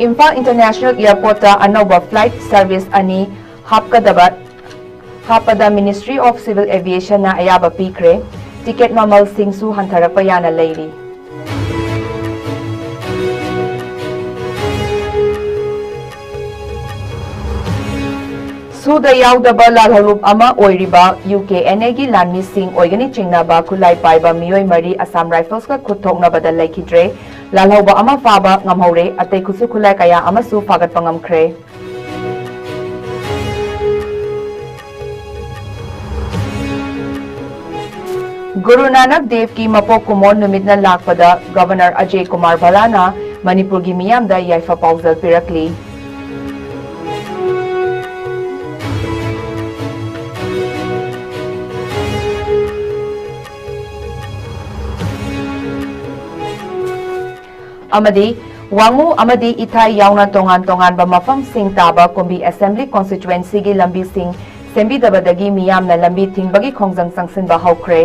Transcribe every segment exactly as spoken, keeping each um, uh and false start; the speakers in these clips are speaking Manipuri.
ꯏꯝꯐꯥꯜ ꯏꯟꯇꯔꯅꯦꯁꯅꯦꯜ ꯑꯦꯌꯔꯄꯣꯔꯠꯇ ꯑꯅꯧꯕ ꯐ꯭ꯂꯥꯏꯠ ꯁꯔꯚꯤꯁ ꯑꯅꯤ ꯍꯥꯞꯀꯗꯕ ꯍꯥꯞꯄꯗ Ministry of Civil Aviationꯅ ꯑꯌꯥꯕ ꯄꯤꯈ꯭ꯔꯦ꯫ ꯇꯤꯀꯦꯠ ꯃꯃꯜꯁꯤꯡꯁꯨ ꯍꯟꯊꯔꯛꯄ ꯌꯥꯅ ꯂꯩꯔꯤ꯫ ꯁꯨꯗ ꯌꯥꯎꯗꯕ ꯂꯥꯜꯍꯧꯂꯨꯞ ꯑꯃ ꯑꯣꯏꯔꯤꯕ ꯌꯨ ꯀꯦ ꯑꯦꯟ ꯑꯦꯒꯤ ꯂꯥꯟꯃꯤꯁꯤꯡ ꯑꯣꯏꯒꯅꯤ ꯆꯤꯡꯅꯕ ꯈꯨꯠꯂꯥꯏ ꯄꯥꯏꯕ ꯃꯤꯑꯣꯏ ꯃꯔꯤ ꯑꯁꯥꯝ ꯔꯥꯏꯐꯜꯁꯀ ꯈꯨꯠ ꯊꯣꯛꯅꯕꯗ ꯂꯩꯈꯤꯗ꯭ꯔꯦ꯫ ꯂꯥꯜꯍꯧꯕ ꯑꯃ ꯐꯥꯕ ꯉꯝꯍꯧꯔꯦ꯫ ꯑꯇꯩ ꯈꯨꯠꯁꯨ ꯈꯨꯠꯂꯥꯏ ꯀꯌꯥ ꯑꯃꯁꯨ ꯐꯥꯒꯠꯄ ꯉꯝꯈ꯭ꯔꯦ꯫ ꯒꯨꯔꯨ ꯅꯥꯅꯛ ꯗꯦꯕꯀꯤ ꯃꯄꯣꯛ ꯀꯨꯝꯑꯣꯟ ꯅꯨꯃꯤꯠꯅ ꯂꯥꯛꯄꯗ ꯒꯕꯔꯅꯔ ꯑꯖꯌ ꯀꯨꯃꯥꯔ ꯚꯜꯂꯥꯅ ꯃꯅꯤꯄꯨꯔꯒꯤ ꯃꯤꯌꯥꯝꯗ ꯌꯥꯏꯐ ꯄꯥꯎꯖꯦꯜ ꯄꯤꯔꯛꯂꯤ꯫ ꯑꯃꯗꯤ ꯋꯥꯉꯨ ꯑꯃꯗꯤ ꯏꯊꯥꯏ ꯌꯥꯎꯅ ꯇꯣꯉꯥꯟ ꯇꯣꯉꯥꯟꯕ ꯃꯐꯝꯁꯤꯡ ꯇꯥꯕ ꯀꯨꯝꯕꯤ ꯑꯦꯁꯦꯝꯕ꯭ꯂꯤ ꯀꯣꯟꯁꯇꯤꯇ꯭ꯋꯦꯟꯁꯤꯒꯤ ꯂꯝꯕꯤꯁꯤꯡ ꯁꯦꯝꯕꯤꯗꯕꯗꯒꯤ ꯃꯤꯌꯥꯝꯅ ꯂꯝꯕꯤ ꯊꯤꯡꯕꯒꯤ ꯈꯣꯡꯖꯪ ꯆꯪꯁꯤꯟꯕ ꯍꯧꯈ꯭ꯔꯦ꯫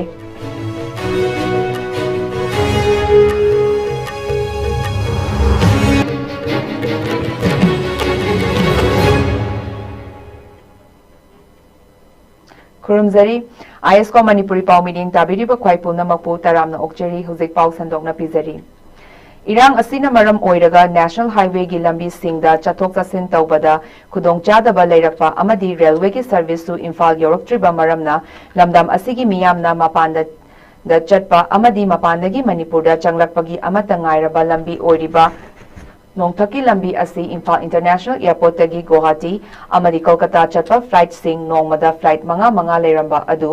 ꯈꯨꯔꯨꯝꯖꯔꯤ꯫ ꯑꯥꯏ ꯑꯦꯁ ꯀꯣ ꯃꯅꯤꯄꯨꯔꯤ ꯄꯥꯎ ꯃꯤꯠꯌꯦꯡ ꯇꯥꯕꯤꯔꯤꯕ ꯈ꯭ꯋꯥꯏ ꯄꯨꯝꯅꯃꯛꯄꯨ ꯇꯔꯥꯝꯅ ꯑꯣꯛꯆꯔꯤ꯫ ꯍꯧꯖꯤꯛ ꯄꯥꯎ ꯁꯟꯗꯣꯛꯅ ꯄꯤꯖꯔꯤ꯫ ꯏꯔꯥꯡ ꯑꯁꯤꯅ ꯃꯔꯝ ꯑꯣꯏꯔꯒ ꯅꯦꯁꯅꯦꯜ ꯍꯥꯏꯋꯦꯒꯤ ꯂꯝꯕꯤꯁꯤꯡꯗ ꯆꯠꯊꯣꯛ ꯆꯠꯁꯤꯟ ꯇꯧꯕꯗ ꯈꯨꯗꯣꯡꯆꯥꯗꯕ ꯂꯩꯔꯛꯄ ꯑꯃꯗꯤ ꯔꯦꯜꯋꯦꯒꯤ ꯁꯔꯚꯤꯁꯁꯨ ꯏꯝꯐꯥꯜ ꯌꯧꯔꯛꯇ꯭ꯔꯤꯕ ꯃꯔꯝꯅ ꯂꯝꯗꯝ ꯑꯁꯤꯒꯤ ꯃꯤꯌꯥꯝꯅ ꯃꯄꯥꯟꯗ ꯗ ꯆꯠꯄ ꯑꯃꯗꯤ ꯃꯄꯥꯟꯗꯒꯤ ꯃꯅꯤꯄꯨꯔꯗ ꯆꯪꯂꯛꯄꯒꯤ ꯑꯃꯠꯇ ꯉꯥꯏꯔꯕ ꯂꯝꯕꯤ ꯑꯣꯏꯔꯤꯕ ꯅꯣꯡꯊꯛꯀꯤ ꯂꯝꯕꯤ ꯑꯁꯤ ꯏꯝꯐꯥꯜ ꯏꯟꯇꯔꯅꯦꯁꯅꯦꯜ ꯑꯦꯌꯔꯄꯣꯔꯠꯇꯒꯤ ꯒꯨꯋꯥꯍꯥꯇꯤ ꯑꯃꯗꯤ ꯀꯣꯜꯀꯇꯥ ꯆꯠꯄ ꯐ꯭ꯂꯥꯏꯠꯁꯤꯡ ꯅꯣꯡꯃꯗ ꯐ꯭ꯂꯥꯏꯠ ꯃꯉꯥ ꯃꯉꯥ ꯂꯩꯔꯝꯕ ꯑꯗꯨ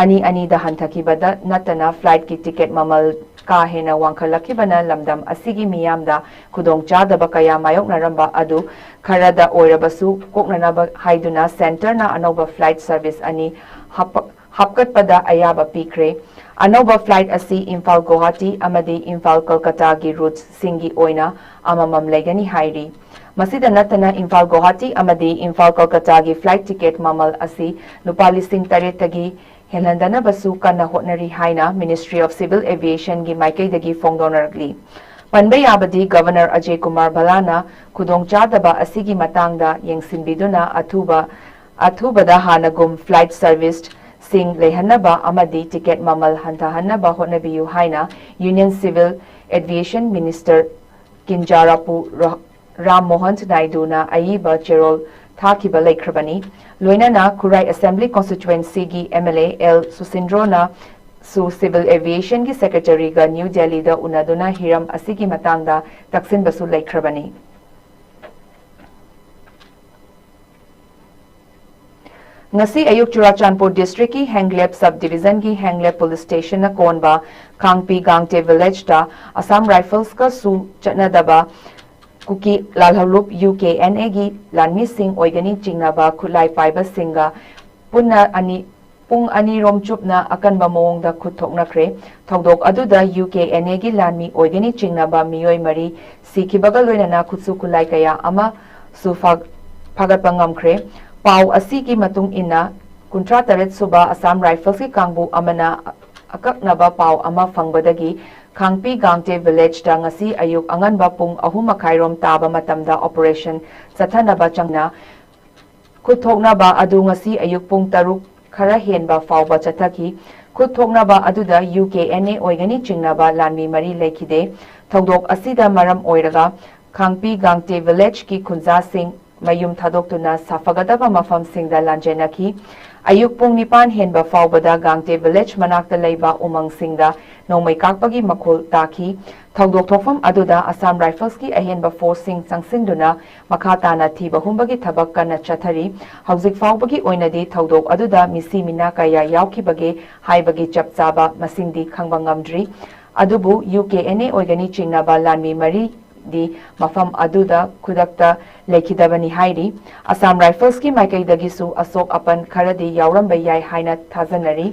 ꯑꯅꯤ ꯑꯅꯤꯗ ꯍꯟꯊꯈꯤꯕꯗ ꯅꯠꯇꯅ ꯐ꯭ꯂꯥꯏꯠꯀꯤ ꯇꯤꯀꯦꯠ ꯃꯃꯜ ꯀꯥ ꯍꯦꯟꯅ ꯋꯥꯡꯈꯠꯂꯛꯈꯤꯕꯅ ꯂꯝꯗꯝ ꯑꯁꯤꯒꯤ ꯃꯤꯌꯥꯝꯗ ꯈꯨꯗꯣꯡꯆꯥꯗꯕ ꯀꯌꯥ ꯃꯥꯌꯣꯛꯅꯔꯝꯕ ꯑꯗꯨ ꯈꯔꯗ ꯑꯣꯏꯔꯕꯁꯨ ꯀꯣꯛꯅꯅꯕ ꯍꯥꯏꯗꯨꯅ ꯁꯦꯟꯇꯔꯅ ꯑꯅꯧꯕ ꯐ꯭ꯂꯥꯏꯠ ꯁꯔꯚꯤꯁ ꯑꯅꯤ ꯍꯥꯞꯄ-, ꯍꯥꯞꯀꯠꯄꯗ ꯑꯌꯥꯕ ꯄꯤꯈ꯭ꯔꯦ꯫ ꯑꯅꯧꯕ ꯐ꯭ꯂꯥꯏꯠ ꯑꯁꯤ ꯏꯝꯐꯥꯜ ꯒꯨꯋꯥꯍꯥꯇꯤ ꯑꯃꯗꯤ ꯏꯝꯐꯥꯜ ꯀꯜꯀꯇꯥꯒꯤ ꯔꯨꯠꯁꯤꯡꯒꯤ ꯑꯣꯏꯅ ꯑꯃꯃꯝ ꯂꯩꯒꯅꯤ ꯍꯥꯏꯔꯤ꯫ ꯃꯁꯤꯗ ꯅꯠꯇꯅ ꯏꯝꯐꯥꯜ ꯒꯨꯋꯥꯍꯥꯇꯤ ꯑꯃꯗꯤ ꯏꯝꯐꯥꯜ ꯀꯜꯀꯇꯥꯒꯤ ꯐ꯭ꯂꯥꯏꯠ ꯇꯤꯀꯦꯠ ꯃꯃꯜ ꯑꯁꯤ ꯂꯨꯄꯥ ꯂꯤꯁꯤꯡ ꯇꯔꯦꯠꯇꯒꯤ ꯍꯦꯜꯍꯟꯗꯅꯕꯁꯨ ꯀꯟꯅ ꯍꯣꯠꯅꯔꯤ ꯍꯥꯏꯅ Ministry of Civil Aviationꯒꯤ ꯃꯥꯏꯀꯩꯗꯒꯤ ꯐꯣꯡꯗꯣꯛꯅꯔꯛꯂꯤ꯫ ꯄꯟꯕ ꯌꯥꯕꯗꯤ, ꯒꯕꯔꯅꯔ ꯑꯖꯌ ꯀꯨꯃꯥꯔ ꯚꯜꯂꯥꯅ ꯈꯨꯗꯣꯡꯆꯥꯗꯕ ꯑꯁꯤꯒꯤ ꯃꯇꯥꯡꯗ ꯌꯦꯡꯁꯤꯟꯕꯤꯗꯨꯅ ꯑꯊꯨꯕ, ꯑꯊꯨꯕꯗ ꯍꯥꯟꯅꯒꯨꯝ flight service ꯁꯤꯡ ꯂꯩꯍꯟꯅꯕ ꯑꯃꯗꯤ ꯇꯤꯀꯦꯠ ꯃꯃꯜ ꯍꯟꯊꯍꯟꯅꯕ ꯍꯣꯠꯅꯕꯤꯌꯨ ꯍꯥꯏꯅ Union Civil Aviation Minister ꯀꯤꯟꯖꯥꯔꯥꯄꯨ ꯔ-, ꯔꯥꯝ ꯃꯣꯍꯟ ꯅꯥꯏꯗꯨꯅ ꯑꯏꯕ ꯆꯦꯔꯣꯜ ꯊꯥꯈꯤꯕ ꯂꯩꯈ꯭ꯔꯕꯅꯤ꯫ ꯂꯣꯏꯅꯅ ꯈꯨꯔꯥꯏ Assembly Constituency ꯒꯤ M L A L ꯁꯨꯁꯤꯟꯗ꯭ꯔꯣꯅ ꯁꯨ Civil Aviation ꯒꯤ Secretary ꯒ ꯅ꯭ꯌꯨ ꯗꯦꯜꯂꯤꯗ ꯎꯅꯗꯨꯅ ꯍꯤꯔꯝ ꯑꯁꯤꯒꯤ ꯃꯇꯥꯡꯗ ꯇꯛꯁꯤꯟꯕꯁꯨ ꯂꯩꯈ꯭ꯔꯕꯅꯤ꯫ ꯉꯁꯤ ꯑꯌꯨꯛ ꯆꯨꯔꯥꯆꯥꯟꯄꯨꯔ district ꯀꯤ ꯍꯦꯡꯂꯦꯞ sub division ꯒꯤ ꯍꯦꯡꯂꯦꯞ police station ꯅ ꯀꯣꯟꯕ ꯈꯥꯡꯄꯤ ꯒꯥꯡꯇꯦ village ꯇ Assam Rifles ꯀꯁꯨ ꯆꯠꯅꯗꯕ ꯀꯨꯀꯤ ꯂꯥꯜꯍꯧꯂꯨꯞ U K N A ꯒꯤ ꯂꯥꯟꯃꯤꯁꯤꯡ ꯑꯣꯏꯒꯅꯤ ꯆꯤꯡꯅꯕ ꯈꯨꯠꯂꯥꯏ ꯄꯥꯏꯕꯁꯤꯡꯒ ꯄꯨꯟꯅ ꯑꯅꯤ, ꯄꯨꯡ ꯑꯅꯤꯔꯣꯝ ꯆꯨꯞꯅ ꯑꯀꯟꯕ ꯃꯑꯣꯡꯗ ꯈꯨꯠ ꯊꯣꯛꯅꯈ꯭ꯔꯦ꯫ ꯊꯧꯗꯣꯛ ꯑꯗꯨꯗ U K N A ꯒꯤ ꯂꯥꯟꯃꯤ ꯑꯣꯏꯒꯅꯤ ꯆꯤꯡꯅꯕ ꯃꯤꯑꯣꯏ ꯃꯔꯤ ꯁꯤꯈꯤꯕꯒ ꯂꯣꯏꯅꯅ ꯈꯨꯠꯁꯨ ꯈꯨꯠꯂꯥꯏ ꯀꯌꯥ ꯑꯃꯁꯨ ꯐꯥ-, ꯐꯥꯒꯠꯄ ꯉꯝꯈ꯭ꯔꯦ꯫ ꯄꯥꯎ ꯑꯁꯤꯒꯤ ꯃꯇꯨꯡ ꯏꯟꯅ, ꯀꯨꯟꯊ꯭ꯔꯥ ꯇꯔꯦꯠ ꯁꯨꯕ Assam Rifles ꯀꯤ ꯀꯥꯡꯕꯨ ꯑꯃꯅ ꯑꯀꯛꯅꯕ ꯄꯥꯎ ꯑꯃ ꯐꯪꯕꯗꯒꯤ ꯈꯥꯡꯄꯤ ꯒꯥꯡꯇꯦ village ꯇ ꯉꯁꯤ ꯑꯌꯨꯛ ꯑꯉꯟꯕ ꯄꯨꯡ ꯑꯍꯨꯝ ꯃꯈꯥꯏꯔꯣꯝ ꯇꯥꯕ ꯃꯇꯝꯗ operation ꯆꯠꯊꯅꯕ ꯆꯪꯅ ꯈꯨꯠ ꯊꯣꯛꯅꯕ ꯑꯗꯨ ꯉꯁꯤ ꯑꯌꯨꯛ ꯄꯨꯡ ꯇꯔꯨꯛ ꯈꯔ ꯍꯦꯟꯕ ꯐꯥꯎꯕ ꯆꯠꯊꯈꯤ꯫ ꯈꯨꯠ ꯊꯣꯛꯅꯕ ꯑꯗꯨꯗ U K N A ꯑꯣꯏꯒꯅꯤ ꯆꯤꯡꯅꯕ ꯂꯥꯟꯃꯤ ꯃꯔꯤ ꯂꯩꯈꯤꯗꯦ꯫ ꯊꯧꯗꯣꯛ ꯑꯁꯤꯗ ꯃꯔꯝ ꯑꯣꯏꯔꯒ ꯈꯥꯡꯄꯤ ꯒꯥꯡꯇꯦ village ꯀꯤ ꯈꯨꯟꯖꯥꯁꯤꯡ ꯃꯌꯨꯝ ꯊꯥꯗꯣꯛꯇꯨꯅ ꯁꯥꯐꯒꯗꯕ ꯃꯐꯝꯁꯤꯡꯗ ꯂꯥꯟꯖꯦꯟꯅꯈꯤ꯫ ꯑꯌꯨꯛ ꯄꯨꯡ ꯅꯤꯄꯥꯟ ꯍꯦꯟꯕ ꯐꯥꯎꯕꯗ ꯒꯥꯡꯇꯦ village ꯃꯅꯥꯛꯇ ꯂꯩꯕ ꯎꯃꯪꯁꯤꯡꯗ ꯅꯣꯡꯃꯩ ꯀꯥꯞꯄꯒꯤ ꯃꯈꯣꯜ ꯇꯥꯈꯤ꯫ ꯊꯧꯗꯣꯛ ꯊꯣꯛꯐꯝ ꯑꯗꯨꯗ Assam Rifles ꯀꯤ ꯑꯍꯦꯟꯕ force ꯁꯤꯡ ꯆꯪꯁꯤꯟꯗꯨꯅ ꯃꯈꯥ ꯇꯥꯅ ꯊꯤꯕ ꯍꯨꯝꯕꯒꯤ ꯊꯕꯛ ꯀꯟꯅ ꯆꯠꯊꯔꯤ꯫ ꯍꯧꯖꯤꯛ ꯐꯥꯎꯕꯒꯤ ꯑꯣꯏꯅꯗꯤ ꯊꯧꯗꯣꯛ ꯑꯗꯨꯗ ꯃꯤꯁꯤ ꯃꯤꯅꯥ ꯀꯌꯥ ꯌꯥꯎꯈꯤꯕꯒꯦ ꯍꯥꯏꯕꯒꯤ ꯆꯞ ꯆꯥꯕ ꯃꯁꯤꯡꯗꯤ ꯈꯪꯕ ꯉꯝꯗ꯭ꯔꯤ꯫ ꯑꯗꯨꯕꯨ U K N A ꯑꯣꯏꯒꯅꯤ ꯆꯤꯡꯅꯕ ꯂꯥꯟꯃꯤ ꯃꯔꯤꯗꯤ ꯃꯐꯝ ꯑꯗꯨꯗ ꯈꯨꯗꯛꯇ ꯂꯩꯈꯤꯗꯕꯅꯤ ꯍꯥꯏꯔꯤ꯫ Assam Rifles ꯀꯤ ꯃꯥꯏꯀꯩꯗꯒꯤꯁꯨ ꯑꯁꯣꯛ ꯑꯄꯟ ꯈꯔꯗꯤ ꯌꯥꯎꯔꯝꯕ ꯌꯥꯏ ꯍꯥꯏꯅ ꯊꯥꯖꯅꯔꯤ꯫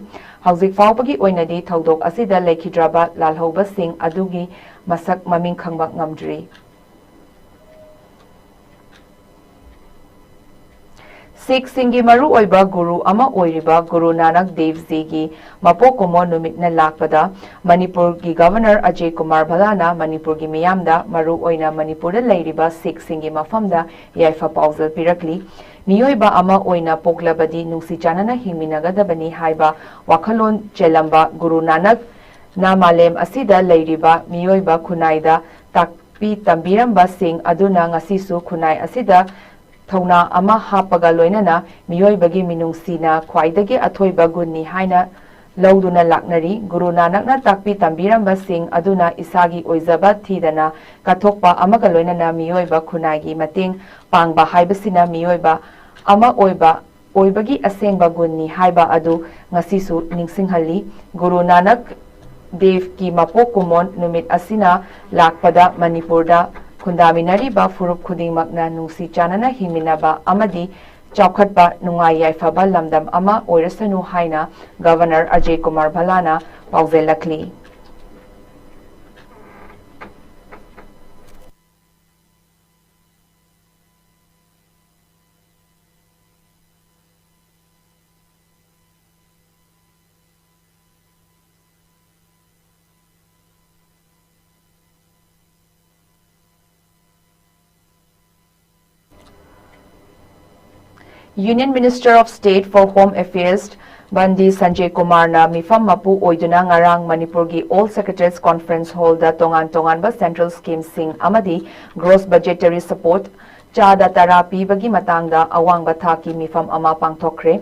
ꯍꯧꯖꯤꯛ ꯐꯥꯎꯕꯒꯤ ꯑꯣꯏꯅꯗꯤ ꯊꯧꯗꯣꯛ ꯑꯁꯤꯗ ꯂꯩꯈꯤꯗ꯭ꯔꯕ ꯂꯥꯜꯍꯧꯕꯁꯤꯡ ꯑꯗꯨꯒꯤ ꯃꯁꯛ ꯃꯃꯤꯡ ꯈꯪꯕ ꯉꯝꯗ꯭ꯔꯤ꯫ ꯁꯤꯈꯁꯤꯡꯒꯤ ꯃꯔꯨꯑꯣꯏꯕ ꯒꯨꯔꯨ ꯑꯃ ꯑꯣꯏꯔꯤꯕ ꯒꯨꯔꯨ ꯅꯥꯅꯛ ꯗꯦꯕ ꯖꯤꯒꯤ ꯃꯄꯣꯛ ꯀꯨꯝꯑꯣꯟ ꯅꯨꯃꯤꯠꯅ ꯂꯥꯛꯄꯗ ꯃꯅꯤꯄꯨꯔꯒꯤ ꯒꯕꯔꯅꯔ ꯑꯖꯌ ꯀꯨꯃꯥꯔ ꯚꯜꯂꯥꯅ ꯃꯅꯤꯄꯨꯔꯒꯤ ꯃꯤꯌꯥꯝꯗ, ꯃꯔꯨꯑꯣꯏꯅ ꯃꯅꯤꯄꯨꯔꯗ ꯂꯩꯔꯤꯕ ꯁꯤꯈꯁꯤꯡꯒꯤ ꯃꯐꯝꯗ ꯌꯥꯏꯐ ꯄꯥꯎꯖꯦꯜ ꯄꯤꯔꯛꯂꯤ꯫ ꯃꯤꯑꯣꯏꯕ ꯑꯃ ꯑꯣꯏꯅ ꯄꯣꯛꯂꯕꯗꯤ ꯅꯨꯡꯁꯤ ꯆꯥꯟꯅꯅ ꯍꯤꯡꯃꯤꯟꯅꯒꯗꯕꯅꯤ ꯍꯥꯏꯕ ꯋꯥꯈꯜꯂꯣꯟ ꯆꯦꯜꯂꯝꯕ ꯒꯨꯔꯨ ꯅꯥꯅꯛꯅ ꯃꯥꯂꯦꯝ ꯑꯁꯤꯗ ꯂꯩꯔꯤꯕ ꯃꯤꯑꯣꯏꯕ ꯈꯨꯟꯅꯥꯏꯗ ꯇꯥꯛꯄꯤ ꯇꯝꯕꯤꯔꯝꯕꯁꯤꯡ ꯑꯗꯨꯅ ꯉꯁꯤꯁꯨ ꯈꯨꯟꯅꯥꯏ ꯑꯁꯤꯗ ꯊꯧꯅꯥ ꯑꯃ ꯍꯥꯞꯄꯒ ꯂꯣꯏꯅꯅ ꯃꯤꯑꯣꯏꯕꯒꯤ ꯃꯤꯅꯨꯡꯁꯤꯅ ꯈ꯭ꯋꯥꯏꯗꯒꯤ ꯑꯊꯣꯏꯕ ꯒꯨꯟꯅꯤ ꯍꯥꯏꯅ ꯂꯧꯗꯨꯅ ꯂꯥꯛꯅꯔꯤ꯫ ꯒꯨꯔꯨ ꯅꯥꯅꯛꯅ ꯇꯥꯛꯄꯤ ꯇꯝꯕꯤꯔꯝꯕꯁꯤꯡ ꯑꯗꯨꯅ ꯏꯁꯥꯒꯤ ꯑꯣꯏꯖꯕ ꯊꯤꯗꯅ ꯀꯠꯊꯣꯛꯄ ꯑꯃꯒ ꯂꯣꯏꯅꯅ ꯃꯤꯑꯣꯏꯕ ꯈꯨꯟꯅꯥꯏꯒꯤ ꯃꯇꯦꯡ ꯄꯥꯡꯕ ꯍꯥꯏꯕꯁꯤꯅ ꯃꯤꯑꯣꯏꯕ ꯑꯃ ꯑꯣꯏꯕ ꯑꯣꯏꯕꯒꯤ ꯑꯁꯦꯡꯕ ꯒꯨꯟꯅꯤ ꯍꯥꯏꯕ ꯑꯗꯨ ꯉꯁꯤꯁꯨ ꯅꯤꯡꯁꯤꯡꯍꯜꯂꯤ꯫ ꯒꯨꯔꯨ ꯅꯥꯅꯛ ꯗꯦꯕꯀꯤ ꯃꯄꯣꯛ ꯀꯨꯝꯑꯣꯟ ꯅꯨꯃꯤꯠ ꯑꯁꯤꯅ ꯂꯥꯛꯄꯗ ꯃꯅꯤꯄꯨꯔꯗ ꯈꯨꯟꯗꯥꯃꯤꯟꯅꯔꯤꯕ ꯐꯨꯔꯨꯞ ꯈꯨꯗꯤꯡꯃꯛꯅ ꯅꯨꯡꯁꯤ ꯆꯥꯟꯅꯅ ꯍꯤꯡꯃꯤꯟꯅꯕ ꯑꯃꯗꯤ ꯆꯥꯎꯈꯠꯄ, ꯅꯨꯡꯉꯥꯏ ꯌꯥꯏꯐꯕ ꯂꯝꯗꯝ ꯑꯃ ꯑꯣꯏꯔꯁꯅꯨ ꯍꯥꯏꯅ ꯒꯕꯔꯅꯔ ꯑꯖꯌ ꯀꯨꯃꯥꯔ ꯚꯜꯂꯥꯅ ꯄꯥꯎꯖꯦꯜꯂꯛꯂꯤ꯫ Union Minister of State for Home Affairs Bandi Sanjay ꯀꯨꯃꯥꯔꯅ ꯃꯤꯐꯝ ꯃꯄꯨ ꯑꯣꯏꯗꯨꯅ ꯉꯔꯥꯡ ꯃꯅꯤꯄꯨꯔꯒꯤ All Secretaries Conference Hallꯗ ꯇꯣꯉꯥꯟ ꯇꯣꯉꯥꯟꯕ central schemeꯁꯤꯡ ꯑꯃꯗꯤ gross budgetary support ꯆꯥꯗ ꯇꯔꯥ ꯄꯤꯕꯒꯤ ꯃꯇꯥꯡꯗ ꯑꯋꯥꯡꯕ ꯊꯥꯛꯀꯤ ꯃꯤꯐꯝ ꯑꯃ ꯄꯥꯡꯊꯣꯛꯈ꯭ꯔꯦ꯫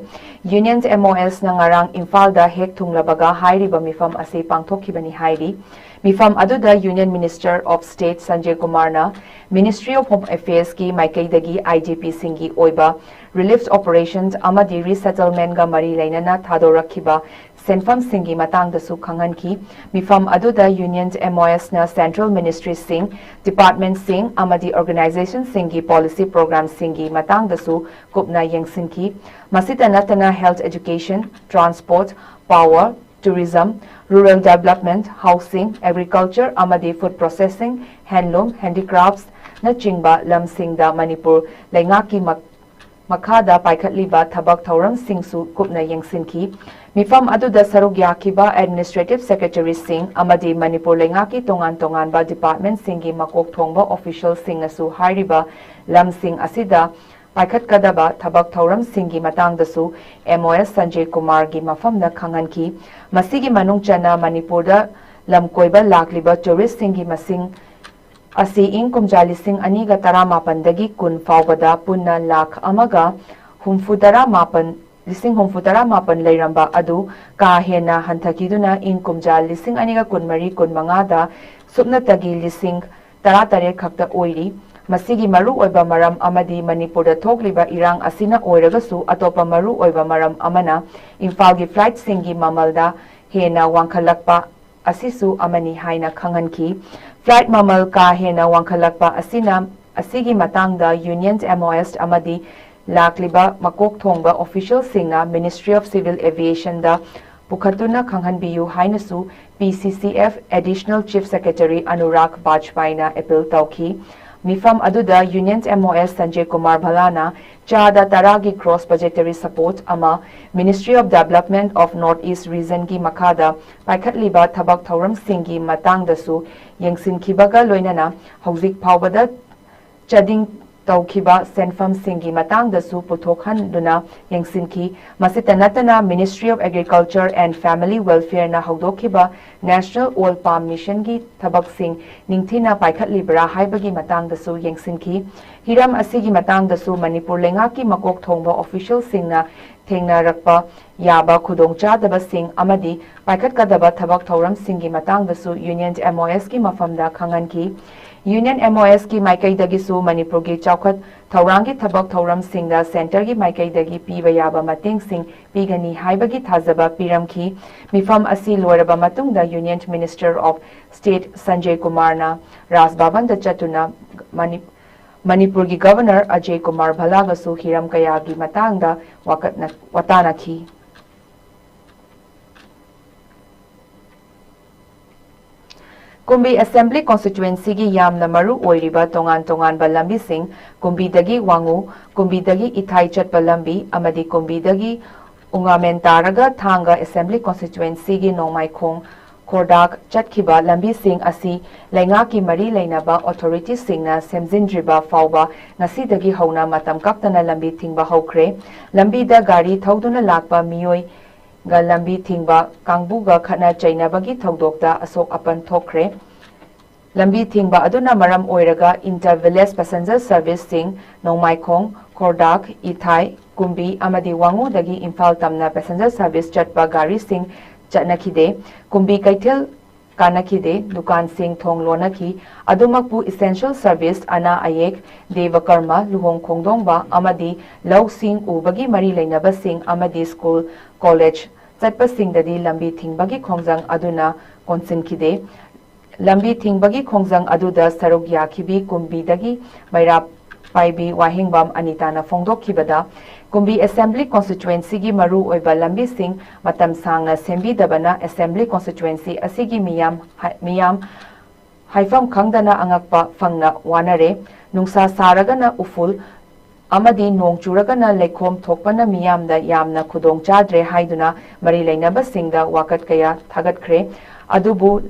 Union's MOSꯅ ꯉꯔꯥꯡ ꯏꯝꯐꯥꯜꯗ ꯍꯦꯛ ꯊꯨꯡꯂꯕꯒ ꯍꯥꯏꯔꯤꯕ ꯃꯤꯐꯝ ꯑꯁꯤ ꯄꯥꯡꯊꯣꯛꯈꯤꯕꯅꯤ ꯍꯥꯏꯔꯤ꯫ ꯃꯤꯐꯝ ꯑꯗꯨꯗ Union Minister of State ꯁꯟꯖꯦ ꯀꯨꯃꯥꯔꯅ Ministry of Home Affairsꯀꯤ ꯃꯥꯏꯀꯩꯗꯒꯤ IDPꯁꯤꯡꯒꯤ ꯑꯣꯏꯕ relief operations ꯑꯃꯗꯤ resettlementꯒ ꯃꯔꯤ ꯂꯩꯅꯅ ꯊꯥꯗꯣꯔꯛꯈꯤꯕ ꯁꯦꯟꯐꯝꯁꯤꯡꯒꯤ ꯃꯇꯥꯡꯗꯁꯨ ꯈꯪꯍꯟꯈꯤ꯫ ꯃꯤꯐꯝ ꯑꯗꯨꯗ Union's MOSꯅ central ministryꯁꯤꯡ, departmentꯁꯤꯡ ꯑꯃꯗꯤ organizationꯁꯤꯡꯒꯤ policy programmeꯁꯤꯡꯒꯤ ꯃꯇꯥꯡꯗꯁꯨ ꯀꯨꯞꯅ ꯌꯦꯡꯁꯤꯟꯈꯤ꯫ ꯃꯁꯤꯇ ꯅꯠꯇꯅ health, education, transport, power, tourism, rural development, housing, agriculture ꯑꯃꯗꯤ food processing, handloom, handicraftsꯅꯆꯤꯡꯕ ꯂꯝꯁꯤꯡꯗ ꯃꯅꯤꯄꯨꯔ ꯂꯩꯉꯥꯛꯀꯤ ꯃꯛ-, ꯃꯈꯥꯗ ꯄꯥꯏꯈꯠꯂꯤꯕ ꯊꯕꯛ ꯊꯧꯔꯝꯁꯤꯡꯁꯨ ꯀꯨꯞꯅ ꯌꯦꯡꯁꯤꯟꯈꯤ꯫ ꯃꯤꯐꯝ ꯑꯗꯨꯗ ꯁꯔꯨꯛ ꯌꯥꯈꯤꯕ administrative secretaryꯁꯤꯡ ꯑꯃꯗꯤ ꯃꯅꯤꯄꯨꯔ ꯂꯩꯉꯥꯛꯀꯤ ꯇꯣꯉꯥꯟ ꯇꯣꯉꯥꯟꯕ departmentꯁꯤꯡꯒꯤ ꯃꯀꯣꯛ ꯊꯣꯡꯕ officialꯁꯤꯡꯅꯁꯨ ꯍꯥꯏꯔꯤꯕ ꯂꯝꯁꯤꯡ ꯑꯁꯤꯗ ꯄꯥꯏꯈꯠꯀꯗꯕ ꯊꯕꯛ ꯊꯧꯔꯝꯁꯤꯡꯒꯤ ꯃꯇꯥꯡꯗꯁꯨ M O S ꯁꯟꯖꯦ ꯀꯨꯃꯥꯔꯒꯤ ꯃꯐꯝꯗ ꯈꯪꯍꯟꯈꯤ꯫ ꯃꯁꯤꯒꯤ ꯃꯅꯨꯡ ꯆꯟꯅ ꯃꯅꯤꯄꯨꯔꯗ ꯂꯝꯀꯣꯏꯕ ꯂꯥꯛꯂꯤꯕ touristꯁꯤꯡꯒꯤ ꯃꯁꯤꯡ ꯑꯁꯤ ꯏꯪ ꯀꯨꯝꯖꯥ ꯂꯤꯁꯤꯡ ꯑꯅꯤꯒ ꯇꯔꯥꯃꯥꯄꯟꯗꯒꯤ ꯀꯨꯟ ꯐꯥꯎꯕꯗ ꯄꯨꯟꯅ ꯂꯥꯈ ꯑꯃꯒ ꯍꯨꯝꯐꯨ ꯇꯔꯥ ꯃꯥꯄꯟ, ꯂꯤꯁꯤꯡ ꯍꯨꯝꯐꯨ ꯇꯔꯥ ꯃꯥꯄꯟ ꯂꯩꯔꯝꯕ ꯑꯗꯨ ꯀꯥ ꯍꯦꯟꯅ ꯍꯟꯊꯈꯤꯗꯨꯅ ꯏꯪ ꯀꯨꯝꯖꯥ ꯂꯤꯁꯤꯡ ꯑꯅꯤꯒ ꯀꯨꯟꯃꯔꯤ ꯀꯨꯟꯃꯉꯥꯗ ꯁꯨꯞꯅꯇꯒꯤ ꯂꯤꯁꯤꯡ ꯇꯔꯥꯇꯔꯦꯠ ꯈꯛꯇ ꯑꯣꯏꯔꯤ꯫ ꯃꯁꯤꯒꯤ ꯃꯔꯨꯑꯣꯏꯕ ꯃꯔꯝ ꯑꯃꯗꯤ ꯃꯅꯤꯄꯨꯔꯗ ꯊꯣꯛꯂꯤꯕ ꯏꯔꯥꯡ ꯑꯁꯤꯅ ꯑꯣꯏꯔꯒꯁꯨ, ꯑꯇꯣꯞꯄ ꯃꯔꯨꯑꯣꯏꯕ ꯃꯔꯝ ꯑꯃꯅ ꯏꯝꯐꯥꯜꯒꯤ flightꯁꯤꯡꯒꯤ ꯃꯃꯜꯗ ꯍꯦꯟꯅ ꯋꯥꯡꯈꯠꯂꯛꯄ ꯑꯁꯤꯁꯨ ꯑꯃꯅꯤ ꯍꯥꯏꯅ ꯈꯪꯍꯟꯈꯤ꯫ Flight ꯃꯃꯜ ꯀꯥ ꯍꯦꯟꯅ ꯋꯥꯡꯈꯠꯂꯛꯄ ꯑꯁꯤꯅ, ꯑꯁꯤꯒꯤ ꯃꯇꯥꯡꯗ Union M O S ꯑꯃꯗꯤ ꯂꯥꯛꯂꯤꯕ ꯃꯀꯣꯛ ꯊꯣꯡꯕ officialꯁꯤꯡꯅ Ministry of Civil Aviationꯗ ꯄꯨꯈꯠꯇꯨꯅ ꯈꯪꯍꯟꯕꯤꯌꯨ ꯍꯥꯏꯅꯁꯨ P C C F Additional Chief Secretary Anurag ꯕꯥꯖꯄꯥꯏꯅ appeal ꯇꯧꯈꯤ꯫ ꯃꯤꯐꯝ ꯑꯗꯨꯗ Union M O S ꯁꯟꯖꯦ ꯀꯨꯃꯥꯔ ꯚꯂꯥꯅ ꯆꯥꯗ ꯇꯔꯥꯒꯤ gross budgetary support ꯑꯃ Ministry of Development of North East Regionꯒꯤ ꯃꯈꯥꯗ ꯄꯥꯏꯈꯠꯂꯤꯕ ꯊꯕꯛ ꯊꯧꯔꯝꯁꯤꯡꯒꯤ ꯃꯇꯥꯡꯗꯁꯨ ꯌꯦꯡꯁꯤꯟꯈꯤꯕꯒ ꯂꯣꯏꯅꯅ ꯍꯧꯖꯤꯛ ꯐꯥꯎꯕꯗ ꯆꯥꯗꯤꯡ ꯇꯧꯈꯤꯕ ꯁꯦꯟꯐꯝꯁꯤꯡꯒꯤ ꯃꯇꯥꯡꯗꯁꯨ ꯄꯨꯊꯣꯛꯍꯟꯗꯨꯅ ꯌꯦꯡꯁꯤꯟꯈꯤ꯫ ꯃꯁꯤꯇ ꯅꯠꯇꯅ Ministry of Agriculture and Family Welfareꯅ ꯍꯧꯗꯣꯛꯈꯤꯕ National Oil Palm Missionꯒꯤ ꯊꯕꯛꯁꯤꯡ ꯅꯤꯡꯊꯤꯅ ꯄꯥꯏꯈꯠꯂꯤꯕ꯭ꯔꯥ ꯍꯥꯏꯕꯒꯤ ꯃꯇꯥꯡꯗꯁꯨ ꯌꯦꯡꯁꯤꯟꯈꯤ꯫ ꯍꯤꯔꯝ ꯑꯁꯤꯒꯤ ꯃꯇꯥꯡꯗꯁꯨ ꯃꯅꯤꯄꯨꯔ ꯂꯩꯉꯥꯛꯀꯤ ꯃꯀꯣꯛ ꯊꯣꯡꯕ officialꯁꯤꯡꯅ ꯊꯦꯡꯅꯔꯛꯄ ꯌꯥꯕ ꯈꯨꯗꯣꯡꯆꯥꯗꯕꯁꯤꯡ ꯑꯃꯗꯤ ꯄꯥꯏꯈꯠꯀꯗꯕ ꯊꯕꯛ ꯊꯧꯔꯝꯁꯤꯡꯒꯤ ꯃꯇꯥꯡꯗꯁꯨ Union M O Sꯀꯤ ꯃꯐꯝꯗ ꯈꯪꯍꯟꯈꯤ꯫ Union M O Sꯀꯤ ꯃꯥꯏꯀꯩꯗꯒꯤꯁꯨ ꯃꯅꯤꯄꯨꯔꯒꯤ ꯆꯥꯎꯈꯠ ꯊꯧꯔꯥꯡꯒꯤ ꯊꯕꯛ ꯊꯧꯔꯝꯁꯤꯡꯗ centreꯒꯤ ꯃꯥꯏꯀꯩꯗꯒꯤ ꯄꯤꯕ ꯌꯥꯕ ꯃꯇꯦꯡꯁꯤꯡ ꯄꯤꯒꯅꯤ ꯍꯥꯏꯕꯒꯤ ꯊꯥꯖꯕ ꯄꯤꯔꯝꯈꯤ꯫ ꯃꯤꯐꯝ ꯑꯁꯤ ꯂꯣꯏꯔꯕ ꯃꯇꯨꯡꯗ Union Minister of State ꯁꯟꯖꯦ ꯀꯨꯃꯥꯔꯅ ꯔꯥꯖ ꯚꯕꯟꯗ ꯆꯠꯇꯨꯅ ꯃꯅꯤ-, ꯃꯅꯤꯄꯨꯔꯒꯤ Governor ꯑꯖꯦ ꯀꯨꯃꯥꯔ ꯚꯂꯥꯒꯁꯨ ꯍꯤꯔꯝ ꯀꯌꯥꯒꯤ ꯃꯇꯥꯡꯗ ꯋꯥꯀꯠꯅ-, ꯋꯥꯇꯥꯅꯈꯤ꯫ ꯀꯨꯝꯕꯤ ꯑꯦꯁꯦꯝꯕ꯭ꯂꯤ ꯀꯣꯟꯁꯇꯤꯇ꯭ꯋꯦꯟꯁꯤꯒꯤ ꯌꯥꯝꯅ ꯃꯔꯨ ꯑꯣꯏꯔꯤꯕ ꯇꯣꯉꯥꯟ ꯇꯣꯉꯥꯟꯕ ꯂꯝꯕꯤꯁꯤꯡ, ꯀꯨꯝꯕꯤꯗꯒꯤ ꯋꯥꯉꯨ, ꯀꯨꯝꯕꯤꯗꯒꯤ ꯏꯊꯥꯏ ꯆꯠꯄ ꯂꯝꯕꯤ ꯑꯃꯗꯤ ꯀꯨꯝꯕꯤꯗꯒꯤ ꯎꯉꯥꯃꯦꯟ ꯇꯥꯔꯒ ꯊꯥꯡꯒ ꯑꯦꯁꯦꯝꯕ꯭ꯂꯤ ꯀꯣꯟꯁꯇꯤꯇ꯭ꯋꯦꯟꯁꯤꯒꯤ ꯅꯣꯡꯃꯥꯏꯈꯣꯡ ꯈꯣꯔꯗꯥꯛ ꯆꯠꯈꯤꯕ ꯂꯝꯕꯤꯁꯤꯡ ꯑꯁꯤ ꯂꯩꯉꯥꯛꯀꯤ ꯃꯔꯤ ꯂꯩꯅꯕ ꯑꯣꯊꯣꯔꯤꯇꯤꯁꯤꯡꯅ ꯁꯦꯝꯖꯤꯟꯗ꯭ꯔꯤꯕ ꯐꯥꯎꯕ ꯉꯁꯤꯗꯒꯤ ꯍꯧꯅ ꯃꯇꯝ ꯀꯛꯇꯅ ꯂꯝꯕꯤ ꯊꯤꯡꯕ ꯍꯧꯈ꯭ꯔꯦ꯫ ꯂꯝꯕꯤꯗ ꯒꯥꯔꯤ ꯊꯧꯗꯨꯅ ꯂꯥꯛꯄ ꯃꯤꯑꯣꯏ ꯒ ꯂꯝꯕꯤ ꯊꯤꯡꯕ ꯀꯥꯡꯕꯨꯒ ꯈꯠꯅ ꯆꯩꯅꯕꯒꯤ ꯊꯧꯗꯣꯛꯇ ꯑꯁꯣꯛ ꯑꯄꯟ ꯊꯣꯛꯈ꯭ꯔꯦ꯫ ꯂꯝꯕꯤ ꯊꯤꯡꯕ ꯑꯗꯨꯅ ꯃꯔꯝ ꯑꯣꯏꯔꯒ ꯏꯟꯇꯔ ꯚꯤꯂꯦꯖ ꯄꯦꯁꯦꯟꯖꯔ ꯁꯔꯚꯤꯁꯁꯤꯡ ꯅꯣꯡꯃꯥꯏꯈꯣꯡ, ꯈꯣꯔꯗꯥꯛ, ꯏꯊꯥꯏ, ꯀꯨꯝꯕꯤ ꯑꯃꯗꯤ ꯋꯥꯉꯨꯗꯒꯤ ꯏꯝꯐꯥꯜ ꯇꯝꯅ ꯄꯦꯁꯦꯟꯖꯔ ꯁꯔꯚꯤꯁ ꯆꯠꯄ ꯒꯥꯔꯤꯁꯤꯡ ꯆꯠꯅꯈꯤꯗꯦ꯫ ꯀꯨꯝꯕꯤ ꯀꯩꯊꯦꯜ ꯀꯥꯟꯅꯈꯤꯗꯦ꯫ ꯗꯨꯀꯥꯟꯁꯤꯡ ꯊꯣꯡ ꯂꯣꯟꯅꯈꯤ꯫ ꯑꯗꯨꯃꯛꯄꯨ ꯏꯁꯦꯟꯁꯤꯌꯦꯜ ꯁꯔꯚꯤꯁ, ꯑꯅꯥ ꯑꯌꯦꯛ, ꯗꯦꯕ ꯀꯔꯃ, ꯂꯨꯍꯣꯡ ꯈꯣꯡꯗꯣꯡꯕ ꯑꯃꯗꯤ ꯂꯧꯁꯤꯡ ꯎꯕꯒꯤ ꯃꯔꯤ ꯂꯩꯅꯕꯁꯤꯡ ꯑꯃꯗꯤ ꯁ꯭ꯀꯨꯜ, ꯀꯣꯂꯦꯖ ꯆꯠꯄꯁꯤꯡꯗꯗꯤ ꯂꯝꯕꯤ ꯊꯤꯡꯕꯒꯤ ꯈꯣꯡꯖꯪ ꯑꯗꯨꯅ ꯀꯣꯟꯁꯤꯟꯈꯤꯗꯦ꯫ ꯂꯝꯕꯤ ꯊꯤꯡꯕꯒꯤ ꯈꯣꯡꯖꯪ ꯑꯗꯨꯗ ꯁꯔꯨꯛ ꯌꯥꯈꯤꯕꯤ ꯀꯨꯝꯕꯤꯗꯒꯤ ꯃꯩꯔꯥ ꯄꯥꯏꯕꯤ ꯋꯥꯍꯦꯡꯕꯝ ꯑꯅꯤꯇꯥꯅ ꯐꯣꯡꯗꯣꯛꯈꯤꯕꯗ, ꯀꯨꯝꯕꯤ ꯑꯦꯁꯦꯝꯕ꯭ꯂꯤ ꯀꯣꯟꯁꯇꯤꯇ꯭ꯋꯦꯟꯁꯤꯒꯤ ꯃꯔꯨ ꯑꯣꯏꯕ ꯂꯝꯕꯤꯁꯤꯡ ꯃꯇꯝ ꯁꯥꯡꯅ ꯁꯦꯝꯕꯤꯗꯕꯅ ꯑꯦꯁꯦꯝꯕ꯭ꯂꯤ ꯀꯣꯟꯁꯇꯤꯇ꯭ꯋꯦꯟꯁꯤ ꯑꯁꯤꯒꯤ ꯃꯤꯌꯥꯝ, ꯃꯤꯌꯥꯝ ꯍꯥꯏꯐꯝ ꯈꯪꯗꯅ ꯑꯉꯛꯄ ꯐꯪꯅ ꯋꯥꯅꯔꯦ꯫ ꯅꯨꯡꯁꯥ ꯁꯥꯔꯒꯅ ꯎꯐꯨꯜ ꯑꯃꯗꯤ ꯅꯣꯡ ꯆꯨꯔꯒꯅ ꯂꯩꯈꯣꯝ ꯊꯣꯛꯄꯅ ꯃꯤꯌꯥꯝꯗ ꯌꯥꯝꯅ ꯈꯨꯗꯣꯡ ꯆꯥꯗ꯭ꯔꯦ ꯍꯥꯏꯗꯨꯅ ꯃꯔꯤ ꯂꯩꯅꯕꯁꯤꯡꯗ ꯋꯥꯀꯠ ꯀꯌꯥ ꯊꯥꯒꯠꯈ꯭ꯔꯦ꯫ ꯑꯗꯨꯕꯨ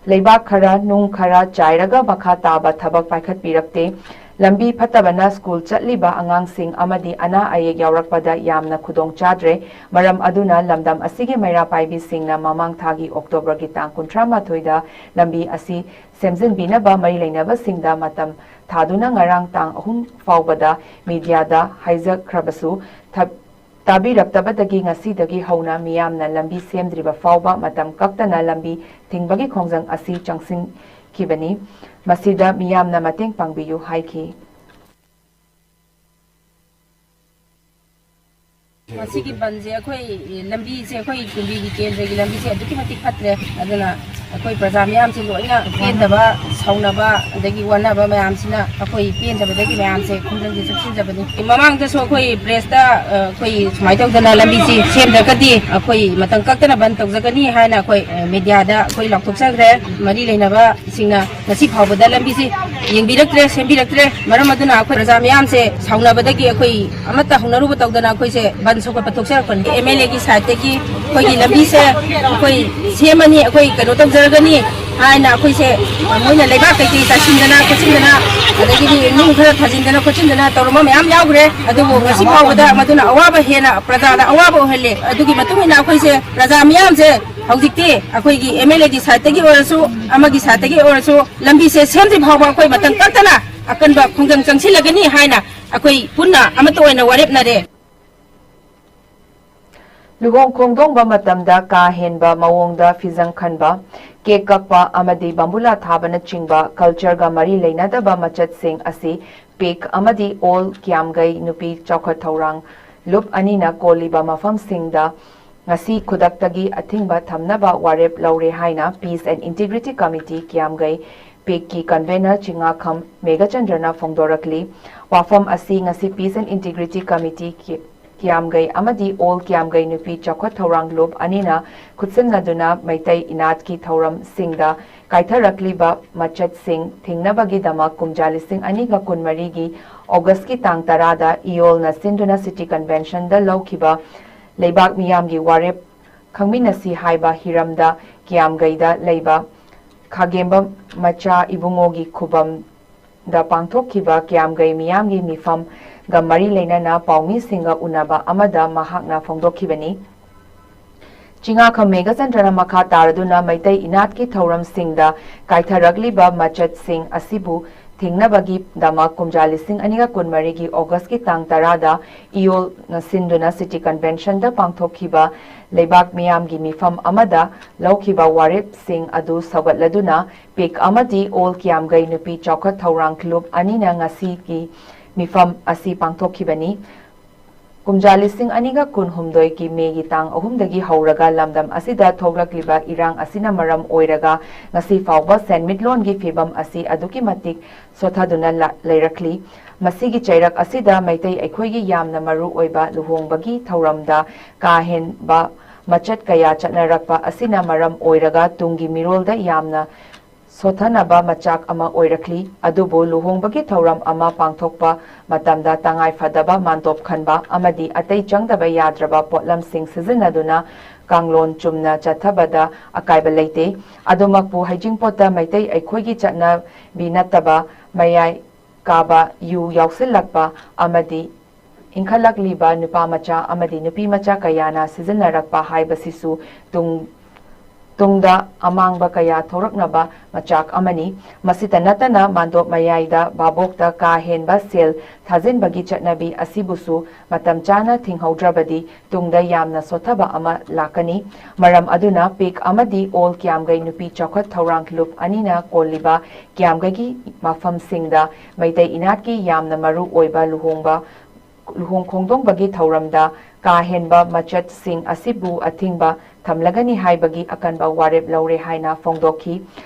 ꯂꯩꯕꯥꯛ ꯈꯔ, ꯅꯨꯡ ꯈꯔ ꯆꯥꯏꯔꯒ ꯃꯈꯥ ꯇꯥꯕ ꯊꯕꯛ ꯄꯥꯏꯈꯠꯄꯤꯔꯛꯇꯦ꯫ ꯂꯝꯕꯤ ꯐꯠꯇꯕꯅ ꯁ꯭ꯀꯨꯜ ꯆꯠꯂꯤꯕ ꯑꯉꯥꯡꯁꯤꯡ ꯑꯃꯗꯤ ꯑꯅꯥ ꯑꯌꯦꯛ ꯌꯥꯎꯔꯛꯄꯗ ꯌꯥꯝꯅ ꯈꯨꯗꯣꯡ ꯆꯥꯗ꯭ꯔꯦ꯫ ꯃꯔꯝ ꯑꯗꯨꯅ ꯂꯝꯗꯝ ꯑꯁꯤꯒꯤ ꯃꯩꯔꯥ ꯄꯥꯏꯕꯤꯁꯤꯡꯅ ꯃꯃꯥꯡ ꯊꯥꯒꯤ ꯑꯣꯛꯇꯣꯕꯔꯒꯤ ꯇꯥꯡ ꯀꯨꯟꯊ꯭ꯔꯥ ꯃꯥꯊꯣꯏꯗ ꯂꯝꯕꯤ ꯑꯁꯤ ꯁꯦꯝꯖꯤꯟꯕꯤꯅꯕ ꯃꯔꯤ ꯂꯩꯅꯕꯁꯤꯡꯗ ꯃꯇꯝ ꯊꯥꯗꯨꯅ ꯉꯔꯥꯡ ꯇꯥꯡ ꯑꯍꯨꯝ ꯐꯥꯎꯕꯗ ꯃꯤꯗꯤꯌꯥꯗ ꯍꯥꯏꯖꯈ꯭ꯔꯕꯁꯨ, ꯊ-, ꯇꯥꯕꯤꯔꯛꯇꯕꯗꯒꯤ ꯉꯁꯤꯗꯒꯤ ꯍꯧꯅ ꯃꯤꯌꯥꯝꯅ ꯂꯝꯕꯤ ꯁꯦꯝꯗ꯭ꯔꯤꯕ ꯐꯥꯎꯕ ꯃꯇꯝ ꯀꯛꯇꯅ ꯂꯝꯕꯤ ꯊꯤꯡꯕꯒꯤ ꯈꯣꯡꯖꯪ ꯑꯁꯤ ꯆꯪꯁꯤꯟꯈꯤꯕꯅꯤ꯫ ꯃꯁꯤꯗ ꯃꯤꯌꯥꯝꯅ ꯃꯇꯦꯡ ꯄꯥꯡꯕꯤꯌꯨ ꯍꯥꯏꯈꯤ꯫ ꯃꯁꯤꯒꯤ ꯕꯟꯁꯦ ꯑꯩꯈꯣꯏ ꯂꯝꯕꯤꯁꯦ, ꯑꯩꯈꯣꯏ ꯀꯨꯝꯕꯤꯒꯤ ꯀꯦꯟꯗ꯭ꯔꯒꯤ ꯂꯝꯕꯤꯁꯦ ꯑꯗꯨꯛꯀꯤ ꯃꯇꯤꯛ ꯐꯠꯇ꯭ꯔꯦ꯫ ꯑꯗꯨꯅ ꯑꯩꯈꯣꯏ ꯄ꯭ꯔꯖꯥ ꯃꯤꯌꯥꯝꯁꯦ ꯂꯣꯏꯅ ꯄꯦꯟꯗꯕ, ꯁꯥꯎꯅꯕ, ꯑꯗꯒꯤ ꯋꯥꯅꯕ ꯃꯌꯥꯝꯁꯤꯅ ꯑꯩꯈꯣꯏ ꯄꯦꯟꯗꯕꯗꯒꯤ ꯃꯌꯥꯝꯁꯦ ꯈꯣꯡꯖꯪꯁꯦ ꯆꯠꯁꯤꯟꯖꯕꯅꯤ꯫ ꯃꯃꯥꯡꯗꯁꯨ ꯑꯩꯈꯣꯏ ꯄ꯭ꯔꯦꯁꯇ, ꯑ, ꯑꯩꯈꯣꯏ ꯁꯨꯃꯥꯏꯅ ꯇꯧꯗꯅ ꯂꯝꯕꯤꯁꯤ ꯁꯦꯝꯗ꯭ꯔꯒꯗꯤ ꯑꯩꯈꯣꯏ ꯃꯇꯝ ꯀꯛꯇꯅ ꯕꯟ ꯇꯧꯖꯒꯅꯤ ꯍꯥꯏꯅ ꯑꯩꯈꯣꯏ, ꯑ, ꯃꯦꯗꯤꯌꯥꯗ ꯑꯩꯈꯣꯏ ꯂꯥꯎꯊꯣꯛꯆꯈ꯭ꯔꯦ꯫ ꯃꯔꯤ ꯂꯩꯅꯕꯁꯤꯡꯅ ꯉꯁꯤ ꯐꯥꯎꯕꯗ ꯂꯝꯕꯤꯁꯤ ꯌꯦꯡꯕꯤꯔꯛꯇ꯭ꯔꯦ, ꯁꯦꯝꯕꯤꯔꯛꯇ꯭ꯔꯦ꯫ ꯃꯔꯝ ꯑꯗꯨꯅ ꯑꯩꯈꯣꯏ ꯄ꯭ꯔꯖꯥ ꯃꯤꯌꯥꯝꯁꯦ ꯁꯥꯎꯅꯕꯗꯒꯤ ꯑꯩꯈꯣꯏ ꯑꯃꯠꯇ ꯍꯧꯅꯔꯨꯕ ꯇꯧꯗꯅ ꯑꯩꯈꯣꯏꯁꯦ ꯕꯟ ꯁꯧꯒꯠꯄ ꯊꯣꯛꯆꯔꯛꯄꯅꯤ꯫ ꯑꯦꯝ ꯑꯦꯜ ꯑꯦꯒꯤ ꯁꯥꯏꯠꯇꯒꯤ ꯑꯩꯈꯣꯏꯒꯤ ꯂꯝꯕꯤꯁꯦ ꯑꯩꯈꯣꯏ ꯁꯦꯝꯃꯅꯤ, ꯑꯩꯈꯣꯏ ꯀꯩꯅꯣ ꯇꯧꯖꯔꯒꯅꯤ ꯍꯥꯏꯅ ꯑꯩꯈꯣꯏꯁꯦ ꯃꯣꯏꯅ ꯂꯩꯕꯥꯛ ꯀꯩꯀꯩ ꯇꯥꯁꯤꯟꯗꯅ ꯈꯣꯠꯆꯤꯟꯗꯅ, ꯑꯗꯒꯤꯗꯤ ꯅꯨꯡ ꯈꯔ ꯊꯥꯖꯤꯟꯗꯅ ꯈꯣꯠꯆꯤꯟꯗꯅ ꯇꯧꯔꯝꯕ ꯃꯌꯥꯝ ꯌꯥꯎꯈ꯭ꯔꯦ꯫ ꯑꯗꯨꯕꯨ ꯉꯁꯤ ꯐꯥꯎꯕꯗ ꯃꯗꯨꯅ ꯑꯋꯥꯕ ꯍꯦꯟꯅ ꯄ꯭ꯔꯖꯥꯗ ꯑꯋꯥꯕ ꯑꯣꯏꯍꯜꯂꯦ꯫ ꯑꯗꯨꯒꯤ ꯃꯇꯨꯡ ꯏꯟꯅ ꯑꯩꯈꯣꯏꯁꯦ ꯄ꯭ꯔꯖꯥ ꯃꯤꯌꯥꯝꯁꯦ ꯍꯧꯖꯤꯛꯇꯤ ꯑꯩꯈꯣꯏꯒꯤ ꯑꯦꯝ ꯑꯦꯜ ꯑꯦꯒꯤ ꯁꯥꯏꯠꯇꯒꯤ ꯑꯣꯏꯔꯁꯨ, ꯑꯃꯒꯤ ꯁꯥꯏꯠꯇꯒꯤ ꯑꯣꯏꯔꯁꯨ, ꯂꯝꯕꯤꯁꯦ ꯁꯦꯝꯗ꯭ꯔꯤ ꯐꯥꯎꯕ ꯑꯩꯈꯣꯏ ꯃꯇꯝ ꯀꯛꯇꯅ ꯑꯀꯟꯕ ꯈꯣꯡꯖꯪ ꯆꯪꯁꯤꯜꯂꯒꯅꯤ ꯍꯥꯏꯅ ꯑꯩꯈꯣꯏ ꯄꯨꯟꯅ ꯑꯃꯠꯇ ꯑꯣꯏꯅ ꯋꯥꯔꯦꯞꯅꯔꯦ꯫ ꯂꯨꯍꯣꯡ ꯈꯣꯡꯗꯣꯡꯕ ꯃꯇꯝꯗ ꯀꯥ ꯍꯦꯟꯕ ꯃꯑꯣꯡꯗ ꯐꯤꯖꯪ ꯈꯟꯕ, ꯀꯦꯛ ꯀꯛꯄ ꯑꯃꯗꯤ ꯕꯝꯕꯨꯂꯥ ꯊꯥꯕꯅꯆꯤꯡꯕ ꯀꯜꯆꯔꯒ ꯃꯔꯤ ꯂꯩꯅꯗꯕ ꯃꯆꯠꯁꯤꯡ ꯑꯁꯤ ꯄꯤꯛ ꯑꯃꯗꯤ ꯑꯣꯜ ꯀꯤꯌꯥꯝꯒꯩ ꯅꯨꯄꯤ ꯆꯥꯎꯈꯠ ꯊꯧꯔꯥꯡ ꯂꯨꯞ ꯑꯅꯤꯅ ꯀꯣꯜꯂꯤꯕ ꯃꯐꯝꯁꯤꯡꯗ ꯉꯁꯤ ꯈꯨꯗꯛꯇꯒꯤ ꯑꯊꯤꯡꯕ ꯊꯝꯅꯕ ꯋꯥꯔꯦꯞ ꯂꯧꯔꯦ ꯍꯥꯏꯅ Peace and Integrity Committee Kiyamgei ꯄꯤꯛꯀꯤ ꯀꯟꯚꯦꯅꯔ ꯆꯤꯉꯥꯈꯝ ꯃꯦꯘꯆꯟꯗ꯭ꯔꯅ ꯐꯣꯡꯗꯣꯔꯛꯂꯤ꯫ ꯋꯥꯐꯝ ꯑꯁꯤ ꯉꯁꯤ Peace and Integrity Committee ꯀꯤ-, ꯀꯤꯌꯥꯝꯒꯩ ꯑꯃꯗꯤ ꯑꯣꯜ ꯀꯤꯌꯥꯝꯒꯩ ꯅꯨꯄꯤ ꯆꯥꯎꯈꯠ ꯊꯧꯔꯥꯡ ꯂꯨꯞ ꯑꯅꯤꯅ ꯈꯨꯠꯁꯝꯅꯗꯨꯅ ꯃꯩꯇꯩ ꯏꯅꯥꯠꯀꯤ ꯊꯧꯔꯝꯁꯤꯡꯗ ꯀꯥꯏꯊꯔꯛꯂꯤꯕ ꯃꯆꯠꯁꯤꯡ ꯊꯤꯡꯅꯕꯒꯤꯗꯃꯛ ꯀꯨꯝꯖꯥ ꯂꯤꯁꯤꯡ ꯑꯅꯤꯒ ꯀꯨꯟꯃꯔꯤꯒꯤ ꯑꯣꯒꯁꯀꯤ ꯇꯥꯡ ꯇꯔꯥꯗ ꯏꯌꯣꯜꯅ ꯁꯤꯟꯗꯨꯅ ꯁꯤꯇꯤ ꯀꯟꯚꯦꯟꯁꯟꯗ ꯂꯧꯈꯤꯕ ꯂꯩꯕꯥꯛ ꯃꯤꯌꯥꯝꯒꯤ ꯋꯥꯔꯦꯞ ꯈꯪꯃꯤꯟꯅꯁꯤ ꯍꯥꯏꯕ ꯍꯤꯔꯝꯗ ꯀꯤꯌꯥꯝꯒꯩꯗ ꯂꯩꯕ ꯈꯥꯒꯦꯝꯕ ꯃꯆꯥ ꯏꯕꯨꯡꯉꯣꯒꯤ ꯈꯨꯕꯝꯗ ꯄꯥꯡꯊꯣꯛꯈꯤꯕ ꯀꯤꯌꯥꯝꯒꯩ ꯃꯤꯌꯥꯝꯒꯤ ꯃꯤꯐꯝꯒ ꯃꯔꯤ ꯂꯩꯅꯅ ꯄꯥꯎꯃꯤꯁꯤꯡꯒ ꯎꯅꯕ ꯑꯃꯗ ꯃꯍꯥꯛꯅ ꯐꯣꯡꯗꯣꯛꯈꯤꯕꯅꯤ꯫ ꯆꯤꯉꯥꯈꯝ ꯃꯦꯘꯆꯟꯗ꯭ꯔꯅ ꯃꯈꯥ ꯇꯥꯔꯗꯨꯅ ꯃꯩꯇꯩ ꯏꯅꯥꯠꯀꯤ ꯊꯧꯔꯝꯁꯤꯡꯗ ꯀꯥꯏꯊꯔꯛꯂꯤꯕ ꯃꯆꯠꯁꯤꯡ ꯑꯁꯤꯕꯨ ꯊꯤꯡꯅꯕꯒꯤꯗꯃꯛ ꯀꯨꯝꯖꯥ ꯂꯤꯁꯤꯡ ꯑꯅꯤꯒ ꯀꯨꯟꯃꯔꯤꯒꯤ ꯑꯣꯒꯁꯀꯤ ꯇꯥꯡ ꯇꯔꯥꯗ ꯏꯌꯣꯜꯅ ꯁꯤꯟꯗꯨꯅ ꯁꯤꯇꯤ ꯀꯟꯚꯦꯟꯁꯟꯗ ꯄꯥꯡꯊꯣꯛꯈꯤꯕ ꯂꯩꯕꯥꯛ ꯃꯤꯌꯥꯝꯒꯤ ꯃꯤꯐꯝ ꯑꯃꯗ ꯂꯧꯈꯤꯕ ꯋꯥꯔꯦꯞꯁꯤꯡ ꯑꯗꯨ ꯁꯧꯒꯠꯂꯗꯨꯅ ꯄꯤꯛ ꯑꯃꯗꯤ ꯑꯣꯜ ꯀꯤꯌꯥꯝꯒꯩ ꯅꯨꯄꯤ ꯆꯥꯎꯈꯠ ꯊꯧꯔꯥꯡ ꯂꯨꯞ ꯑꯅꯤꯅ ꯉꯁꯤꯒꯤ ꯃꯤꯐꯝ ꯑꯁꯤ ꯄꯥꯡꯊꯣꯛꯈꯤꯕꯅꯤ꯫ ꯀꯨꯝꯖꯥ ꯂꯤꯁꯤꯡ ꯑꯅꯤꯒ ꯀꯨꯟꯍꯨꯝꯗꯣꯏꯒꯤ ꯃꯦꯒꯤ ꯇꯥꯡ ꯑꯍꯨꯝꯗꯒꯤ ꯍꯧꯔꯒ ꯂꯝꯗꯝ ꯑꯁꯤꯗ ꯊꯣꯛꯂꯛꯂꯤꯕ ꯏꯔꯥꯡ ꯑꯁꯤꯅ ꯃꯔꯝ ꯑꯣꯏꯔꯒ ꯉꯁꯤ ꯐꯥꯎꯕ ꯁꯦꯟꯃꯤꯠꯂꯣꯟꯒꯤ ꯐꯤꯕꯝ ꯑꯁꯤ ꯑꯗꯨꯛꯀꯤ ꯃꯇꯤꯛ ꯁꯣꯊꯗꯨꯅ ꯂ-, ꯂꯩꯔꯛꯂꯤ꯫ ꯃꯁꯤꯒꯤ ꯆꯩꯔꯛ ꯑꯁꯤꯗ ꯃꯩꯇꯩ ꯑꯩꯈꯣꯏꯒꯤ ꯌꯥꯝꯅ ꯃꯔꯨ ꯑꯣꯏꯕ ꯂꯨꯍꯣꯡꯕꯒꯤ ꯊꯧꯔꯝꯗ ꯀꯥ ꯍꯦꯟꯕ ꯃꯆꯠ ꯀꯌꯥ ꯆꯠꯅꯔꯛꯄ ꯑꯁꯤꯅ ꯃꯔꯝ ꯑꯣꯏꯔꯒ ꯇꯨꯡꯒꯤ ꯃꯤꯔꯣꯜꯗ ꯌꯥꯝꯅ ꯁꯣꯊꯅꯕ ꯃꯆꯥꯛ ꯑꯃ ꯑꯣꯏꯔꯛꯂꯤ꯫ ꯑꯗꯨꯕꯨ ꯂꯨꯍꯣꯡꯕꯒꯤ ꯊꯧꯔꯝ ꯑꯃ ꯄꯥꯡꯊꯣꯛꯄ ꯃꯇꯝꯗ ꯇꯉꯥꯏ ꯐꯗꯕ ꯃꯥꯟꯗꯣꯞ ꯈꯟꯕ ꯑꯃꯗꯤ ꯑꯇꯩ ꯆꯪꯗꯕ ꯌꯥꯗ꯭ꯔꯕ ꯄꯣꯠꯂꯝꯁꯤꯡ ꯁꯤꯖꯤꯟꯅꯗꯨꯅ ꯀꯥꯡꯂꯣꯟ ꯆꯨꯝꯅ ꯆꯠꯊꯕꯗ ꯑꯀꯥꯏꯕ ꯂꯩꯇꯦ꯫ ꯑꯗꯨꯃꯛꯄꯨ ꯍꯩꯖꯤꯡꯄꯣꯠꯇ ꯃꯩꯇꯩ ꯑꯩꯈꯣꯏꯒꯤ ꯆꯠꯅꯕꯤ ꯅꯠꯇꯕ ꯃꯌꯥꯏ ꯀꯥꯕ ꯌꯨ ꯌꯥꯎꯁꯤꯜꯂꯛꯄ ꯑꯃꯗꯤ ꯏꯟꯈꯠꯂꯛꯂꯤꯕ ꯅꯨꯄꯥ ꯃꯆꯥ ꯑꯃꯗꯤ ꯅꯨꯄꯤ ꯃꯆꯥ ꯀꯌꯥꯅ ꯁꯤꯖꯤꯟꯅꯔꯛꯄ ꯍꯥꯏꯕꯁꯤꯁꯨ ꯇꯨꯡ-, ꯇꯨꯡꯗ ꯑꯃꯥꯡꯕ ꯀꯌꯥ ꯊꯣꯔꯛꯅꯕ ꯃꯆꯥꯛ ꯑꯃꯅꯤ꯫ ꯃꯁꯤꯇ ꯅꯠꯇꯅ ꯃꯥꯟꯗꯣꯞ ꯃꯌꯥꯏꯗ ꯚꯥꯕꯣꯛꯇ ꯀꯥ ꯍꯦꯟꯕ ꯁꯦꯜ ꯊꯥꯖꯤꯟꯕꯒꯤ ꯆꯠꯅꯕꯤ ꯑꯁꯤꯕꯨꯁꯨ ꯃꯇꯝ ꯆꯥꯅ ꯊꯤꯡꯍꯧꯗ꯭ꯔꯕꯗꯤ ꯇꯨꯡꯗ ꯌꯥꯝꯅ ꯁꯣꯠꯊꯕ ꯑꯃ ꯂꯥꯛꯀꯅꯤ꯫ ꯃꯔꯝ ꯑꯗꯨꯅ ꯄꯤꯛ ꯑꯃꯗꯤ ꯑꯣꯜ ꯀꯤꯌꯥꯝꯒꯩ ꯅꯨꯄꯤ ꯆꯥꯎꯈꯠ ꯊꯧꯔꯥꯡ ꯂꯨꯞ ꯑꯅꯤꯅ ꯀꯣꯜꯂꯤꯕ ꯀꯤꯌꯥꯝꯒꯩꯒꯤ ꯃꯐꯝꯁꯤꯡꯗ ꯃꯩꯇꯩ ꯏꯅꯥꯠꯀꯤ ꯌꯥꯝꯅ ꯃꯔꯨ ꯑꯣꯏꯕ ꯂꯨꯍꯣꯡꯕ, ꯂꯨꯍꯣꯡ ꯈꯣꯡꯗꯣꯡꯕꯒꯤ ꯊꯧꯔꯝꯗ ꯀꯥ ꯍꯦꯟꯕ ꯃꯆꯠꯁꯤꯡ ꯑꯁꯤꯕꯨ ꯑꯊꯤꯡꯕ ꯊꯝꯂꯒꯅꯤ ꯍꯥꯏꯕꯒꯤ ꯑꯀꯟꯕ ꯋꯥꯔꯦꯞ ꯂꯧꯔꯦ ꯍꯥꯏꯅ ꯐꯣꯡꯗꯣꯛꯈꯤ꯫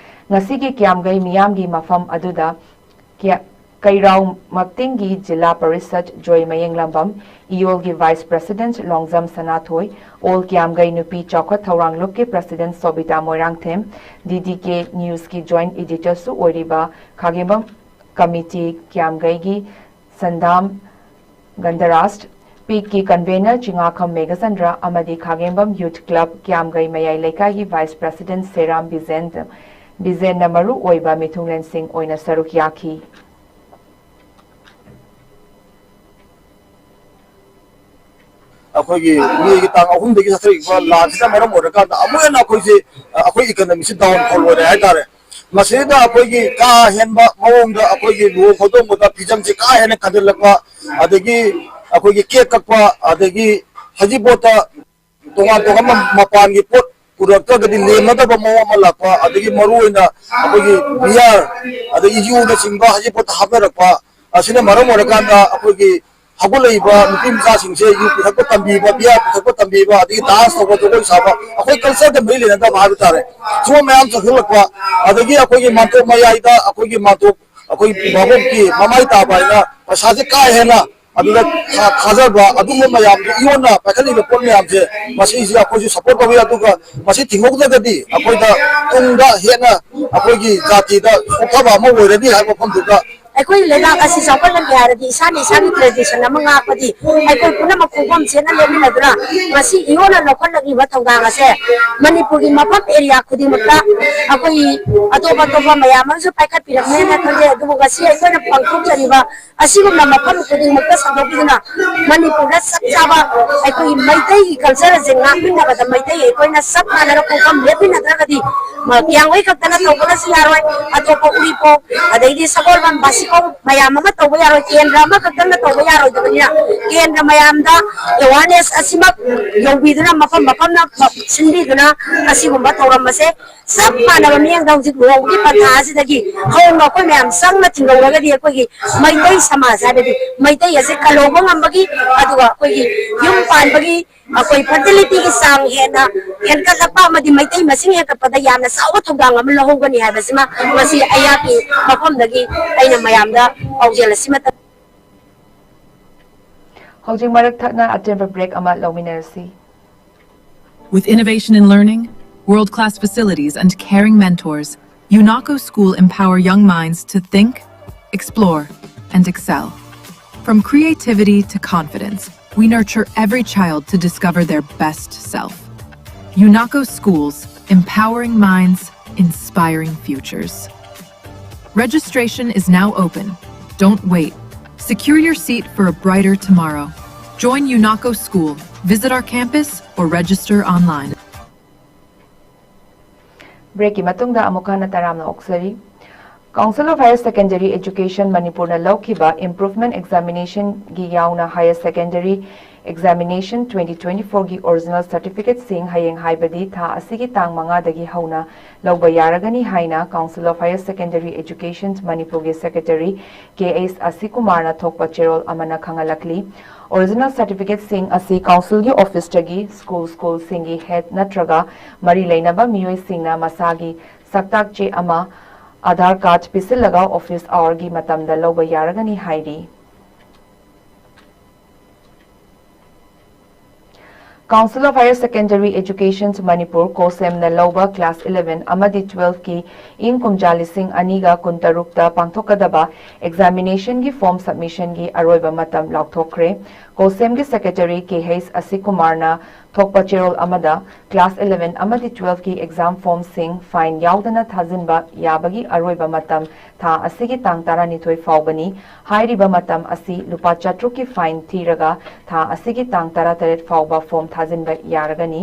ꯉꯁꯤꯒꯤ ꯀꯤꯌꯥꯝꯒꯩ ꯃꯤꯌꯥꯝꯒꯤ ꯃꯐꯝ ꯑꯗꯨꯗ ꯀꯤꯌꯥ-, ꯀꯩꯔꯥꯎ ꯃꯛꯇꯤꯡꯒꯤ ꯖꯤꯂꯥ ꯄꯔꯤꯁꯠ ꯖꯣꯏ ꯃꯌꯦꯡꯂꯝꯕꯝ, ꯏꯌꯣꯜꯒꯤ ꯚꯥꯏꯁ ꯄ꯭ꯔꯦꯁꯤꯗꯦꯟꯠ ꯂꯣꯡꯖꯝ ꯁꯅꯥꯊꯣꯏ, ꯑꯣꯜ ꯀꯤꯌꯥꯝꯒꯩ ꯅꯨꯄꯤ ꯆꯥꯎꯈꯠ ꯊꯧꯔꯥꯡ ꯂꯨꯞꯀꯤ ꯄ꯭ꯔꯦꯁꯤꯗꯦꯟꯠ ꯁꯣꯕꯤꯇꯥ ꯃꯣꯏꯔꯥꯡꯊꯦꯝ, ꯗꯤ ꯗꯤ ꯀꯦ ꯅ꯭ꯌꯨꯁꯀꯤ ꯖꯣꯏꯟꯠ ꯏꯗꯤꯇꯔꯁꯨ ꯑꯣꯏꯔꯤꯕ ꯈꯥꯒꯦꯝꯕꯝ ꯀꯃꯤꯇꯤ ꯀꯤꯌꯥꯝꯒꯩꯒꯤ ꯁꯟꯗꯥꯝ ꯒꯟꯙꯔꯥꯖ, ꯄꯤꯛꯀꯤ ꯀꯟꯚꯦꯅꯔ ꯆꯤꯉꯥꯈꯝ ꯃꯦꯘꯆꯟꯗ꯭ꯔ ꯑꯃꯗꯤ ꯈꯥꯒꯦꯝꯕꯝ ꯌꯨꯊ ꯀ꯭ꯂꯕ ꯀꯤꯌꯥꯝꯒꯩ ꯃꯌꯥꯏ ꯂꯩꯀꯥꯏꯒꯤ ꯚꯥꯏꯁ ꯄ꯭ꯔꯦꯁꯤꯗꯦꯟꯠ ꯁꯦꯔꯥꯝ ꯕꯤꯖꯦꯟ, ꯕꯤꯖꯦꯟꯅ ꯃꯔꯨ ꯑꯣꯏꯕ ꯃꯤꯊꯨꯡꯂꯦꯟꯁꯤꯡ ꯑꯣꯏꯅ ꯁꯔꯨꯛ ꯌꯥꯈꯤ꯫ ꯑꯩꯈꯣꯏꯒꯤ ꯃꯦꯒꯤ ꯇꯥꯡ ꯑꯍꯨꯝꯗꯒꯤ ꯆꯠꯊꯔꯛꯏꯕ ꯂꯥꯟꯁꯤꯅ ꯃꯔꯝ ꯑꯣꯏꯔꯀꯥꯟꯗ ꯑꯃꯨꯛ ꯍꯦꯟꯅ ꯑꯩꯈꯣꯏꯁꯦ, ꯑ, ꯑꯩꯈꯣꯏ ꯏꯀꯅꯃꯤꯁꯤ ꯗꯥꯎꯟꯐꯣꯜ ꯑꯣꯏꯔꯦ ꯍꯥꯏꯇꯥꯔꯦ꯫ ꯃꯁꯤꯗ ꯑꯩꯈꯣꯏꯒꯤ ꯀꯥ ꯍꯦꯟꯕ ꯃꯑꯣꯡꯗ ꯑꯩꯈꯣꯏꯒꯤ ꯂꯨꯍꯣꯡ ꯈꯣꯡꯗꯣꯡꯕꯗ ꯐꯤꯖꯪꯁꯦ ꯀꯥ ꯍꯦꯟꯅ ꯈꯟꯖꯤꯜꯂꯛꯄ, ꯑꯗꯒꯤ ꯑꯩꯈꯣꯏꯒꯤ ꯀꯦꯛ ꯀꯛꯄ, ꯑꯗꯒꯤ ꯍꯩꯖꯤꯡꯄꯣꯠꯇ ꯇꯣꯉꯥꯟ ꯇꯣꯉꯥꯟꯕ ꯃꯄꯥꯟꯒꯤ ꯄꯣꯠ ꯄꯨꯔꯛꯇ꯭ꯔꯒꯗꯤ ꯂꯦꯝꯅꯗꯕ ꯃꯑꯣꯡ ꯑꯃ ꯂꯥꯛꯄ, ꯑꯗꯒꯤ ꯃꯔꯨꯑꯣꯏꯅ ꯑꯩꯈꯣꯏꯒꯤ ꯕꯤꯌꯥꯔ, ꯑꯗꯒꯤ ꯌꯨꯅꯆꯤꯡꯕ ꯍꯩꯖꯤꯡꯄꯣꯠꯇ ꯍꯥꯞꯅꯔꯛꯄ ꯑꯁꯤꯅ ꯃꯔꯝ ꯑꯣꯏꯔꯀꯥꯟꯗ ꯑꯩꯈꯣꯏꯒꯤ ꯍꯧꯒꯠꯂꯛꯏꯕ ꯅꯨꯄꯤ ꯃꯆꯥꯁꯤꯡꯁꯦ ꯌꯨ ꯄꯤꯊꯛꯄ ꯇꯝꯕꯤꯕ, ꯕꯤꯌꯥ ꯄꯤꯊꯛꯄ ꯇꯝꯕꯤꯕ, ꯑꯗꯒꯤ ꯗꯥꯟꯁ ꯇꯧꯕ, ꯖꯒꯣꯏ ꯁꯥꯕ, ꯑꯩꯈꯣꯏ ꯀꯜꯆꯔꯗ ꯃꯔꯤ ꯂꯩꯅꯗꯕ ꯍꯥꯏꯕ ꯇꯥꯔꯦ, ꯁꯤꯒꯨꯝꯕ ꯃꯌꯥꯝ ꯆꯪꯁꯤꯜꯂꯛꯄ, ꯑꯗꯒꯤ ꯑꯩꯈꯣꯏꯒꯤ ꯃꯥꯟꯇꯣꯞ ꯃꯌꯥꯏꯗ ꯑꯩꯈꯣꯏꯒꯤ ꯃꯥꯟꯇꯣꯞ, ꯑꯩꯈꯣꯏ ꯚꯥꯕꯣꯛꯀꯤ ꯃꯃꯥꯏ ꯇꯥꯕ ꯍꯥꯏꯅ ꯄꯩꯁꯥꯁꯦ ꯀꯥ ꯍꯦꯟꯅ ꯑꯗꯨꯗ ꯊꯥ-, ꯊꯥꯖꯕ ꯑꯗꯨꯒꯨꯝꯕ ꯃꯌꯥꯝꯗꯣ, ꯏꯌꯣꯟꯅ ꯄꯥꯏꯈꯠꯂꯤꯕ ꯄꯣꯠ ꯃꯌꯥꯝꯁꯦ, ꯃꯁꯤꯁꯦ ꯑꯩꯈꯣꯏꯁꯨ ꯁꯞꯄꯣꯔꯠ ꯇꯧꯏ꯫ ꯑꯗꯨꯒ ꯃꯁꯤ ꯊꯤꯡꯍꯧꯗ꯭ꯔꯒꯗꯤ ꯑꯩꯈꯣꯏꯗ ꯇꯨꯡꯗ ꯍꯦꯟꯅ ꯑꯩꯈꯣꯏꯒꯤ ꯖꯥꯇꯤꯗ ꯁꯣꯛꯊꯕ ꯑꯃ ꯑꯣꯏꯔꯅꯤ ꯍꯥꯏꯕ ꯃꯐꯝꯗꯨꯗ ꯑꯩꯈꯣꯏ ꯂꯩꯕꯥꯛ ꯑꯁꯤ ꯆꯥꯎꯈꯠꯍꯟꯒꯦ ꯍꯥꯏꯔꯗꯤ ꯏꯁꯥꯅ ꯏꯁꯥꯒꯤ ꯇ꯭ꯔꯦꯗꯤꯁꯟ ꯑꯃ ꯉꯥꯛꯄꯗꯤ ꯑꯩꯈꯣꯏ ꯄꯨꯝꯅꯃꯛ ꯈꯣꯡꯐꯝ ꯆꯦꯠꯅ ꯂꯦꯞꯃꯤꯟꯅꯗꯨꯅ ꯉꯁꯤ ꯏꯌꯣꯟꯅ ꯂꯧꯈꯠꯂꯛꯂꯤꯕ ꯊꯧꯗꯥꯡ ꯑꯁꯦ ꯃꯅꯤꯄꯨꯔꯒꯤ ꯃꯐꯝ ꯑꯦꯔꯤꯌꯥ ꯈꯨꯗꯤꯡꯃꯛꯇ ꯑꯩꯈꯣꯏ ꯑꯇꯣꯞ ꯑꯇꯣꯞꯄ ꯃꯌꯥꯝ ꯑꯃꯁꯨ ꯄꯥꯏꯈꯠꯄꯤꯔꯛꯅꯦꯅ ꯈꯟꯖꯩ꯫ ꯑꯗꯨꯕꯨ ꯉꯁꯤ ꯑꯩꯈꯣꯏꯅ ꯄꯥꯡꯊꯣꯛꯆꯔꯤꯕ ꯑꯁꯤꯒꯨꯝꯅ ꯃꯐꯝ ꯈꯨꯗꯤꯡꯃꯛꯇ ꯁꯟꯗꯣꯛꯄꯤꯗꯨꯅ ꯃꯅꯤꯄꯨꯔꯗ ꯆꯞ ꯆꯥꯕ ꯑꯩꯈꯣꯏꯒꯤ ꯃꯩꯇꯩꯒꯤ ꯀꯜꯆꯔ ꯑꯁꯦ ꯉꯥꯛꯃꯤꯟꯅꯕꯗ ꯃꯩꯇꯩ ꯑꯩꯈꯣꯏꯅ ꯆꯞ ꯃꯥꯟꯅꯅ ꯈꯣꯡꯐꯝ ꯂꯦꯞꯃꯤꯟꯅꯗ꯭ꯔꯒꯗꯤ ꯃ-, ꯀꯤꯌꯥꯡꯒꯩ ꯈꯛꯇꯅ ꯇꯧꯕꯅꯁꯨ ꯌꯥꯔꯣꯏ, ꯑꯇꯣꯞꯄ ꯎꯔꯤꯄꯣꯛ, ꯑꯗꯩꯗꯤ ꯁꯒꯣꯜꯕꯟ, ꯕꯥꯁꯤꯈꯣꯡ ꯃꯌꯥꯝ ꯑꯃ ꯇꯧꯕ ꯌꯥꯔꯣꯏ, ꯀꯦꯟꯗ꯭ꯔ ꯑꯃꯈꯛꯇꯪꯅ ꯇꯧꯕ ꯌꯥꯔꯣꯏꯗꯕꯅꯤꯅ ꯀꯦꯟꯗ꯭ꯔ ꯃꯌꯥꯝꯗ ꯑꯦꯋꯥꯔꯅꯦꯁ ꯑꯁꯤꯃꯛ ꯌꯧꯕꯤꯗꯨꯅ ꯃꯐꯝ ꯃꯐꯝꯅ ꯁꯤꯟꯕꯤꯗꯨꯅ ꯑꯁꯤꯒꯨꯝꯕ ꯊꯧꯔꯝ ꯑꯁꯦ ꯆꯞ ꯃꯥꯟꯅꯕ ꯃꯤꯠꯌꯦꯡꯗ ꯍꯧꯖꯤꯛ ꯂꯨꯍꯣꯡꯕꯒꯤ ꯄꯟꯊꯥ ꯑꯁꯤꯗꯒꯤ ꯍꯧꯅ ꯑꯩꯈꯣꯏ ꯃꯌꯥꯝ ꯆꯪꯅ ꯊꯤꯡꯍꯧꯔꯒꯗꯤ ꯑꯩꯈꯣꯏꯒꯤ ꯃꯩꯇꯩ ꯁꯃꯥꯖ ꯍꯥꯏꯕꯗꯤ ꯃꯩꯇꯩ ꯑꯁꯦ ꯀꯜꯍꯧꯕ ꯉꯝꯕꯒꯤ, ꯑꯗꯨꯒ ꯑꯩꯈꯣꯏꯒꯤ ꯌꯨꯝ ꯄꯥꯟꯕꯒꯤ ꯑꯩꯈꯣꯏ ꯐꯔꯇꯤꯂꯤꯇꯤꯒꯤ ꯆꯥꯡ ꯍꯦꯟꯅ ꯍꯦꯟꯒꯠꯂꯛꯄ ꯑꯃꯗꯤ ꯃꯩꯇꯩ ꯃꯁꯤꯡ ꯍꯦꯟꯒꯠꯄꯗ ꯌꯥꯝꯅ ꯆꯥꯎꯕ ꯊꯧꯗꯥꯡ ꯑꯃ ꯂꯧꯍꯧꯒꯅꯤ ꯍꯥꯏꯕꯁꯤꯃ ꯉꯁꯤ ꯑꯩꯍꯥꯛꯀꯤ ꯃꯐꯝꯗꯒꯤ ꯑꯩꯅ ꯃꯌꯥꯝꯗ ꯄꯥꯎꯖꯦꯜ ꯑꯁꯤꯃ ꯍꯧꯖꯤꯛ ꯃꯔꯛ ꯊꯠꯅ ꯑꯇꯦꯟꯕ ꯕ꯭ꯔꯦꯛ ꯑꯃ ꯂꯧꯃꯤꯟꯅꯔꯁꯤ꯫ With innovation in learning, world class facilities, and caring mentors, UNACO School empower young minds to think, explore, and excel. From creativity to confidence, we nurture every child to discover their best self. UNACO Schools, empowering minds, inspiring futures. Registration is now open. Don't wait. Secure your seat for a brighter tomorrow. Join UNACO School. Visit our campus or register online. ꯕ꯭ꯔꯦꯛꯀꯤ ꯃꯇꯨꯡꯗ ꯑꯃꯨꯛ ꯍꯟꯅ ꯇꯔꯥꯝꯅ ꯑꯣꯛꯆꯔꯤ꯫ Council of Higher Secondary Education ꯃꯅꯤꯄꯨꯔꯅ ꯂꯧꯈꯤꯕ improvement examination ꯒꯤ ꯌꯥꯎꯅ higher secondary Examination twenty twenty-fourꯒꯤ original certificateꯁꯤꯡ ꯍꯌꯦꯡ, ꯍꯥꯏꯕꯗꯤ ꯊꯥ ꯑꯁꯤꯒꯤ ꯇꯥꯡ ꯃꯉꯥꯗꯒꯤ ꯍꯧꯅ ꯂꯧꯕ ꯌꯥꯔꯒꯅꯤ ꯍꯥꯏꯅ Council of Higher Secondary Education ꯃꯅꯤꯄꯨꯔꯒꯤ Secretary ꯀꯦ ꯑꯩꯆ ꯑꯁꯤꯀꯨꯃꯥꯔꯅ ꯊꯣꯛꯄ ꯆꯦꯔꯣꯜ ꯑꯃꯅ ꯈꯪꯍꯜꯂꯛꯂꯤ꯫ Original certificateꯁꯤꯡ ꯑꯁꯤ councilꯒꯤ officeꯇꯒꯤ school, schoolꯁꯤꯡꯒꯤ head ꯅꯠꯇ꯭ꯔꯒ ꯃꯔꯤ ꯂꯩꯅꯕ ꯃꯤꯑꯣꯏꯁꯤꯡꯅ ꯃꯁꯥꯒꯤ ꯁꯛꯇꯥꯛ ꯆꯦ ꯑꯃ, Aadhaar card ꯄꯤꯁꯤꯜꯂꯒ office hourꯒꯤ ꯃꯇꯝꯗ ꯂꯧꯕ ꯌꯥꯔꯒꯅꯤ ꯍꯥꯏꯔꯤ꯫ Council of Higher Secondary Education Manipur, COHSEMꯅ ꯂꯧꯕ class eleven ꯑꯃꯗꯤ twelveꯀꯤ ꯏꯪ ꯀꯨꯝꯖꯥ ꯂꯤꯁꯤꯡ ꯑꯅꯤꯒ ꯀꯨꯟꯇꯔꯨꯛꯇ ꯄꯥꯡꯊꯣꯛꯀꯗꯕ examinationꯒꯤ form submissionꯒꯤ ꯑꯔꯣꯏꯕ ꯃꯇꯝ ꯂꯥꯎꯊꯣꯛꯈ꯭ꯔꯦ꯫ COHSEMꯒꯤ Secretary ꯀꯦ ꯑꯩꯆ ꯑꯁꯤꯀꯨꯃꯥꯔꯅ ꯊꯣꯛꯄ ꯆꯦꯔꯣꯜ ꯑꯃꯗ class eleven ꯑꯃꯗꯤ twelveꯀꯤ exam formꯁꯤꯡ fine ꯌꯥꯎꯗꯅ ꯊꯥꯖꯤꯟꯕ ꯌꯥꯕꯒꯤ ꯑꯔꯣꯏꯕ ꯃꯇꯝ ꯊꯥ ꯑꯁꯤꯒꯤ ꯇꯥꯡ ꯇꯔꯥꯅꯤꯊꯣꯏ ꯐꯥꯎꯕꯅꯤ꯫ ꯍꯥꯏꯔꯤꯕ ꯃꯇꯝ ꯑꯁꯤ ꯂꯨꯄꯥ ꯆꯥꯇ꯭ꯔꯨꯛꯀꯤ fine ꯊꯤꯔꯒ ꯊꯥ ꯑꯁꯤꯒꯤ ꯇꯥꯡ ꯇꯔꯥꯇꯔꯦꯠ ꯐꯥꯎꯕ form ꯊꯥꯖꯤꯟꯕ ꯌꯥꯔꯒꯅꯤ꯫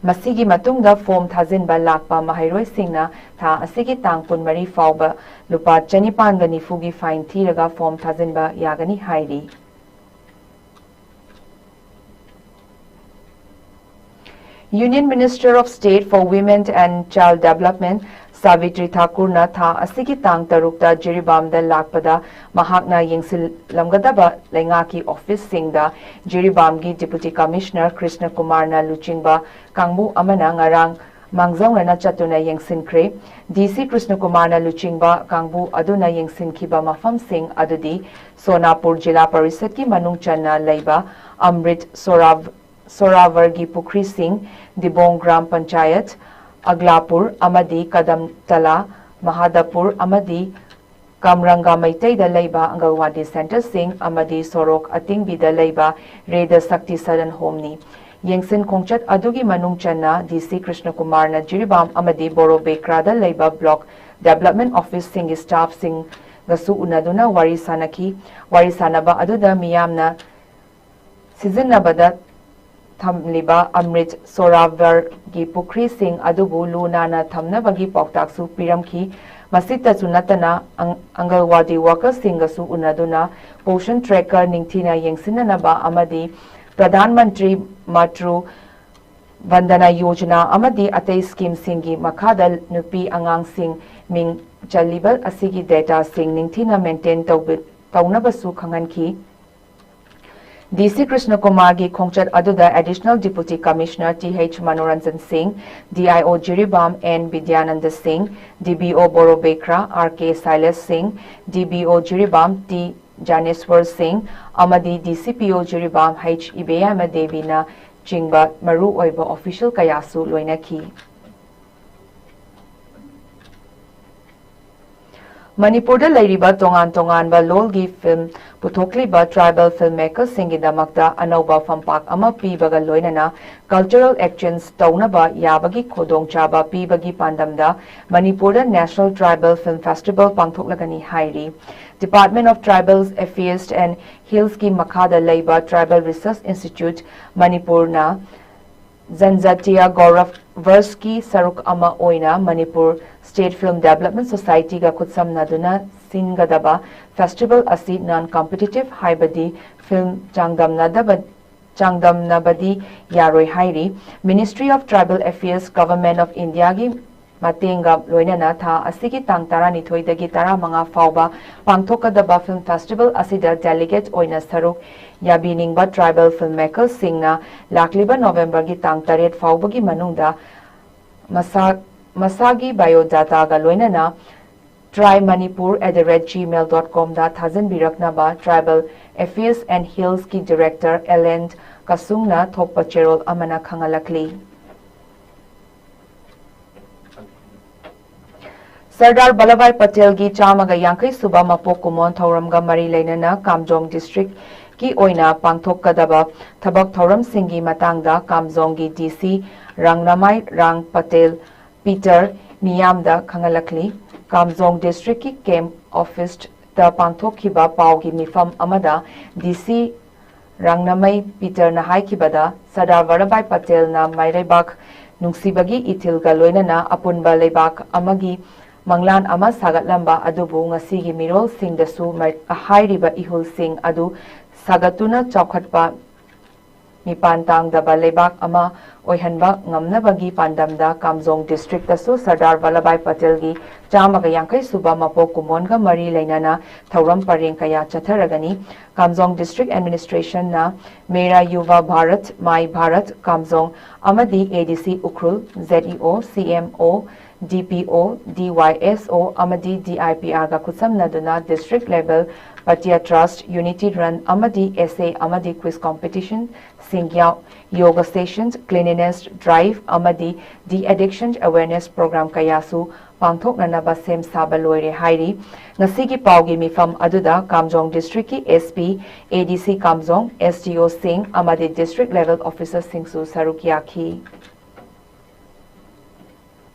ꯃꯁꯤꯒꯤ ꯃꯇꯨꯡꯗ form ꯊꯥꯖꯤꯟꯕ ꯂꯥꯛꯄ ꯃꯍꯩꯔꯣꯏꯁꯤꯡꯅ ꯊꯥ ꯑꯁꯤꯒꯤ ꯇꯥꯡ ꯀꯨꯟꯃꯔꯤ ꯐꯥꯎꯕ ꯂꯨꯄꯥ ꯆꯅꯤꯄꯥꯟꯒ ꯅꯤꯐꯨꯒꯤ fine ꯊꯤꯔꯒ form ꯊꯥꯖꯤꯟꯕ ꯌꯥꯒꯅꯤ ꯍꯥꯏꯔꯤ꯫ Union Minister of State for Women and Child Development Savitri ꯊꯥꯀꯨꯔꯅ ꯊꯥ ꯑꯁꯤꯒꯤ ꯇꯥꯡ ꯇꯔꯨꯛꯇ ꯖꯤꯔꯤꯕꯥꯝꯗ ꯂꯥꯛꯄꯗ ꯃꯍꯥꯛꯅ ꯌꯦꯡꯁꯤꯜꯂꯝꯒꯗꯕ ꯂꯩꯉꯥꯛꯀꯤ officeꯁꯤꯡꯗ ꯖꯤꯔꯤꯕꯥꯝꯒꯤ Deputy Commissioner ꯀ꯭ꯔꯤꯁꯅ ꯀꯨꯃꯥꯔꯅ ꯂꯨꯆꯤꯡꯕ ꯀꯥꯡꯕꯨ ꯑꯃꯅ ꯉꯔꯥꯡ ꯃꯥꯡꯖꯧꯅꯅ ꯆꯠꯇꯨꯅ ꯌꯦꯡꯁꯤꯟꯈ꯭ꯔꯦ꯫ ꯗꯤ ꯁꯤ ꯀ꯭ꯔꯤꯁꯅ ꯀꯨꯃꯥꯔꯅ ꯂꯨꯆꯤꯡꯕ ꯀꯥꯡꯕꯨ ꯑꯗꯨꯅ ꯌꯦꯡꯁꯤꯟꯈꯤꯕ ꯃꯐꯝꯁꯤꯡ ꯑꯗꯨꯗꯤ ꯁꯣꯅꯥꯄꯨꯔ ꯖꯤꯂꯥ ꯄꯔꯤꯁꯠꯀꯤ ꯃꯅꯨꯡ ꯆꯟꯅ ꯂꯩꯕ ꯑꯃ꯭ꯔꯤꯠ ꯁꯣꯔꯥꯚ-, ꯁꯣꯔꯥꯚꯔꯒꯤ ꯄꯨꯈ꯭ꯔꯤꯁꯤꯡ, ꯗꯤꯕꯣꯡ ꯒ꯭ꯔꯥꯝ ꯄꯟꯆꯥꯌꯠ, ꯑꯒ꯭ꯂꯥꯄꯨꯔ ꯑꯃꯗꯤ ꯀꯗꯝꯇꯂꯥ, ꯃꯍꯥꯗꯄꯨꯔ ꯑꯃꯗꯤ ꯀꯝꯔꯪꯒ ꯃꯩꯇꯩꯗ ꯂꯩꯕ ꯑꯪꯒꯜꯋꯥꯗꯤ centreꯁꯤꯡ ꯑꯃꯗꯤ ꯁꯣꯔꯣꯛ ꯑꯇꯤꯡꯕꯤꯗ ꯂꯩꯕ ꯔꯦꯗ ꯁꯛꯇꯤ ꯁꯗꯟ ꯍꯣꯝꯅꯤ꯫ ꯌꯦꯡꯁꯤꯟ ꯈꯣꯡꯆꯠ ꯑꯗꯨꯒꯤ ꯃꯅꯨꯡ ꯆꯟꯅ ꯗꯤ ꯁꯤ ꯀ꯭ꯔꯤꯁꯅ ꯀꯨꯃꯥꯔꯅ ꯖꯤꯔꯤꯕꯥꯝ ꯑꯃꯗꯤ ꯕꯣꯔꯣꯕꯦꯀ꯭ꯔꯥꯗ ꯂꯩꯕ block development officeꯁꯤꯡꯒꯤ staffꯁꯤꯡꯒꯁꯨ ꯎꯅꯗꯨꯅ ꯋꯥꯔꯤ ꯁꯥꯅꯈꯤ꯫ ꯋꯥꯔꯤ ꯁꯥꯅꯕ ꯑꯗꯨꯗ ꯃꯤꯌꯥꯝꯅ ꯁꯤꯖꯤꯟꯅꯕꯗ ꯊꯝꯂꯤꯕ ꯑꯃ꯭ꯔꯤꯠ ꯁꯣꯔꯥꯚꯔꯒꯤ ꯄꯨꯈ꯭ꯔꯤꯁꯤꯡ ꯑꯗꯨꯕꯨ ꯂꯨ ꯅꯥꯟꯅ ꯊꯝꯅꯕꯒꯤ ꯄꯥꯎꯇꯥꯛꯁꯨ ꯄꯤꯔꯝꯈꯤ꯫ ꯃꯁꯤꯇꯁꯨ ꯅꯠꯇꯅ ꯑꯪ-, ꯑꯪꯒꯜꯋꯥꯗꯤ workerꯁꯤꯡꯒꯁꯨ ꯎꯅꯗꯨꯅ ꯄꯣꯁꯟ tracker ꯅꯤꯡꯊꯤꯅ ꯌꯦꯡꯁꯤꯟꯅꯅꯕ ꯑꯃꯗꯤ ꯄ꯭ꯔꯙꯥꯟ ꯃꯟꯇ꯭ꯔꯤ ꯃꯥꯇ꯭ꯔꯨ ꯕꯟꯗꯅꯥ ꯌꯣꯖꯅꯥ ꯑꯃꯗꯤ ꯑꯇꯩ ꯁ꯭ꯀꯤꯝꯁꯤꯡꯒꯤ ꯃꯈꯥꯗ ꯅꯨꯄꯤ ꯑꯉꯥꯡꯁꯤꯡ ꯃꯤꯡ ꯆꯜꯂꯤꯕ ꯑꯁꯤꯒꯤ ꯗꯦꯇꯥꯁꯤꯡ ꯅꯤꯡꯊꯤꯅ ꯃꯦꯟꯇꯦꯟ ꯇꯧꯕ-, ꯇꯧꯅꯕꯁꯨ ꯈꯪꯍꯟꯈꯤ꯫ ꯗꯤ ꯁꯤ ꯀ꯭ꯔꯤꯁꯅ ꯀꯨꯃꯥꯔꯒꯤ ꯈꯣꯡꯆꯠ ꯑꯗꯨꯗ Additional Deputy Commissioner T H Manoranjan Singh, D I O Jiribam and Bidyananda ꯁꯤꯡ, ꯗꯤ ꯕꯤ ꯑꯣ ꯕꯣꯔꯣ ꯕꯦꯈ꯭ꯔꯥ ꯑꯥꯔ ꯀꯦ ꯁꯥꯏꯂꯁ ꯁꯤꯡ, ꯗꯤ ꯕꯤ ꯑꯣ ꯖꯤꯔꯤꯕꯥꯝ ꯇꯤ ꯖꯥꯅꯦꯁ꯭ꯋꯔ ꯁꯤꯡ ꯑꯃꯗꯤ ꯗꯤ ꯁꯤ ꯄꯤ ꯑꯣ ꯖꯤꯔꯤꯕꯥꯝ ꯍꯩꯆ ꯏꯕꯦꯌꯥꯏꯃ ꯗꯦꯕꯤꯅ ꯆꯤꯡꯕ ꯃꯔꯨ ꯑꯣꯏꯕ ꯑꯣꯐꯤꯁꯤꯌꯦꯜ ꯀꯌꯥꯁꯨ ꯂꯣꯏꯅꯈꯤ꯫ ꯃꯅꯤꯄꯨꯔꯗ ꯂꯩꯔꯤꯕ ꯇꯣꯉꯥꯟ ꯇꯣꯉꯥꯟꯕ ꯂꯣꯜꯒꯤ ꯐꯤꯜꯝ ꯄꯨꯊꯣꯛꯂꯤꯕ ꯇ꯭ꯔꯥꯏꯕꯦꯜ ꯐꯤꯜꯝ ꯃꯦꯀꯔꯁꯤꯡꯒꯤꯗꯃꯛꯇ ꯑꯅꯧꯕ ꯐꯝꯄꯥꯛ ꯑꯃ ꯄꯤꯕꯒ ꯂꯣꯏꯅꯅ ꯀꯜꯆꯔꯦꯜ ꯑꯦꯛꯁꯆꯦꯟꯖ ꯇꯧꯅꯕ ꯌꯥꯕꯒꯤ ꯈꯨꯗꯣꯡꯆꯥꯕ ꯄꯤꯕꯒꯤ ꯄꯥꯟꯗꯝꯗ ꯃꯅꯤꯄꯨꯔꯗ National Tribal Film Festival ꯄꯥꯡꯊꯣꯛꯂꯒꯅꯤ ꯍꯥꯏꯔꯤ꯫ Department of Tribal Affairs and Hillsꯀꯤ ꯃꯈꯥꯗ ꯂꯩꯕ Tribal Research Institute ꯃꯅꯤꯄꯨꯔꯅ ꯖꯟꯖꯥꯇꯤꯌꯥ ꯒꯧꯔꯕ ꯕꯔꯁꯀꯤ ꯁꯔꯨꯛ ꯑꯃ ꯑꯣꯏꯅ ꯃꯅꯤꯄꯨꯔ State Film Development Societyꯒ ꯈꯨꯠꯁꯝꯅꯗꯨꯅ ꯁꯤꯟꯒꯗꯕ ꯐꯦꯁꯇꯤꯚꯦꯜ ꯑꯁꯤ non competitive, ꯍꯥꯏꯕꯗꯤ ꯐꯤꯜꯝ ꯆꯥꯡꯗꯝꯅꯗꯕ, ꯆꯥꯡꯗꯝꯅꯕꯗꯤ ꯌꯥꯔꯣꯏ ꯍꯥꯏꯔꯤ꯫ Ministry of Tribal Affairs, Government of Indiaꯒꯤ ꯃꯇꯦꯡꯒ ꯂꯣꯏꯅꯅ ꯊꯥ ꯑꯁꯤꯒꯤ ꯇꯥꯡ ꯇꯔꯥꯅꯤꯊꯣꯏꯗꯒꯤ ꯇꯔꯥꯃꯉꯥ ꯐꯥꯎꯕ ꯄꯥꯡꯊꯣꯛꯀꯗꯕ ꯐꯤꯜꯝ ꯐꯦꯁꯇꯤꯚꯦꯜ ꯑꯁꯤꯗ ꯗꯦꯂꯤꯒꯦꯠ ꯑꯣꯏꯅ ꯁꯔꯨꯛ ꯌꯥꯕꯤꯅꯤꯡꯕ ꯇ꯭ꯔꯥꯏꯕꯦꯜ ꯐꯤꯜꯝ ꯃꯦꯀꯔꯁꯤꯡꯅ ꯂꯥꯛꯂꯤꯕ ꯅꯣꯕꯦꯝꯕꯔꯒꯤ ꯇꯥꯡ ꯇꯔꯦꯠ ꯐꯥꯎꯕꯒꯤ ꯃꯅꯨꯡꯗ ꯃꯁꯥ-, ꯃꯁꯥꯒꯤ ꯕꯥꯏꯑꯣꯗꯥꯇꯥꯒ ꯂꯣꯏꯅꯅ try manipur at the rate gmail dot comꯗ ꯊꯥꯖꯤꯟꯕꯤꯔꯛꯅꯕ Tribal Affairs and Hillsꯀꯤ Director ꯑꯦꯜ ꯑꯦꯟ ꯀꯁꯨꯡꯅ ꯊꯣꯛꯄ ꯆꯦꯔꯣꯜ ꯑꯃꯅ ꯈꯪꯍꯜꯂꯛꯂꯤ꯫ ꯁꯔꯗꯥꯔ ꯚꯜꯂꯚꯚꯥꯏ ꯄꯇꯦꯜꯒꯤ ꯆꯥꯝꯃꯒ ꯌꯥꯡꯈꯩ ꯁꯨꯕ ꯃꯄꯣꯛ ꯀꯨꯝꯑꯣꯟ ꯊꯧꯔꯝꯒ ꯃꯔꯤ ꯂꯩꯅꯅ ꯀꯥꯝꯖꯣꯡ ꯗꯤꯁꯇ꯭ꯔꯤꯛꯀꯤ ꯑꯣꯏꯅ ꯄꯥꯡꯊꯣꯛꯀꯗꯕ ꯊꯕꯛ ꯊꯧꯔꯝꯁꯤꯡꯒꯤ ꯃꯇꯥꯡꯗ ꯀꯥꯝꯖꯣꯡꯒꯤ ꯗꯤ ꯁꯤ ꯔꯥꯡꯅꯃꯥꯏ ꯔꯥꯡ ꯄꯇꯦꯜ ꯄꯤꯇꯔ ꯃꯤꯌꯥꯝꯗ ꯈꯪꯍꯜꯂꯛꯂꯤ꯫ ꯀꯥꯝꯖꯣꯡ ꯗꯤꯁꯇ꯭ꯔꯤꯛꯀꯤ ꯀꯦꯝꯞ ꯑꯣꯐꯤꯁꯇ ꯄꯥꯡꯊꯣꯛꯈꯤꯕ ꯄꯥꯎꯒꯤ ꯃꯤꯐꯝ ꯑꯃꯗ ꯗꯤ ꯁꯤ ꯔꯥꯡꯅꯃꯩ ꯄꯤꯇꯔꯅ ꯍꯥꯏꯈꯤꯕꯗ, ꯁꯔꯗꯥꯔ ꯚꯜꯂꯚꯚꯥꯏ ꯄꯇꯦꯜꯅ ꯃꯥꯏꯔꯩꯕꯥꯛ ꯅꯨꯡꯁꯤꯕꯒꯤ ꯏꯊꯤꯜꯒ ꯂꯣꯏꯅꯅ ꯑꯄꯨꯟꯕ ꯂꯩꯕꯥꯛ ꯑꯃꯒꯤ ꯃꯪꯂꯥꯟ ꯑꯃ ꯁꯥꯒꯠꯂꯝꯕ ꯑꯗꯨꯕꯨ ꯉꯁꯤꯒꯤ ꯃꯤꯔꯣꯜꯁꯤꯡꯗꯁꯨ ꯃ-, ꯍꯥꯏꯔꯤꯕ ꯏꯍꯨꯜꯁꯤꯡ ꯑꯗꯨ ꯁꯥꯒꯠꯇꯨꯅ ꯆꯥꯎꯈꯠꯄ ꯃꯤꯄꯥꯟ ꯇꯥꯡꯗꯕ ꯂꯩꯕꯥꯛ ꯑꯃ ꯑꯣꯏꯍꯟꯕ ꯉꯝꯅꯕꯒꯤ ꯄꯥꯟꯗꯝꯗ ꯀꯥꯝꯖꯣꯡ ꯗꯤꯁꯇ꯭ꯔꯤꯛꯇꯁꯨ ꯁꯔꯗꯥꯔ ꯚꯜꯂꯚꯚꯥꯏ ꯄꯇꯦꯜꯒꯤ ꯆꯥꯝꯃꯒ ꯌꯥꯡꯈꯩ ꯁꯨꯕ ꯃꯄꯣꯛ ꯀꯨꯝꯑꯣꯟꯒ ꯃꯔꯤ ꯂꯩꯅꯅ ꯊꯧꯔꯝ ꯄꯔꯦꯡ ꯀꯌꯥ ꯆꯠꯊꯔꯒꯅꯤ꯫ ꯀꯥꯝꯖꯣꯡ ꯗꯤꯁꯇ꯭ꯔꯤꯛ ꯑꯦꯗꯃꯤꯅꯤꯁꯇ꯭ꯔꯦꯁꯟꯅ ꯃꯦꯔꯥ ꯌꯨꯚꯥ ꯚꯥꯔꯠ, ꯃꯥꯏ ꯚꯥꯔꯠ ꯀꯥꯝꯖꯣꯡ ꯑꯃꯗꯤ ꯑꯦ ꯗꯤ ꯁꯤ ꯎꯈ꯭ꯔꯨꯜ, ꯖꯦꯠ ꯏ ꯑꯣ, ꯁꯤ ꯑꯦꯝ ꯑꯣ, ꯗꯤ ꯄꯤ ꯑꯣ, ꯗꯤ ꯋꯥꯏ ꯑꯦꯁ ꯑꯣ ꯑꯃꯗꯤ ꯗꯤ ꯑꯥꯏ ꯄꯤ ꯑꯥꯔꯒ ꯈꯨꯠꯁꯝꯅꯗꯨꯅ ꯗꯤꯁꯇ꯭ꯔꯤꯛ ꯂꯦꯚꯦꯜ ꯄꯇꯤꯌꯥ ꯇ꯭ꯔꯁꯠ ꯌꯨꯅꯤꯇꯤ ꯔꯟ ꯑꯃꯗꯤ ꯑꯦꯁꯦ ꯑꯃꯗꯤ ꯀ꯭ꯋꯤꯖ ꯀꯣꯝꯄꯤꯇꯤꯁꯟ ꯁꯤꯡ ꯌꯥꯎ-, ꯌꯣꯒ ꯁꯦꯁꯟ, ꯀ꯭ꯂꯤꯅꯤꯅꯦꯁ ꯗ꯭ꯔꯥꯏꯚ ꯑꯃꯗꯤ ꯗꯤ ꯑꯦꯗꯤꯛꯁꯟ ꯑꯦꯋꯦꯔꯅꯦꯁ ꯄ꯭ꯔꯣꯒ꯭ꯔꯥꯝ ꯀꯌꯥꯁꯨ ꯄꯥꯡꯊꯣꯛꯅꯅꯕ ꯁꯦꯝ ꯁꯥꯕ ꯂꯣꯏꯔꯦ ꯍꯥꯏꯔꯤ꯫ ꯉꯁꯤꯒꯤ ꯄꯥꯎꯒꯤ ꯃꯤꯐꯝ ꯑꯗꯨꯗ ꯀꯥꯝꯖꯣꯡ ꯗꯤꯁꯇ꯭ꯔꯤꯛꯀꯤ ꯑꯦꯁ ꯄꯤ, ꯑꯦ ꯗꯤ ꯁꯤ ꯀꯥꯝꯖꯣꯡ, ꯑꯦꯁ ꯗꯤ ꯑꯣꯁꯤꯡ ꯑꯃꯗꯤ ꯗꯤꯁꯇ꯭ꯔꯤꯛ ꯂꯦꯚꯦꯜ ꯑꯣꯐꯤꯁꯔꯁꯤꯡꯁꯨ ꯁꯔꯨꯛ ꯌꯥꯈꯤ꯫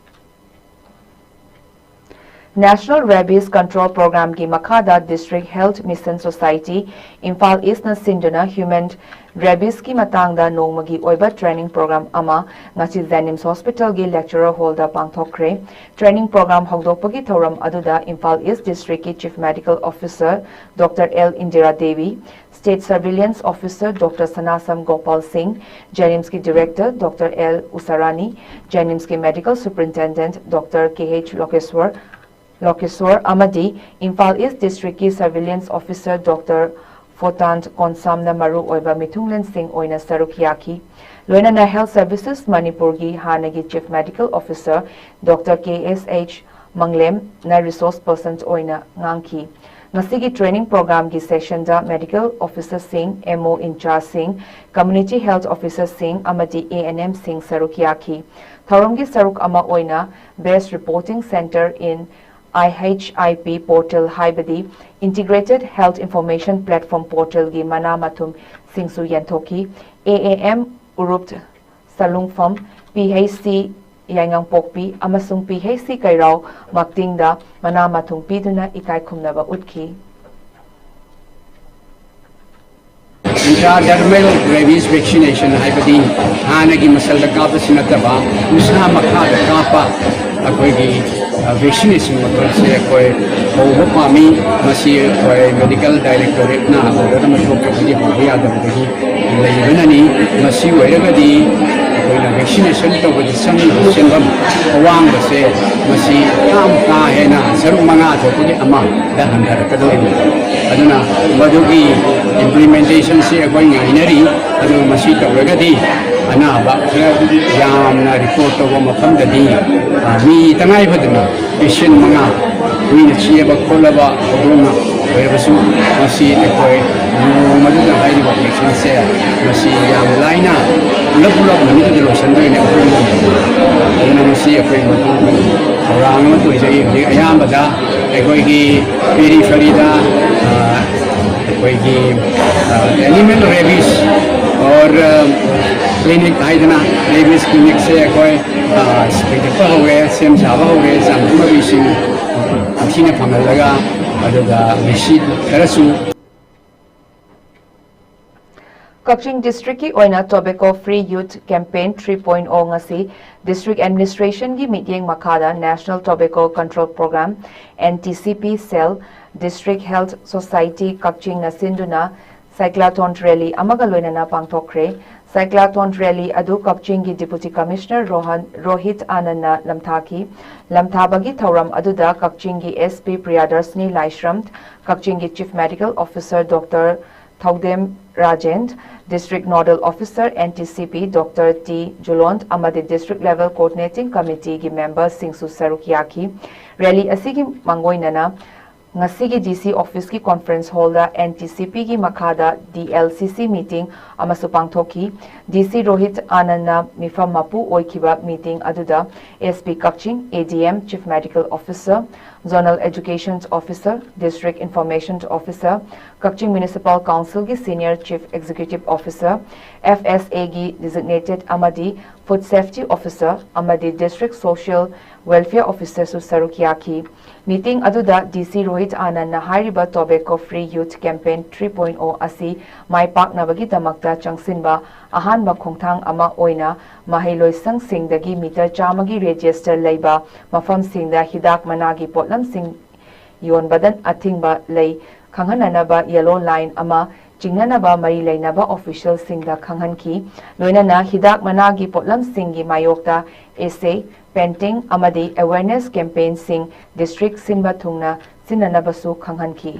National Rabies Control Programꯒꯤ ꯃꯈꯥꯗ District Health Mission Society, Imphal ꯏꯁꯅ ꯁꯤꯟꯗꯨꯅ ꯍ꯭ꯌꯨꯃꯦꯟ ꯔꯦꯕꯤꯁꯀꯤ ꯃꯇꯥꯡꯗ ꯅꯣꯡꯃꯒꯤ ꯑꯣꯏꯕ ꯇ꯭ꯔꯦꯅꯤꯡ ꯄ꯭ꯔꯣꯒ꯭ꯔꯥꯝ ꯑꯃ ꯉꯁꯤ ꯖꯦꯅꯤꯝꯁ ꯍꯣꯁꯄꯤꯇꯥꯜꯒꯤ ꯂꯦꯛꯆꯔꯔ ꯍꯣꯜꯗ ꯄꯥꯡꯊꯣꯛꯈ꯭ꯔꯦ꯫ ꯇ꯭ꯔꯦꯅꯤꯡ ꯄ꯭ꯔꯣꯒ꯭ꯔꯥꯝ ꯍꯧꯗꯣꯛꯄꯒꯤ ꯊꯧꯔꯝ ꯑꯗꯨꯗ ꯏꯝꯐꯥꯜ ꯏꯁ ꯗꯤꯁꯇ꯭ꯔꯤꯛꯀꯤ chief medical officer doctor L Indira Devi, state surveillance officer doctor Sanasam Gopal Singh, ꯖꯦꯅꯤꯝꯁꯀꯤ ꯗꯤꯔꯦꯛꯇꯔ ꯗꯣꯛꯇꯔ ꯑꯦꯜ ꯎꯁꯥꯔꯥꯅꯤ, ꯖꯦꯅꯤꯝꯁꯀꯤ medical superintendent doctor K H Lokeshwar, Lokeshwar ꯑꯃꯗꯤ ꯏꯝꯐꯥꯜ ꯏꯁ ꯗꯤꯁꯇ꯭ꯔꯤꯛꯀꯤ ꯁꯔꯚꯤꯂꯦꯟꯁ ꯑꯣꯐꯤꯁꯔ ꯗꯣꯛꯇꯔ ꯐꯣꯇꯥꯟ ꯀꯣꯟꯁꯥꯝꯅ ꯃꯔꯨ ꯑꯣꯏꯕ ꯃꯤꯊꯨꯡꯂꯦꯟꯁꯤꯡ ꯑꯣꯏꯅ ꯁꯔꯨꯛ ꯌꯥꯈꯤ꯫ ꯂꯣꯏꯅꯅ ꯍꯦꯜꯊ ꯁꯔꯚꯤꯁꯦꯁ ꯃꯅꯤꯄꯨꯔꯒꯤ ꯍꯥꯟꯅꯒꯤ ꯆꯤꯐ ꯃꯦꯗꯤꯀꯦꯜ ꯑꯣꯐꯤꯁꯔ ꯗꯣꯛꯇꯔ ꯀꯦ ꯑꯦꯁ ꯑꯩꯆ ꯃꯪꯂꯦꯝꯅ ꯔꯤꯁꯣꯔꯁ ꯄꯔꯁꯟ ꯑꯣꯏꯅ ꯉꯥꯡꯈꯤ꯫ ꯉꯁꯤꯒꯤ training ꯄ꯭ꯔꯣꯒ꯭ꯔꯥꯝꯒꯤ ꯁꯦꯁꯟꯗ medical ꯑꯣꯐꯤꯁꯔꯁꯤꯡ, M O ꯏꯟꯆꯥꯔꯖꯁꯤꯡ, community health ꯑꯣꯐꯤꯁꯔꯁꯤꯡ ꯑꯃꯗꯤ ꯑꯦ ꯑꯦꯟ ꯑꯦꯝꯁꯤꯡ ꯁꯔꯨꯛ ꯌꯥꯈꯤ꯫ ꯊꯧꯔꯝꯒꯤ ꯁꯔꯨꯛ ꯑꯃ ꯑꯣꯏꯅ Best Reporting Centre in I H I P Portal ꯍꯥꯏꯕꯗꯤ Integrated Health Information Platform Portalꯒꯤ ꯃꯅꯥ ꯃꯊꯨꯝꯁꯤꯡꯁꯨ ꯌꯦꯟꯊꯣꯛꯈꯤ꯫ ꯑꯦ A M ꯎꯔꯨꯞ ꯁꯂꯨꯡꯐꯝ, P H C ꯌꯥꯏꯉꯪꯄꯣꯛꯄꯤ ꯑꯃꯁꯨꯡ ꯄꯤ ꯑꯩꯆ ꯁꯤ ꯀꯩꯔꯥꯎ ꯃꯛꯇꯤꯡꯗ ꯃꯅꯥ ꯃꯊꯨꯝ ꯄꯤꯗꯨꯅ ꯏꯀꯥꯏ ꯈꯨꯝꯅꯕ ꯎꯠꯈꯤ꯫ Intradermal rabies vaccination ꯍꯥꯏꯕꯗꯤ ꯍꯥꯟꯅꯒꯤ ꯃꯁꯜꯗ ꯀꯥꯞꯄꯁꯤ ꯅꯠꯇꯕ ꯎꯟꯁꯥ ꯃꯈꯥꯗ ꯀꯥꯞꯄ ꯑꯩꯈꯣꯏꯒꯤ ꯚꯦꯛꯁꯤꯅꯦꯁꯟ ꯃꯈꯜꯁꯦ ꯑꯩꯈꯣꯏ ꯍꯧꯕ ꯄꯥꯝꯃꯤ꯫ ꯃꯁꯤ ꯑꯩꯈꯣꯏ ꯃꯦꯗꯤꯀꯦꯜ ꯗꯥꯏꯔꯦꯛꯇꯣꯔꯦꯠꯅ ꯑꯣꯔꯗꯔ ꯑꯃ ꯊꯣꯛꯇ꯭ꯔꯒꯗꯤ ꯍꯧꯕ ꯌꯥꯗꯕꯗꯒꯤ ꯂꯩꯕꯅꯅꯤ꯫ ꯃꯁꯤ ꯑꯣꯏꯔꯒꯗꯤ ꯑꯩꯈꯣꯏꯅ ꯚꯦꯛꯁꯤꯅꯦꯁꯟ ꯇꯧꯕꯗ ꯆꯪꯉꯤꯕ ꯁꯦꯟꯐꯝ ꯑꯋꯥꯡꯕꯁꯦ ꯃꯁꯤ ꯌꯥꯝ ꯀꯥ ꯍꯦꯟꯅ ꯁꯔꯨꯛ ꯃꯉꯥ ꯊꯣꯛꯄꯒꯤ ꯑꯃꯗ ꯍꯟꯊꯔꯛꯀꯗꯧꯔꯤꯕꯅꯤ꯫ ꯑꯗꯨꯅ ꯃꯗꯨꯒꯤ ꯏꯝꯄ꯭ꯂꯤꯃꯦꯟꯇꯦꯁꯟꯁꯤ ꯑꯩꯈꯣꯏ ꯉꯥꯏꯅꯔꯤ꯫ ꯑꯗꯨꯒ ꯃꯁꯤ ꯇꯧꯔꯒꯗꯤ ꯑꯅꯥꯕ ꯈꯔ ꯌꯥꯝꯅ ꯔꯤꯄꯣꯔꯠ ꯇꯧꯕ ꯃꯐꯝꯗꯗꯤ, ꯑ, ꯃꯤ ꯇꯉꯥꯏ ꯐꯗꯅ ꯄꯦꯁꯦꯟ ꯃꯉꯥ ꯃꯤꯅ ꯆꯦꯕ ꯈꯣꯠꯂꯕ ꯍꯧꯗꯣꯡꯅ ꯑꯣꯏꯔꯕꯁꯨ, ꯃꯁꯤ ꯑꯩꯈꯣꯏ ꯅꯣꯡꯃꯗꯨꯗ ꯍꯥꯏꯔꯤꯕ ꯚꯦꯛꯁꯤꯟꯁꯦ ꯃꯁꯤ ꯌꯥꯝ ꯂꯥꯏꯅ ꯄꯨꯂꯞ ꯄꯨꯂꯞ ꯅꯨꯃꯤꯠꯇꯨꯗ ꯂꯣꯏꯁꯤꯟꯗꯣꯏꯅꯦ ꯑꯩꯈꯣꯏ꯫ ꯑꯗꯨꯅ ꯃꯁꯤ ꯑꯩꯈꯣꯏ ꯃꯊꯪ ꯊꯧꯔꯥꯡ ꯑꯃ ꯇꯧꯖꯩ꯫ ꯍꯧꯖꯤꯛ ꯑꯌꯥꯝꯕꯗ ꯑꯩꯈꯣꯏꯒꯤ ꯄꯦꯔꯤꯐꯔꯤꯗ, ꯑ, ꯑꯩꯈꯣꯏꯒꯤ, ꯑ, ꯑꯦꯅꯤꯃꯦꯜ ꯔꯦꯕꯤꯁ ꯑꯣꯔ, ꯑ, ꯀ꯭ꯂꯤꯅꯤꯛ ꯍꯥꯏꯗꯅ ꯔꯦꯕꯤꯁ ꯀ꯭ꯂꯤꯅꯤꯛꯁꯦ ꯑꯩꯈꯣꯏ, ꯑ, ꯂꯤꯡꯈꯠꯄ ꯍꯧꯔꯦ, ꯁꯦꯝ ꯁꯥꯕ ꯍꯧꯔꯦ, ꯆꯥꯟꯕꯤꯕꯁꯤꯡ ꯅꯤꯡꯊꯤꯅ ꯐꯪꯍꯜꯂꯒ ꯑꯗꯨꯒ ꯃꯁꯤ ꯈꯔꯁꯨ ꯀꯛꯆꯤꯡ ꯗꯤꯁꯇ꯭ꯔꯤꯛꯀꯤ ꯑꯣꯏꯅ Tobacco Free Youth Campaign three point oh ꯉꯁꯤ ꯗꯤꯁꯇ꯭ꯔꯤꯛ ꯑꯦꯗꯃꯤꯅꯤꯁꯇ꯭ꯔꯦꯁꯟꯒꯤ ꯃꯤꯠꯌꯦꯡ ꯃꯈꯥꯗ National Tobacco Control Program, N T C P Cell, District Health Society ꯀꯛꯆꯤꯡꯅ ꯁꯤꯟꯗꯨꯅ ꯁꯥꯏꯀ꯭ꯂꯥꯊꯣꯟ ꯔꯦꯂꯤ ꯑꯃꯒ ꯂꯣꯏꯅꯅ ꯄꯥꯡꯊꯣꯛꯈ꯭ꯔꯦ꯫ ꯁꯥꯏꯀ꯭ꯂꯥꯊꯣꯟ ꯔꯦꯂꯤ ꯑꯗꯨ ꯀꯛꯆꯤꯡꯒꯤ ꯗꯤꯄꯨꯇꯤ ꯀꯃꯤꯁꯅꯔ ꯔꯣꯍꯟ, ꯔꯣꯍꯤꯠ ꯑꯥꯅꯟꯅ ꯂꯝꯊꯥꯈꯤ꯫ ꯂꯝꯊꯥꯕꯒꯤ ꯊꯧꯔꯝ ꯑꯗꯨꯗ ꯀꯛꯆꯤꯡꯒꯤ S P ꯄ꯭ꯔꯤꯌꯥꯗꯔꯁꯅꯤ ꯂꯥꯏꯁ꯭ꯔꯝ, ꯀꯛꯆꯤꯡꯒꯤ Chief Medical Officer Doctor ꯊꯧꯗꯦꯝ Rajen, District Nodal Officer N T C P Doctor T ꯖꯨꯂꯣꯟ ꯑꯃꯗꯤ District Level Coordinating Committeeꯒꯤ ꯃꯦꯝꯕꯔꯁꯤꯡꯁꯨ ꯁꯔꯨꯛ ꯌꯥꯈꯤ꯫ ꯔꯦꯂꯤ ꯑꯁꯤꯒꯤ ꯃꯥꯡꯑꯣꯏꯅꯅ ꯉꯁꯤꯒꯤ D C officeꯀꯤ conference hallꯗ N T C Pꯒꯤ ꯃꯈꯥꯗ D L C C meeting ꯑꯃꯁꯨ ꯄꯥꯡꯊꯣꯛꯈꯤ꯫ D C ꯔꯣꯍꯤꯠ ꯑꯥꯅꯟꯅ ꯃꯤꯐꯝ ꯃꯄꯨ ꯑꯣꯏꯈꯤꯕ meeting ꯑꯗꯨꯗ S P Kakching, A D M, Chief Medical Officer, Zonal Education Officer, District Information Officer, Kakching Municipal Councilꯒꯤ Senior Chief Executive Officer, F S Aꯒꯤ Designated ꯑꯃꯗꯤ Food Safety Officer ꯑꯃꯗꯤ District Social Welfare Officerꯁꯨ ꯁꯔꯨꯛ ꯌꯥꯈꯤ꯫ Meeting ꯑꯗꯨꯗ D C ꯔꯣꯍꯤꯠ ꯑꯥꯅꯟꯅ ꯍꯥꯏꯔꯤꯕ Tobacco Free Youth Campaign three point oh ꯑꯁꯤ ꯃꯥꯏ ꯄꯥꯛꯅꯕꯒꯤꯗꯃꯛꯇ ꯆꯪꯁꯤꯟꯕ ꯑꯍꯥꯟꯕ ꯈꯣꯡꯊꯥꯡ ꯑꯃ ꯑꯣꯏꯅ ꯃꯍꯩꯂꯣꯏꯁꯪꯁꯤꯡꯗꯒꯤ ꯃꯤꯇꯔ ꯆꯥꯝꯃꯒꯤ ꯔꯦꯗꯤꯌꯁꯇ ꯂꯩꯕ ꯃꯐꯝꯁꯤꯡꯗ ꯍꯤꯗꯥꯛ ꯃꯅꯥꯒꯤ ꯄꯣꯠꯂꯝꯁꯤꯡ ꯌꯣꯟꯕꯗ ꯑꯊꯤꯡꯕ ꯂꯩ ꯈꯪꯍꯟꯅꯅꯕ ꯌꯦꯂꯣ ꯂꯥꯏꯟ ꯑꯃ ꯆꯤꯡꯅꯅꯕ ꯃꯔꯤ ꯂꯩꯅꯕ ꯑꯣꯐꯤꯁꯤꯌꯦꯜꯁꯤꯡꯗ ꯈꯪꯍꯟꯈꯤ꯫ ꯂꯣꯏꯅꯅ ꯍꯤꯗꯥꯛ ꯃꯅꯥꯒꯤ ꯄꯣꯠꯂꯝꯁꯤꯡꯒꯤ ꯃꯥꯌꯣꯛꯇ essay, painting ꯑꯃꯗꯤ awareness campaignꯁꯤꯡ district ꯁꯤꯟꯕ ꯊꯨꯡꯅ ꯁꯤꯟꯅꯅꯕꯁꯨ ꯈꯪꯍꯟꯈꯤ꯫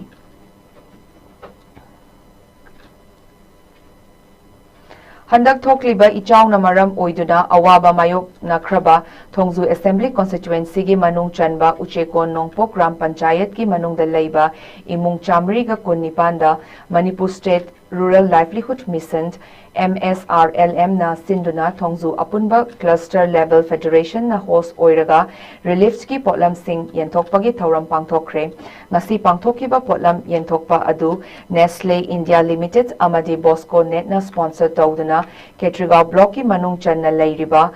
ꯍꯟꯗꯛ ꯊꯣꯛꯂꯤꯕ ꯏꯆꯥꯎꯅ ꯃꯔꯝ ꯑꯣꯏꯗꯨꯅ ꯑꯋꯥꯕ ꯃꯥꯌꯣꯛꯅꯈ꯭ꯔꯕ ꯊꯣꯡꯖꯨ Assembly Constituencyꯒꯤ ꯃꯅꯨꯡ ꯆꯟꯕ ꯎꯆꯦꯀꯣꯟ ꯅꯣꯡꯄꯣꯛ ꯒ꯭ꯔꯥꯝ ꯄꯟꯆꯥꯌꯠꯀꯤ ꯃꯅꯨꯡꯗ ꯂꯩꯕ ꯏꯃꯨꯡ ꯆꯥꯃꯔꯤꯒ ꯀꯨꯟꯅꯤꯄꯥꯟꯗ Manipur State Rural Livelihood Mission, MSRLMꯅ ꯁꯤꯟꯗꯨꯅ ꯊꯣꯡꯖꯨ ꯑꯄꯨꯟꯕ Cluster Level Federationꯅ host ꯑꯣꯏꯔꯒ reliefꯀꯤ ꯄꯣꯠꯂꯝꯁꯤꯡ ꯌꯦꯟꯊꯣꯛꯄꯒꯤ ꯊꯧꯔꯝ ꯄꯥꯡꯊꯣꯛꯈ꯭ꯔꯦ꯫ ꯉꯁꯤ ꯄꯥꯡꯊꯣꯛꯈꯤꯕ ꯄꯣꯠꯂꯝ ꯌꯦꯟꯊꯣꯛꯄ ꯑꯗꯨ Nestle India Limited ꯑꯃꯗꯤ Bosco Netꯅ sponsor ꯇꯧꯗꯨꯅ ꯈꯦꯇ꯭ꯔꯤꯒꯥꯎ blockꯀꯤ ꯃꯅꯨꯡ ꯆꯟꯅ ꯂꯩꯔꯤꯕ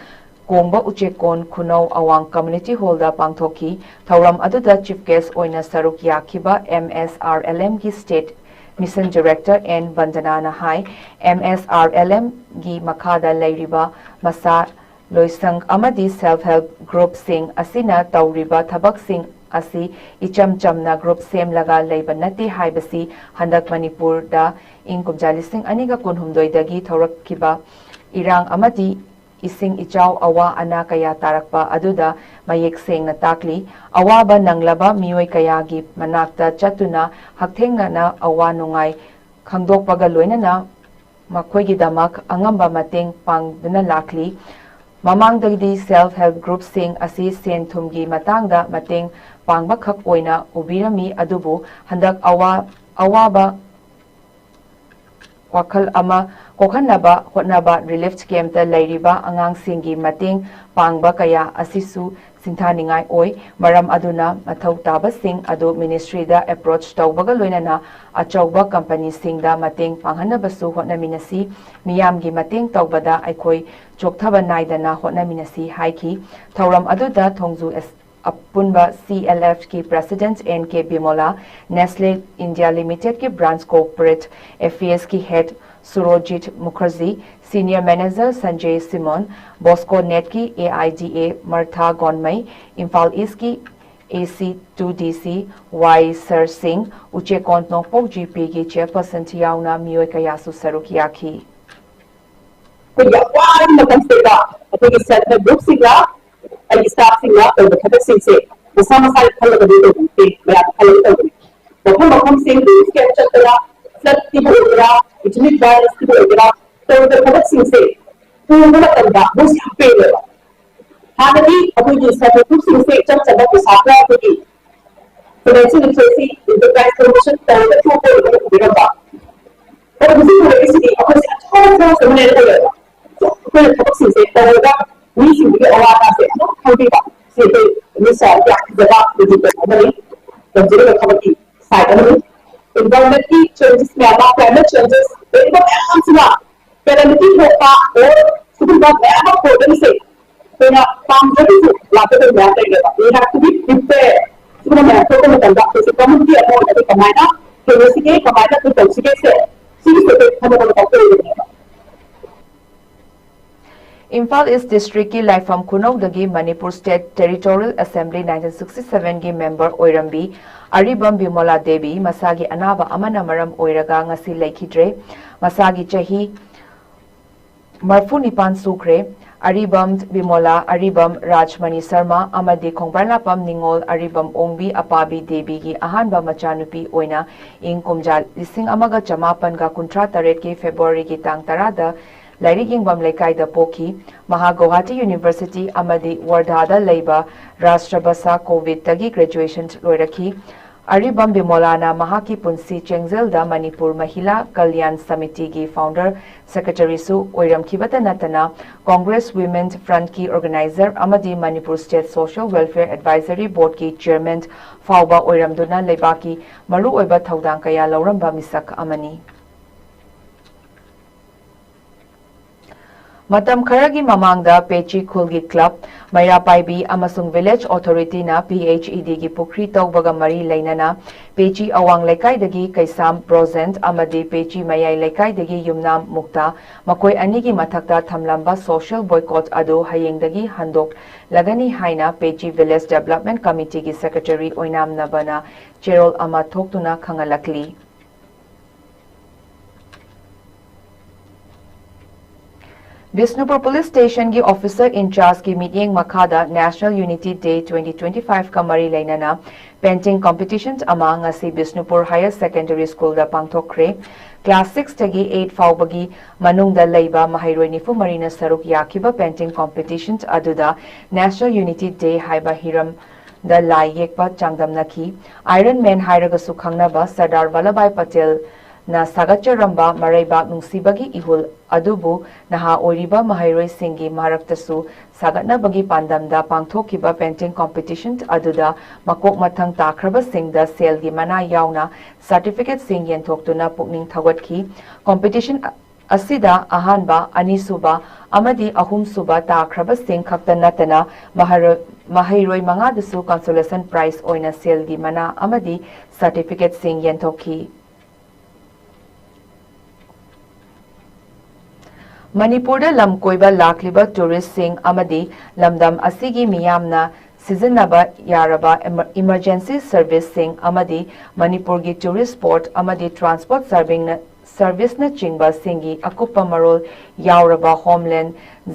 ꯀꯣꯡꯕ ꯎꯆꯦꯀꯣꯟ ꯈꯨꯅꯧ ꯑꯋꯥꯡ community hallꯗ ꯄꯥꯡꯊꯣꯛꯈꯤ꯫ ꯊꯧꯔꯝ ꯑꯗꯨꯗ chief guest ꯑꯣꯏꯅ ꯁꯔꯨꯛ ꯌꯥꯈꯤꯕ MSRLMꯒꯤ State Mission Director N ꯕꯟꯗꯅꯥꯅ ꯍꯥꯏ, MSRLMꯒꯤ ꯃꯈꯥꯗ ꯂꯩꯔꯤꯕ ꯃꯁꯥ ꯂꯣꯏꯁꯪ ꯑꯃꯗꯤ self help groupꯁꯤꯡ ꯑꯁꯤꯅ ꯇꯧꯔꯤꯕ ꯊꯕꯛꯁꯤꯡ ꯑꯁꯤ ꯏꯆꯝ ꯆꯝꯅ group ꯁꯦꯝꯂꯒ ꯂꯩꯕ ꯅꯠꯇꯦ ꯍꯥꯏꯕꯁꯤ ꯍꯟꯗꯛ ꯃꯅꯤꯄꯨꯔꯗ ꯏꯪ ꯀꯨꯝꯖꯥ ꯂꯤꯁꯤꯡ ꯑꯅꯤꯒ ꯀꯨꯟꯍꯨꯝꯗꯣꯏꯗꯒꯤ ꯊꯣꯔꯛꯈꯤꯕ ꯏꯔꯥꯡ ꯑꯃꯗꯤ ꯏꯁꯤꯡ ꯏꯆꯥꯎ ꯑꯋꯥ ꯑꯅꯥ ꯀꯌꯥ ꯇꯥꯔꯛꯄ ꯑꯗꯨꯗ ꯃꯌꯦꯛ ꯁꯦꯡꯅ ꯇꯥꯛꯂꯤ꯫ ꯑꯋꯥꯕ ꯅꯪꯂꯕ ꯃꯤꯑꯣꯏ ꯀꯌꯥꯒꯤ ꯃꯅꯥꯛꯇ ꯆꯠꯇꯨꯅ ꯍꯛꯊꯦꯡꯅꯅ ꯑꯋꯥ ꯅꯨꯡꯉꯥꯏ ꯈꯪꯗꯣꯛꯄꯒ ꯂꯣꯏꯅꯅ ꯃꯈꯣꯏꯒꯤꯗꯃꯛ ꯑꯉꯝꯕ ꯃꯇꯦꯡ ꯄꯥꯡꯗꯨꯅ ꯂꯥꯛꯂꯤ꯫ ꯃꯃꯥꯡꯗꯒꯤꯗꯤ self help groupꯁꯤꯡ ꯑꯁꯤ ꯁꯦꯟ ꯊꯨꯝꯒꯤ ꯃꯇꯥꯡꯗ ꯃꯇꯦꯡ ꯄꯥꯡꯕꯈꯛ ꯑꯣꯏꯅ ꯎꯕꯤꯔꯝꯃꯤ, ꯑꯗꯨꯕꯨ ꯍꯟꯗꯛ ꯑꯋꯥ-, ꯑꯋꯥꯕ ꯋꯥꯈꯜ ꯑꯃ ꯀꯣꯛꯍꯟꯅꯕ ꯍꯣꯠꯅꯕ relief campꯇ ꯂꯩꯔꯤꯕ ꯑꯉꯥꯡꯁꯤꯡꯒꯤ ꯃꯇꯦꯡ ꯄꯥꯡꯕ ꯀꯌꯥ ꯑꯁꯤꯁꯨ ꯁꯤꯡꯊꯥꯅꯤꯡꯉꯥꯏ ꯑꯣꯏ꯫ ꯃꯔꯝ ꯑꯗꯨꯅ ꯃꯊꯧ ꯇꯥꯕꯁꯤꯡ ꯑꯗꯨ ministryꯗ approach ꯇꯧꯕꯒ ꯂꯣꯏꯅꯅ ꯑꯆꯧꯕ companyꯁꯤꯡꯗ ꯃꯇꯦꯡ ꯄꯥꯡꯍꯟꯅꯕꯁꯨ ꯍꯣꯠꯅꯃꯤꯟꯅꯁꯤ꯫ ꯃꯤꯌꯥꯝꯒꯤ ꯃꯇꯦꯡ ꯇꯧꯕꯗ ꯑꯩꯈꯣꯏ ꯆꯣꯛꯊꯕ ꯅꯥꯏꯗꯅ ꯍꯣꯠꯅꯃꯤꯟꯅꯁꯤ ꯍꯥꯏꯈꯤ꯫ ꯊꯧꯔꯝ ꯑꯗꯨꯗ ꯊꯣꯡꯖꯨ ꯑꯦꯁ-, ꯑꯄꯨꯟꯕ CLFꯀꯤ President N K ꯕꯤꯃꯣꯂꯥ, Nestle India Limitedꯀꯤ Branch Corporate Affairsꯀꯤ Head ꯁꯨꯔꯣꯖꯤꯠ Mukherjee, Senior Manager Sanjay Simon, Bosco Net ꯀꯤ A I D A Martha Gonmei, Imphal East ꯀꯤ A C two D C Y Sir Singh, ꯎꯆꯦꯛꯀꯣꯟ ꯅꯣꯡꯄꯣꯛ G P ꯒꯤ Chairperson ꯌꯥꯎꯅ ꯃꯤꯑꯣꯏ ꯀꯌꯥꯁꯨ ꯁꯔꯨꯛ ꯌꯥꯈꯤ꯫ ꯑꯩꯈꯣꯏꯒꯤ ꯑꯋꯥꯕ ꯃꯇꯝꯁꯤꯗ ꯑꯩꯈꯣꯏꯒꯤ Self Help Group ꯁꯤꯡꯅ, ꯑꯩꯒꯤ staff ꯁꯤꯡꯅ ꯇꯧꯕ ꯊꯕꯛꯁꯤꯡꯁꯦ ꯃꯁꯥ ꯃꯁꯥꯒꯤ ꯈꯜꯂꯒꯗꯤ ꯇꯧꯕ ꯅꯠꯇꯦ, ꯃꯌꯥꯝ ꯈꯜꯂꯒ ꯇꯧꯕꯅꯤ꯫ ꯃꯐꯝ ꯃꯐꯝꯁꯤꯡ relief camp ꯆꯠꯇꯅ, flood ꯀꯤꯕ ꯑꯣꯏꯒꯦꯔꯥ, ethnic violence ꯀꯤꯕ ꯑꯣꯏꯒꯦꯔꯥ, ꯇꯧꯔꯤꯕ ꯊꯕꯛꯁꯤꯡꯁꯦ ꯎꯕ ꯃꯇꯝꯗ ꯃꯣꯏꯁꯦ ꯌꯥꯝ ꯄꯦꯜꯂꯦꯕ꯫ ꯍꯥꯟꯅꯗꯤ ꯑꯩꯈꯣꯏꯒꯤ Self Help Group ꯁꯤꯡꯁꯦ ꯏꯆꯝ ꯆꯝꯕ ꯄꯩꯁꯥ ꯈꯔ ꯑꯩꯈꯣꯏꯒꯤ financial literacy, enterprise promotion ꯇꯧꯔꯒ ꯊꯣꯛꯄ ꯑꯣꯏꯅ ꯎꯕꯤꯔꯝꯕ꯫ ꯑꯗꯣ ꯍꯧꯖꯤꯛ ꯎꯔꯛꯏꯁꯤꯗꯤ ꯑꯩꯈꯣꯏꯁꯦ ꯑꯆꯧꯕ force ꯑꯃ ꯂꯩꯔ ꯂꯩꯔꯦꯕ꯫ ꯑꯩꯈꯣꯏꯅ ꯊꯕꯛꯁꯤꯡꯁꯦ ꯇꯧꯔꯒ ꯃꯤꯁꯤꯡꯗꯨꯒꯤ ꯑꯋꯥ ꯑꯅꯥꯁꯦ ꯑꯗꯨꯝ ꯈꯪꯕꯤꯕ꯫ ꯁꯤ ꯑꯩꯈꯣꯏ ꯃꯤꯁ ꯌꯥꯝ ꯌꯥꯝꯖꯕ ꯑꯃꯅꯤ, ꯇꯧꯖꯔꯤꯕ ꯊꯕꯛꯀꯤ side ꯑꯃꯅꯤ꯫ Environment ꯀꯤ changes ꯃꯌꯥꯝ ꯑꯃ, climate changes ꯂꯩꯔꯤꯕ ꯃꯌꯥꯝꯁꯤꯅ calamity ꯊꯣꯛꯄ or ꯁꯤꯒꯨꯝꯕ ꯃꯌꯥꯝ ꯑꯃ problem ꯁꯦ ꯑꯩꯈꯣꯏꯅ ꯄꯥꯝꯗ꯭ꯔꯒꯁꯨ ꯂꯥꯛꯀꯗꯕ ꯃꯌꯥꯝ ꯂꯩꯔꯦꯕ꯫ We have to be prepared꯫ ꯁꯤꯒꯨꯝꯕ ꯃꯌꯥꯝ ꯊꯣꯛꯄ ꯃꯇꯝꯗ ꯑꯩꯈꯣꯏꯁꯦ community ꯑꯃ ꯑꯣꯏꯅ ꯑꯩꯈꯣꯏ ꯀꯃꯥꯏꯅ ꯊꯦꯡꯅꯁꯤꯒꯦ, ꯀꯃꯥꯏꯅ ꯑꯩꯈꯣꯏ ꯇꯧꯁꯤꯒꯦꯁꯦ, ꯁꯤꯒꯤꯁꯦ ꯑꯩꯈꯣꯏ ꯈꯟꯅꯕ ꯃꯇꯝ ꯑꯣꯏꯔꯤꯕꯅꯦꯕ꯫ ꯏꯝꯐꯥꯜ East District ꯀꯤ ꯂꯥꯏꯐꯝ ꯈꯨꯅꯧꯗꯒꯤ Manipur State Territorial Assembly nineteen sixty seven ꯒꯤ member ꯑꯣꯏꯔꯝꯕꯤ ꯑꯔꯤꯕꯝ ꯕꯤꯃꯣꯂꯥ ꯗꯦꯕꯤ ꯃꯁꯥꯒꯤ ꯑꯅꯥꯕ ꯑꯃꯅ ꯃꯔꯝ ꯑꯣꯏꯔꯒ ꯉꯁꯤ ꯂꯩꯈꯤꯗ꯭ꯔꯦ꯫ ꯃꯁꯥꯒꯤ ꯆꯍꯤ ꯃꯔꯐꯨ ꯅꯤꯄꯥꯟ ꯁꯨꯈ꯭ꯔꯦ꯫ ꯑꯔꯤꯕꯝ ꯕꯤꯃꯣꯂꯥ, ꯑꯔꯤꯕꯝ ꯔꯥꯖꯃꯅꯤ ꯁꯔꯃ ꯑꯃꯗꯤ ꯈꯣꯡꯕꯥꯔꯂꯥꯄꯝ ꯅꯤꯉꯣꯜ ꯑꯔꯤꯕꯝ ꯑꯣꯡꯕꯤ ꯑꯄꯥꯕꯤ ꯗꯦꯕꯤꯒꯤ ꯑꯍꯥꯟꯕ ꯃꯆꯥꯅꯨꯄꯤ ꯑꯣꯏꯅ ꯏꯪ ꯀꯨꯝꯖꯥ ꯂꯤꯁꯤꯡ ꯑꯃꯒ ꯆꯃꯥꯄꯟꯒ ꯀꯨꯟꯊ꯭ꯔꯥ ꯇꯔꯦꯠꯀꯤ February ꯒꯤ ꯇꯥꯡ ꯇꯔꯥꯗ ꯂꯥꯏꯔꯤꯛ ꯌꯦꯡꯐꯝ ꯂꯩꯀꯥꯏꯗ ꯄꯣꯛꯈꯤ꯫ ꯃꯍꯥꯛ ꯒꯧꯍꯥꯇꯤ University ꯑꯃꯗꯤ ꯋꯥꯔꯙꯥꯗ ꯂꯩꯕ ꯔꯥꯁꯇ꯭ꯔ ꯚꯥꯁꯥ ꯀꯣꯚꯤꯗꯇꯒꯤ graduation ꯂꯣꯏꯔꯛꯈꯤ꯫ ꯑꯔꯤꯕꯝ ꯕꯤꯃꯣꯂꯥꯅ ꯃꯍꯥꯛꯀꯤ ꯄꯨꯟꯁꯤ ꯆꯦꯡꯖꯦꯜꯗ ꯃꯅꯤꯄꯨꯔ ꯃꯍꯤꯂꯥ ꯀꯜꯌꯥꯟ ꯁꯃꯤꯇꯤꯒꯤ founder secretary ꯁꯨ ꯑꯣꯏꯔꯝꯈꯤꯕꯇ ꯅꯠꯇꯅ, Congress Women Front ꯀꯤ organizer ꯑꯃꯗꯤ Manipur State Social Welfare Advisory Board ꯀꯤ chairman ꯐꯥꯎꯕ ꯑꯣꯏꯔꯝꯗꯨꯅ ꯂꯩꯕꯥꯛꯀꯤ ꯃꯔꯨꯑꯣꯏꯕ ꯊꯧꯗꯥꯡ ꯀꯌꯥ ꯂꯧꯔꯝꯕ ꯃꯤꯁꯛ ꯑꯃꯅꯤ꯫ ꯃꯇꯝ ꯈꯔꯒꯤ ꯃꯃꯥꯡꯗ ꯄꯦꯆꯤ ꯈꯨꯜꯒꯤ ꯀ꯭ꯂꯕ, ꯃꯩꯔꯥ ꯄꯥꯏꯕꯤ ꯑꯃꯁꯨꯡ ꯚꯤꯂꯦꯖ ꯑꯣꯊꯣꯔꯤꯇꯤꯅ ꯄꯤ ꯑꯩꯆ ꯏ ꯗꯤꯒꯤ ꯄꯨꯈ꯭ꯔꯤ ꯇꯧꯕꯒ ꯃꯔꯤ ꯂꯩꯅꯅ ꯄꯦꯆꯤ ꯑꯋꯥꯡ ꯂꯩꯀꯥꯏꯗꯒꯤ ꯀꯩꯁꯥꯝ ꯕ꯭ꯔꯣꯖꯦꯟ ꯑꯃꯗꯤ ꯄꯦꯆꯤ ꯃꯌꯥꯏ ꯂꯩꯀꯥꯏꯗꯒꯤ ꯌꯨꯝꯅꯥꯝ ꯃꯨꯛꯇꯥ, ꯃꯈꯣꯏ ꯑꯅꯤꯒꯤ ꯃꯊꯛꯇ ꯊꯝꯂꯝꯕ ꯁꯣꯁꯤꯌꯦꯜ ꯕꯣꯏꯀꯣꯠ ꯑꯗꯨ ꯍꯌꯦꯡꯗꯒꯤ ꯍꯟꯗꯣꯛꯂꯒꯅꯤ ꯍꯥꯏꯅ ꯄꯦꯆꯤ ꯚꯤꯂꯦꯖ ꯗꯦꯕꯂꯞꯃꯦꯟ ꯀꯃꯤꯇꯤꯒꯤ ꯁꯦꯀ꯭ꯔꯦꯇꯔꯤ ꯑꯣꯏꯅꯥꯝ ꯅꯕꯅ ꯆꯦꯔꯣꯜ ꯑꯃ ꯊꯣꯛꯇꯨꯅ ꯈꯪꯍꯜꯂꯛꯂꯤ꯫ ꯕꯤꯁꯅꯨꯄꯨꯔ ꯄꯨꯂꯤꯁ ꯁ꯭ꯇꯦꯁꯟꯒꯤ ꯑꯣꯐꯤꯁꯔ ꯏꯟꯆꯥꯔꯖꯀꯤ ꯃꯤꯠꯌꯦꯡ ꯃꯈꯥꯗ National Unity Day twenty twenty-five ꯀ ꯃꯔꯤ ꯂꯩꯅꯅ ꯄꯦꯟꯇꯤꯡ ꯀꯝꯄꯤꯇꯤꯁꯟ ꯑꯃ ꯉꯁꯤ ꯕꯤꯁꯅꯨꯄꯨꯔ ꯍꯥꯌꯔ ꯁꯦꯀꯦꯟꯗꯔꯤ ꯁ꯭ꯀꯨꯜꯗ ꯄꯥꯡꯊꯣꯛꯈ꯭ꯔꯦ꯫ ꯀ꯭ꯂꯥꯁ ꯁꯤꯛꯁꯇꯒꯤ ꯑꯩꯠ ꯐꯥꯎꯕꯒꯤ ꯃꯅꯨꯡꯗ ꯂꯩꯕ ꯃꯍꯩꯔꯣꯏ ꯅꯤꯐꯨ ꯃꯔꯤꯅ ꯁꯔꯨꯛ ꯌꯥꯈꯤꯕ ꯄꯦꯟꯇꯤꯡ ꯀꯝꯄꯤꯇꯤꯁꯟ ꯑꯗꯨꯗ National Unity Day ꯍꯥꯏꯕ ꯍꯤꯔꯝꯗ ꯂꯥꯏ ꯌꯦꯛꯄ ꯆꯥꯡꯗꯝꯅꯈꯤ꯫ ꯑꯥꯏꯔꯟ ꯃꯦꯟ ꯍꯥꯏꯔꯒꯁꯨ ꯈꯪꯅꯕ ꯁꯔꯗꯥꯔ ꯚꯜꯂꯚꯚꯥꯏ ꯄꯇꯦꯜꯅ ꯁꯥꯒꯠꯆꯔꯝꯕ ꯃꯔꯩꯕꯥꯛ ꯅꯨꯡꯁꯤꯕꯒꯤ ꯏꯍꯨꯜ ꯑꯗꯨꯕꯨ ꯅꯍꯥ ꯑꯣꯏꯔꯤꯕ ꯃꯍꯩꯔꯣꯏꯁꯤꯡꯒꯤ ꯃꯔꯛꯇꯁꯨ ꯁꯥꯒꯠꯅꯕꯒꯤ ꯄꯥꯟꯗꯝꯗ ꯄꯥꯡꯊꯣꯛꯈꯤꯕ ꯄꯦꯟꯇꯤꯡ ꯀꯝꯄꯤꯇꯤꯁꯟ ꯑꯗꯨꯗ ꯃꯀꯣꯛ ꯃꯊꯪ ꯇꯥꯈ꯭ꯔꯕꯁꯤꯡꯗ ꯁꯦꯜꯒꯤ ꯃꯅꯥ ꯌꯥꯎꯅ ꯁꯥꯔꯇꯤꯐꯤꯀꯦꯠꯁꯤꯡ ꯌꯦꯟꯊꯣꯛꯇꯨꯅ ꯄꯨꯛꯅꯤꯡ ꯊꯧꯒꯠꯈꯤ꯫ ꯀꯝꯄꯤꯇꯤꯁꯟ ꯑꯁꯤꯗ ꯑꯍꯥꯟꯕ, ꯑꯅꯤꯁꯨꯕ ꯑꯃꯗꯤ ꯑꯍꯨꯝꯁꯨꯕ ꯇꯥꯈ꯭ꯔꯕꯁꯤꯡ ꯈꯛꯇ ꯅꯠꯇꯅ ꯃꯍꯩꯔꯣꯏ, ꯃꯍꯩꯔꯣꯏ ꯃꯉꯥꯗꯁꯨ consolation prize ꯑꯣꯏꯅ ꯁꯦꯜꯒꯤ ꯃꯅꯥ ꯑꯃꯗꯤ ꯁꯥꯔꯇꯤꯐꯤꯀꯦꯠꯁꯤꯡ ꯌꯦꯟꯊꯣꯛꯈꯤ꯫ ꯃꯅꯤꯄꯨꯔꯗ ꯂꯝ ꯀꯣꯏꯕ ꯂꯥꯛꯂꯤꯕ ꯇꯨꯔꯤꯁꯁꯤꯡ ꯑꯃꯗꯤ ꯂꯝꯗꯝ ꯑꯁꯤꯒꯤ ꯃꯤꯌꯥꯝꯅ ꯁꯤꯖꯤꯟꯅꯕ ꯌꯥꯔꯕ ꯏꯃꯔ-, ꯏꯃꯔꯖꯦꯟꯁꯤ ꯁꯔꯚꯤꯁꯁꯤꯡ ꯑꯃꯗꯤ ꯃꯅꯤꯄꯨꯔꯒꯤ ꯇꯨꯔꯤꯁ ꯁ꯭ꯄꯣꯠ ꯑꯃꯗꯤ ꯇ꯭ꯔꯥꯟꯁꯄꯣꯔꯠ ꯁꯔꯚꯤꯡꯅ-, ꯁꯔꯚꯤꯁꯅꯆꯤꯡꯕꯁꯤꯡꯒꯤ ꯑꯀꯨꯞꯄ ꯃꯔꯣꯜ ꯌꯥꯎꯔꯕ ꯍꯣꯝꯂꯦꯟ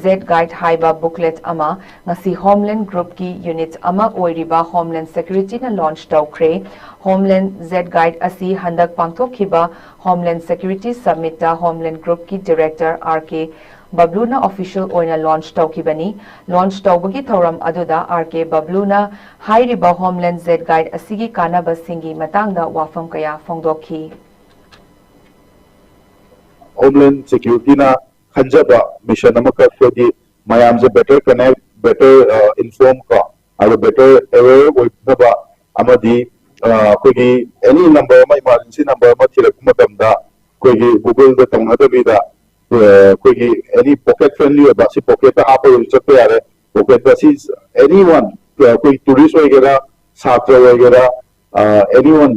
ꯖꯦꯠ ꯒꯥꯏꯗ ꯍꯥꯏꯕ ꯕꯨꯛꯂꯦꯠ ꯑꯃ ꯉꯁꯤ ꯍꯣꯝꯂꯦꯟ ꯒ꯭ꯔꯨꯞꯀꯤ ꯌꯨꯅꯤꯠ ꯑꯃ ꯑꯣꯏꯔꯤꯕ ꯍꯣꯝꯂꯦꯟ ꯁꯦꯀ꯭ꯌꯨꯔꯤꯇꯤꯅ ꯂꯣꯟꯆ ꯇꯧꯈ꯭ꯔꯦ꯫ ꯍꯣꯝꯂꯦꯟ ꯖꯦꯠ ꯒꯥꯏꯗ ꯑꯁꯤ ꯍꯟꯗꯛ ꯄꯥꯡꯊꯣꯛꯈꯤꯕ ꯍꯣꯝꯂꯦꯟ ꯁꯦꯀ꯭ꯌꯨꯔꯤꯇꯤ ꯁꯝꯃꯤꯠꯇ ꯍꯣꯝꯂꯦꯟ ꯒ꯭ꯔꯨꯞꯀꯤ ꯗꯤꯔꯦꯛꯇꯔ ꯑꯥꯔ ꯀꯦ ꯕꯕ꯭ꯂꯨꯅ ꯑꯣꯐꯤꯁꯤꯌꯦꯜ ꯑꯣꯏꯅ ꯂꯣꯟꯆ ꯇꯧꯈꯤꯕꯅꯤ꯫ ꯂꯣꯟꯆ ꯇꯧꯕꯒꯤ ꯊꯧꯔꯝ ꯑꯗꯨꯗ ꯑꯥꯔ ꯀꯦ ꯕꯕ꯭ꯂꯨꯅ ꯍꯥꯏꯔꯤꯕ ꯍꯣꯝꯂꯦꯟ ꯖꯦꯠ ꯒꯥꯏꯗ ꯑꯁꯤꯒꯤ ꯀꯥꯟꯅꯕꯁꯤꯡꯒꯤ ꯃꯇꯥꯡꯗ ꯋꯥꯐꯝ ꯀꯌꯥ ꯐꯣꯡꯗꯣꯛꯈꯤ꯫ ꯍꯣꯝꯂꯦꯟ ꯁꯦꯀ꯭ꯌꯨꯔꯤꯇꯤꯅ ꯈꯟꯖꯕ ꯃꯤꯁꯟ ꯑꯃꯈꯛ, ꯑꯩꯈꯣꯏꯒꯤ ꯃꯌꯥꯝꯁꯦ better connect, better inform ꯀꯣ, ꯑꯗꯣ better aware ꯑꯣꯏꯅꯕ ꯑꯃꯗꯤ ꯑ, ꯑꯩꯈꯣꯏꯒꯤ any number ꯑꯃ, emergency number ꯑꯃ ꯊꯤꯔꯛꯄ ꯃꯇꯝꯗ ꯑꯩꯈꯣꯏꯒꯤ Google ꯗ ꯇꯧꯅꯗꯕꯤꯗ ꯑꯩꯈꯣꯏꯒꯤ ꯑꯦꯅꯤ ꯄꯣꯀꯦꯠ ꯐ꯭ꯔꯦꯟꯂꯤ ꯑꯣꯏꯕ, ꯁꯤ ꯄꯣꯀꯦꯠꯇ ꯍꯥꯞꯄꯒꯁꯨ ꯆꯠꯄ ꯌꯥꯔꯦ꯫ ꯄꯣꯀꯦꯠꯇ ꯁꯤ ꯑꯦꯅꯤ ꯋꯥꯟ, ꯑꯩꯈꯣꯏ ꯇꯨꯔꯤꯁ ꯑꯣꯏꯒꯦꯔꯥ, ꯁꯥꯇ꯭ꯔ ꯑꯣꯏꯒꯦꯔꯥ, ꯑꯦꯅꯤ ꯋꯥꯟ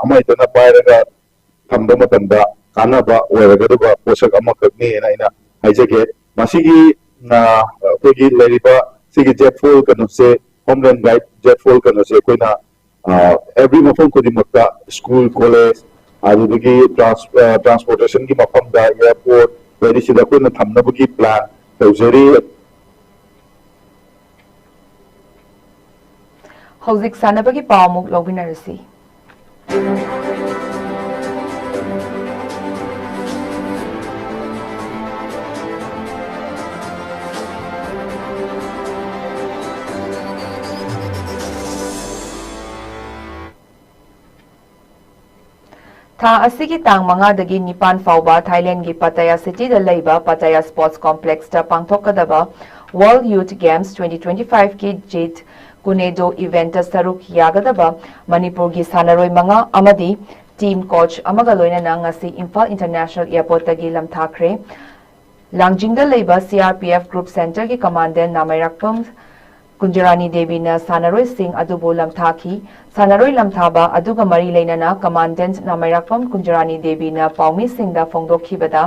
ꯑꯃ ꯍꯦꯛꯇꯅ ꯄꯥꯏꯔꯒ ꯊꯝꯕ ꯃꯇꯝꯗ ꯀꯥꯟꯅꯕ ꯑꯣꯏꯔꯒꯗꯕ ꯄꯣꯠꯁꯛ ꯑꯃꯈꯛꯅꯦꯅ ꯑꯩꯅ ꯍꯥꯏꯖꯒꯦ꯫ ꯃꯁꯤꯒꯤ ꯑꯩꯈꯣꯏꯒꯤ ꯂꯩꯔꯤꯕ ꯁꯤꯒꯤ ꯖꯦꯠ ꯐꯣꯜ ꯀꯩꯅꯣꯁꯦ, ꯍꯣꯝꯂꯦꯟ ꯒꯥꯏꯗ ꯖꯦꯠ ꯐꯣꯜ ꯀꯩꯅꯣꯁꯦ ꯑꯩꯈꯣꯏꯅ ꯑꯦꯕ꯭ꯔꯤ ꯃꯐꯝ ꯈꯨꯗꯤꯡꯃꯛꯇ, ꯁ꯭ꯀꯨꯜ, ꯀꯣꯂꯦꯖ, ꯑꯗꯨꯗꯒꯤ ꯇ꯭ꯔꯥꯟꯁꯄꯣꯔꯇꯦꯁꯟꯒꯤ ꯃꯐꯝꯗ, ꯑꯦꯌꯥꯔꯄꯣꯔꯠ, ꯂꯩꯔꯤꯁꯤꯗ ꯑꯩꯈꯣꯏꯅ ꯊꯝꯅꯕꯒꯤ ꯄ꯭ꯂꯥꯟ ꯇꯧꯖꯔꯤ꯫ ꯍꯧꯖꯤꯛ ꯁꯥꯟꯅꯕꯒꯤ ꯄꯥꯎ ꯑꯃꯨꯛ ꯂꯧꯃꯤꯟꯅꯔꯁꯤ꯫ ꯊꯥ ꯑꯁꯤꯒꯤ ꯇꯥꯡ ꯃꯉꯥꯗꯒꯤ ꯅꯤꯄꯥꯟ ꯐꯥꯎꯕ ꯊꯥꯏꯂꯦꯟꯒꯤ ꯄꯇꯌꯥ ꯁꯤꯇꯤꯗ ꯂꯩꯕ ꯄꯇꯌꯥ ꯁ꯭ꯄꯣꯔꯠꯁ ꯀꯣꯝꯄ꯭ꯂꯦꯛꯁꯇ ꯄꯥꯡꯊꯣꯛꯀꯗꯕ world youth games twenty twenty ꯐꯥꯏꯚꯀꯤ ꯖꯤꯠ ꯀꯨꯅꯦꯗꯣ ꯏꯚꯦꯟꯠꯇ ꯁꯔꯨꯛ ꯌꯥꯒꯗꯕ ꯃꯅꯤꯄꯨꯔꯒꯤ ꯁꯥꯟꯅꯔꯣꯏ ꯃꯉꯥ ꯑꯃꯗꯤ ꯇꯤꯝ ꯀꯣꯆ ꯑꯃꯒ ꯂꯣꯏꯅꯅ ꯉꯁꯤ ꯏꯝꯐꯥꯜ ꯏꯟꯇꯔꯅꯦꯁꯅꯦꯜ ꯑꯦꯌꯔꯄꯣꯔꯠꯇꯒꯤ ꯂꯝꯊꯥꯈ꯭ꯔꯦ꯫ ꯂꯥꯡꯖꯤꯡꯗ ꯂꯩꯕ C R P F group ꯁꯦꯟꯇꯔꯒꯤ ꯀꯃꯥꯟꯗꯦꯟ ꯅꯥꯃꯩꯔꯥꯛꯄꯝ ꯀꯨꯟꯖꯔꯥꯅꯤ ꯗꯦꯕꯤꯅ ꯁꯥꯟꯅꯔꯣꯏꯁꯤꯡ ꯑꯗꯨꯕꯨ ꯂꯝꯊꯥꯈꯤ꯫ ꯁꯥꯟꯅꯔꯣꯏ ꯂꯝꯊꯥꯕ ꯑꯗꯨꯒ ꯃꯔꯤ ꯂꯩꯅꯅ ꯀꯃꯥꯟꯗꯦꯟꯠ ꯅꯥꯃꯩꯔꯥꯛꯄꯝ ꯀꯨꯟꯖꯔꯥꯅꯤ ꯗꯦꯕꯤꯅ ꯄꯥꯎꯃꯤꯁꯤꯡꯗ ꯐꯣꯡꯗꯣꯛꯈꯤꯕꯗ,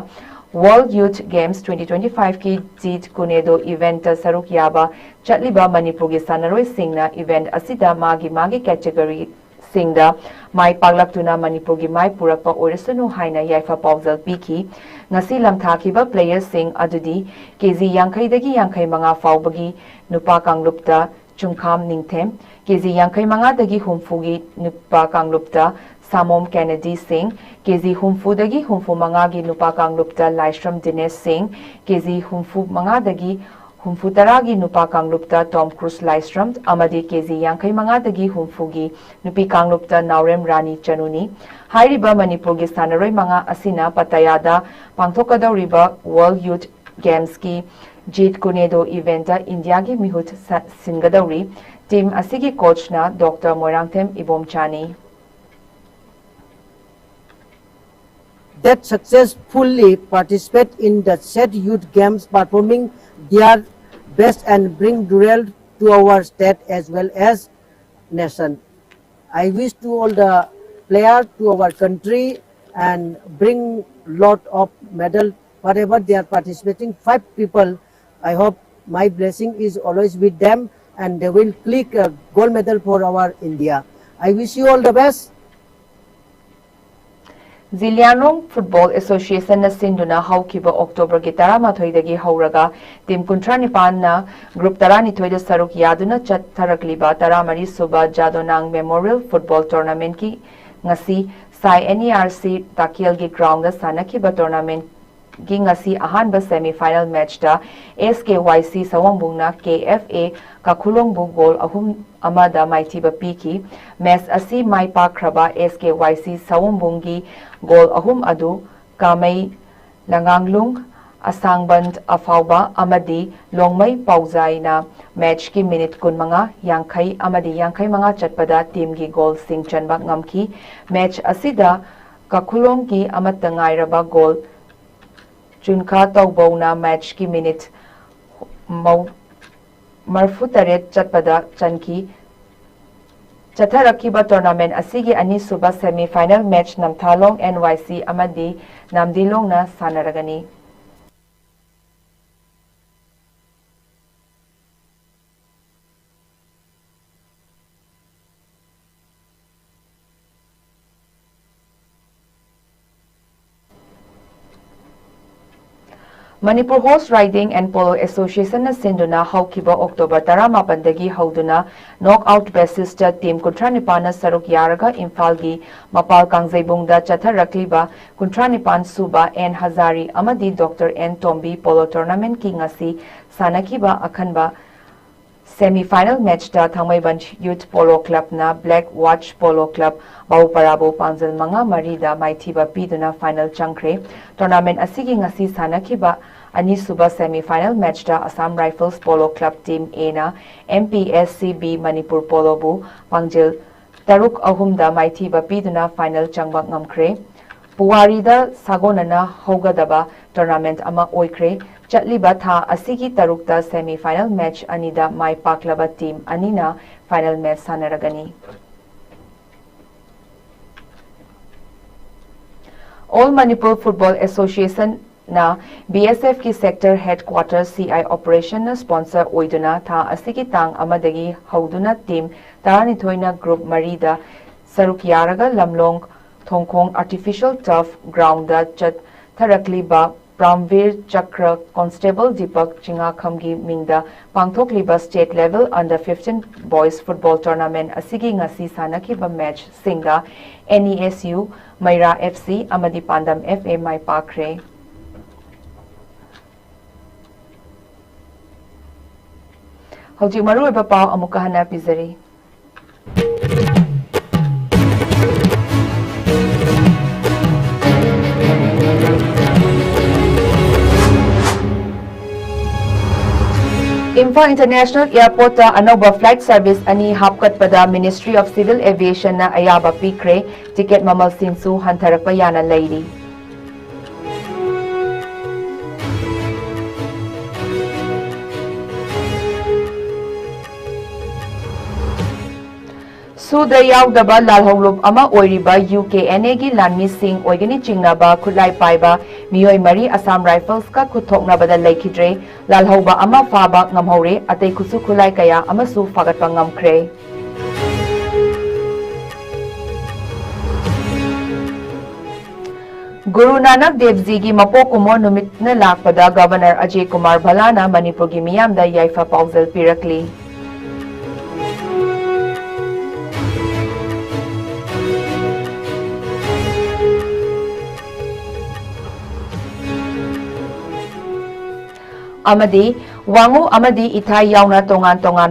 world youth games twenty twenty ꯐꯥꯏꯚꯀꯤ ꯖꯤꯠ ꯀꯨꯅꯦꯗꯣ ꯏꯚꯦꯟꯠꯇ ꯁꯔꯨꯛ ꯌꯥꯕ ꯆꯠꯂꯤꯕ ꯃꯅꯤꯄꯨꯔꯒꯤ ꯁꯥꯟꯅꯔꯣꯏꯁꯤꯡꯅ ꯏꯚꯦꯟꯠ ꯑꯁꯤꯗ ꯃꯥꯒꯤ ꯃꯥꯒꯤ ꯀꯦꯇꯦꯒꯣꯔꯤ ꯁꯤꯡꯗ ꯃꯥꯏ ꯄꯥꯛꯂꯛꯇꯨꯅ ꯃꯅꯤꯄꯨꯔꯒꯤ ꯃꯥꯏ ꯄꯨꯔꯛꯄ ꯑꯣꯏꯔꯁꯅꯨ ꯍꯥꯏꯅ ꯌꯥꯏꯐ ꯄꯥꯎꯖꯦꯜ ꯄꯤꯈꯤ꯫ ꯉꯁꯤ ꯂꯝꯊꯥꯈꯤꯕ ꯄ꯭ꯂꯦꯌꯔꯁꯤꯡ ꯑꯗꯨꯗꯤ ꯀꯦ ꯖꯤ ꯌꯥꯡꯈꯩꯗꯒꯤ ꯌꯥꯡꯈꯩ ꯃꯉꯥ ꯐꯥꯎꯕꯒꯤ ꯅꯨꯄꯥ ꯀꯥꯡꯂꯨꯞꯇ ꯆꯨꯡꯈꯥꯝ ꯅꯤꯡꯊꯦꯝ, ꯀꯦ ꯖꯤ ꯌꯥꯡꯈꯩ ꯃꯉꯥꯗꯒꯤ ꯍꯨꯝꯐꯨꯒꯤ ꯅꯨꯄꯥ ꯀꯥꯡꯂꯨꯞꯇ ꯁꯥꯃꯣꯝ ꯀꯦꯅꯦꯗꯤ ꯁꯤꯡ, ꯀꯦ ꯖꯤ ꯍꯨꯝꯐꯨꯗꯒꯤ ꯍꯨꯝꯐꯨ ꯃꯉꯥꯒꯤ ꯅꯨꯄꯥ ꯀꯥꯡꯂꯨꯞꯇ ꯂꯥꯏꯁ꯭ꯔꯝ ꯗꯤꯅꯦꯁ ꯁꯤꯡ, ꯀꯦ ꯖꯤ ꯍꯨꯝꯐꯨ ꯃꯉꯥꯗꯒꯤ ꯍꯨꯝꯐꯨ ꯇꯔꯥꯒꯤ ꯅꯨꯄꯥ ꯀꯥꯡꯂꯨꯞꯇ ꯇꯣꯝ ꯀ꯭ꯔꯨꯁ ꯂꯥꯏꯁ꯭ꯔꯝ ꯑꯃꯗꯤ ꯀꯦ ꯖꯤ ꯌꯥꯡꯈꯩ ꯃꯉꯥꯗꯒꯤ ꯍꯨꯝꯐꯨꯒꯤ ꯅꯨꯄꯤ ꯀꯥꯡꯂꯨꯞꯇ ꯅꯥꯎꯔꯦꯝ ꯔꯥꯅꯤ ꯆꯅꯨꯅꯤ꯫ ꯍꯥꯏꯔꯤꯕ ꯃꯅꯤꯄꯨꯔꯒꯤ ꯁꯥꯟꯅꯔꯣꯏ ꯃꯉꯥ ꯑꯁꯤꯅ ꯄꯇꯌꯥꯗ ꯄꯥꯡꯊꯣꯛꯀꯗꯧꯔꯤꯕ ꯋꯥꯔꯜꯗ ꯌꯨꯊ ꯒꯦꯝꯁꯀꯤ ꯖꯤꯠ ꯀꯨꯅꯦꯗꯣ ꯏꯚꯦꯟꯠꯇ ꯏꯟꯗꯤꯌꯥꯒꯤ ꯃꯤꯍꯨꯠ ꯁ-, ꯁꯤꯟꯒꯗꯧꯔꯤ꯫ ꯇꯤꯝ ꯑꯁꯤꯒꯤ ꯀꯣꯆꯅ ꯗꯣꯛꯇꯔ ꯃꯣꯏꯔꯥꯡꯊꯦꯝ ꯏꯕꯣꯝꯆꯥꯅꯤ꯫ that successfully participate in the said youth games, performing their best and bring laurel to our state as well as nation. I wish to all the players to our country and bring lot of medal wherever they are participating. Five people, I hope my blessing is always with them and they will click a gold medal for our India. I wish you all the best. Jiliangrong football ꯑꯦꯁꯣꯁꯤꯌꯦꯁꯟꯅ ꯁꯤꯟꯗꯨꯅ ꯍꯧꯈꯤꯕ ꯑꯣꯛꯇꯣꯕꯔꯒꯤ ꯇꯔꯥꯃꯥꯊꯣꯏꯗꯒꯤ ꯍꯧꯔꯒ ꯇꯤꯝ ꯀꯨꯟꯊ꯭ꯔꯥ ꯅꯤꯄꯥꯟꯅ ꯒ꯭ꯔꯨꯞ ꯇꯔꯥꯅꯤꯊꯣꯏꯗ ꯁꯔꯨꯛ ꯌꯥꯗꯨꯅ ꯆꯠꯊꯔꯛꯂꯤꯕ ꯇꯔꯥꯃꯔꯤ ꯁꯨꯕ ꯖꯥꯗꯣꯅꯥꯡ ꯃꯦꯃꯣꯔꯤꯌꯦꯜ ꯐꯨꯠꯕꯣꯜ ꯇꯣꯔꯅꯥꯃꯦꯟꯠꯀꯤ ꯉꯁꯤ ꯁꯥꯏ N E R C ꯇꯥꯀꯦꯜꯒꯤ ground ꯁꯥꯟꯅꯈꯤꯕ ꯇꯣꯔꯅꯥꯃꯦꯟꯠ ꯒꯤ ꯉꯁꯤ ꯑꯍꯥꯟꯕ ꯁꯦꯃꯤ ꯐꯥꯏꯅꯦꯜ ꯃꯦꯆꯇ ꯑꯦꯁ ꯀꯦ ꯋꯥꯏ ꯁꯤ ꯁꯋꯣꯝꯕꯨꯡꯅ ꯀꯦ ꯑꯦꯐ ꯑꯦ ꯀꯥꯈꯨꯂꯣꯡꯕꯨ ꯒꯣꯜ ꯑꯍꯨꯝ ꯑꯃꯗ ꯃꯥꯏꯊꯤꯕ ꯄꯤꯈꯤ꯫ ꯃꯦꯆ ꯑꯁꯤ ꯃꯥꯏ ꯄꯥꯛꯈ꯭ꯔꯕ ꯑꯦꯁ ꯀꯦ ꯋꯥꯏ ꯁꯤ ꯁꯋꯣꯝꯕꯨꯡꯒꯤ ꯒꯣꯜ ꯑꯍꯨꯝ ꯑꯗꯨ ꯀꯥꯃꯩ ꯂꯉꯥꯡꯂꯨꯡ, ꯑꯁꯥꯡꯕꯟ ꯑꯐꯥꯎꯕ ꯑꯃꯗꯤ ꯂꯣꯡꯃꯩ ꯄꯥꯎꯖꯥꯏꯅ ꯃꯦꯆꯀꯤ ꯃꯤꯅꯤꯠ ꯀꯨꯟꯃꯉꯥ, ꯌꯥꯡꯈꯩ ꯑꯃꯗꯤ ꯌꯥꯡꯈꯩ ꯃꯉꯥ ꯆꯠꯄꯗ ꯇꯤꯝꯒꯤ ꯒꯣꯜꯁꯤꯡ ꯆꯟꯕ ꯉꯝꯈꯤ꯫ ꯃꯦꯆ ꯑꯁꯤꯗ ꯀꯥꯈꯨꯂꯣꯡꯒꯤ ꯑꯃꯠꯇ ꯉꯥꯏꯔꯕ ꯒꯣꯜ ꯆꯨꯟꯈꯥ ꯇꯧꯕꯧꯅ ꯃꯦꯆꯀꯤ ꯃꯤꯅꯤꯠ ꯃꯧ-, ꯃꯔꯐꯨ ꯇꯔꯦꯠ ꯆꯠꯄꯗ ꯆꯟꯈꯤ꯫ ꯆꯠꯊꯔꯛꯈꯤꯕ ꯇꯣꯔꯅꯥꯃꯦꯟ ꯑꯁꯤꯒꯤ ꯑꯅꯤꯁꯨꯕ ꯁꯦꯃꯤ ꯐꯥꯏꯅꯦꯜ ꯃꯦꯆ ꯅꯝꯊꯥꯂꯣꯡ ꯑꯦꯟ ꯋꯥꯏ ꯁꯤ ꯑꯃꯗꯤ ꯅꯥꯝꯗꯤꯂꯣꯡꯅ ꯁꯥꯟꯅꯔꯒꯅꯤ꯫ Manipur Horse Riding and Polo Association ꯅ ꯁꯤꯟꯗꯨꯅ ꯍꯧꯈꯤꯕ ꯑꯣꯛꯇꯣꯕꯔ ꯇꯔꯥꯃꯥꯄꯟꯗꯒꯤ ꯍꯧꯗꯨꯅ ꯅꯣꯛ ꯑꯥꯎꯠ ꯕꯦꯁꯤꯁꯇ ꯇꯤꯝ ꯀꯨꯟꯊ꯭ꯔꯥ ꯅꯤꯄꯥꯟꯅ ꯁꯔꯨꯛ ꯌꯥꯔꯒ ꯏꯝꯐꯥꯜꯒꯤ ꯃꯄꯥꯜ ꯀꯥꯡꯖꯩꯕꯨꯡꯗ ꯆꯠꯊꯔꯛꯂꯤꯕ ꯀꯨꯟꯊ꯭ꯔꯥ ꯅꯤꯄꯥꯟ ꯁꯨꯕ ꯑꯦꯟ ꯍꯖꯥꯔꯤ ꯑꯃꯗꯤ ꯗꯣꯛꯇꯔ ꯑꯦꯟ ꯇꯣꯝꯕꯤ ꯄꯣꯂꯣ ꯇꯣꯔꯅꯥꯃꯦꯟꯠꯀꯤ ꯉꯁꯤ ꯁꯥꯟꯅꯈꯤꯕ ꯑꯈꯟꯕ ꯁꯦꯃꯤ ꯐꯥꯏꯅꯦꯜ ꯃꯦꯆꯇ ꯊꯥꯡꯃꯩꯕꯟ ꯌꯨꯊ ꯄꯣꯂꯣ ꯀ꯭ꯂꯕꯅ ꯕ꯭ꯂꯦꯛ ꯋꯥꯆ ꯄꯣꯂꯣ ꯀ꯭ꯂꯕ ꯕꯥꯎꯄꯔꯥꯕꯨ ꯄꯥꯡꯖꯜ ꯃꯉꯥ ꯃꯔꯤꯗ ꯃꯥꯏꯊꯤꯕ ꯄꯤꯗꯨꯅ ꯐꯥꯏꯅꯦꯜ ꯆꯪꯈ꯭ꯔꯦ꯫ ꯇꯣꯔꯅꯥꯃꯦꯟ ꯑꯁꯤꯒꯤ ꯉꯁꯤ ꯁꯥꯟꯅꯈꯤꯕ ꯑꯅꯤꯁꯨꯕ ꯁꯦꯃꯤ ꯐꯥꯏꯅꯦꯜ ꯃꯦꯆꯇ Assam rifles polo club team ꯑꯦꯅ M P S C B Manipur ꯄꯣꯂꯣꯕꯨ ꯄꯥꯡꯖꯤꯜ ꯇꯔꯨꯛ ꯑꯍꯨꯝꯗ ꯃꯥꯏꯊꯤꯕ ꯄꯤꯗꯨꯅ ꯐꯥꯏꯅꯦꯜ ꯆꯪꯕ ꯉꯝꯈ꯭ꯔꯦ꯫ ꯄꯨꯋꯥꯔꯤꯗ ꯁꯥꯒꯣꯟꯅꯅ ꯍꯧꯒꯗꯕ tournament ꯑꯃ ꯑꯣꯏꯈ꯭ꯔꯦ꯫ ꯆꯠꯂꯤꯕ ꯊꯥ ꯑꯁꯤꯒꯤ ꯇꯔꯨꯛꯇ semi final match ꯑꯅꯤꯗ ꯃꯥꯏ ꯄꯥꯛꯂꯕ team ꯑꯅꯤꯅ final match ꯁꯥꯟꯅꯔꯒꯅꯤ꯫ All Manipur Football Association ꯅ B S F ꯀꯤ sector headquarter C I operation ꯅ sponsor ꯑꯣꯏꯗꯨꯅ ꯊꯥ ꯑꯁꯤꯒꯤ ꯇꯥꯡ ꯑꯃꯗꯒꯤ ꯍꯧꯗꯨꯅ team ꯇꯔꯥꯅꯤꯊꯣꯏꯅ group ꯃꯔꯤꯗ ꯁꯔꯨꯛ ꯌꯥꯔꯒ ꯂꯝꯂꯣꯡ ꯊꯣꯡꯈꯣꯡ artificial turf ground ꯗ ꯆꯠꯊꯔꯛꯂꯤꯕ ꯄ꯭ꯔꯥꯝꯚꯤꯔ ꯆꯀ꯭ꯔ Constable ꯗꯤꯄꯛ ꯆꯤꯡꯉꯥꯈꯝꯒꯤ ꯃꯤꯡꯗ ꯄꯥꯡꯊꯣꯛꯂꯤꯕ state level under fifteen boys football tournament ꯑꯁꯤꯒꯤ ꯉꯁꯤ ꯁꯥꯟꯅꯈꯤꯕ match ꯁꯤꯡꯗ N E S U, ꯃꯩꯔꯥ F C ꯑꯃꯗꯤ ꯄꯥꯟꯗꯝ F A ꯃꯥꯏ ꯄꯥꯛꯈ꯭ꯔꯦ꯫ ꯍꯧꯖꯤꯛ ꯃꯔꯨꯑꯣꯏꯕ ꯄꯥꯎ ꯑꯃꯨꯛꯀ ꯍꯟꯅ ꯄꯤꯖꯔꯤ꯫ ꯏꯝꯐꯥꯜ International Airport ꯇ ꯑꯅꯧꯕ flight service ꯑꯅꯤ ꯍꯥꯞꯀꯠꯄꯗ Ministry of Civil Aviation ꯅ ꯑꯌꯥꯕ ꯄꯤꯈ꯭ꯔꯦ꯫ Ticket ꯃꯃꯜꯁꯤꯡꯁꯨ ꯍꯟꯊꯔꯛꯄ ꯌꯥꯅ ꯂꯩꯔꯤ꯫ ꯁꯨꯗ ꯌꯥꯎꯗꯕ ꯂꯥꯜꯍꯧꯂꯨꯞ ꯑꯃ ꯑꯣꯏꯔꯤꯕ U K N A ꯒꯤ ꯂꯥꯟꯃꯤꯁꯤꯡ ꯑꯣꯏꯒꯅꯤ ꯆꯤꯡꯅꯕ ꯈꯨꯠꯂꯥꯏ ꯄꯥꯏꯕ ꯃꯤꯑꯣꯏ ꯃꯔꯤ Assam Rifles ꯀ ꯈꯨꯠꯊꯣꯛꯅꯕꯗ ꯂꯩꯈꯤꯗ꯭ꯔꯦ꯫ ꯂꯥꯜꯍꯧꯕ ꯑꯃ ꯐꯥꯕ ꯉꯝꯍꯧꯔꯦ, ꯑꯇꯩ ꯈꯨꯠꯁꯨ ꯈꯨꯠꯂꯥꯏ ꯀꯌꯥ ꯑꯃꯁꯨ ꯐꯥꯒꯠꯄ ꯉꯝꯈ꯭ꯔꯦ꯫ ꯒꯨꯔꯨ ꯅꯥꯅꯛ ꯗꯦꯕꯖꯤꯒꯤ ꯃꯄꯣꯛ ꯀꯨꯝꯑꯣꯟ ꯅꯨꯃꯤꯠꯅ ꯂꯥꯛꯄꯗ Governor ꯑꯖꯌ ꯀꯨꯃꯥꯔ ꯚꯜꯂꯥꯅ ꯃꯅꯤꯄꯨꯔꯒꯤ ꯃꯤꯌꯥꯝꯗ ꯌꯥꯏꯐ ꯄꯥꯎꯖꯦꯜ ꯄꯤꯔꯛꯂꯤ꯫ ꯑꯃꯗꯤ ꯋꯥꯉꯨ ꯑꯃꯗꯤ ꯏꯊꯥꯏ ꯌꯥꯎꯅ ꯇꯣꯉꯥꯟ ꯇꯣꯉꯥꯟ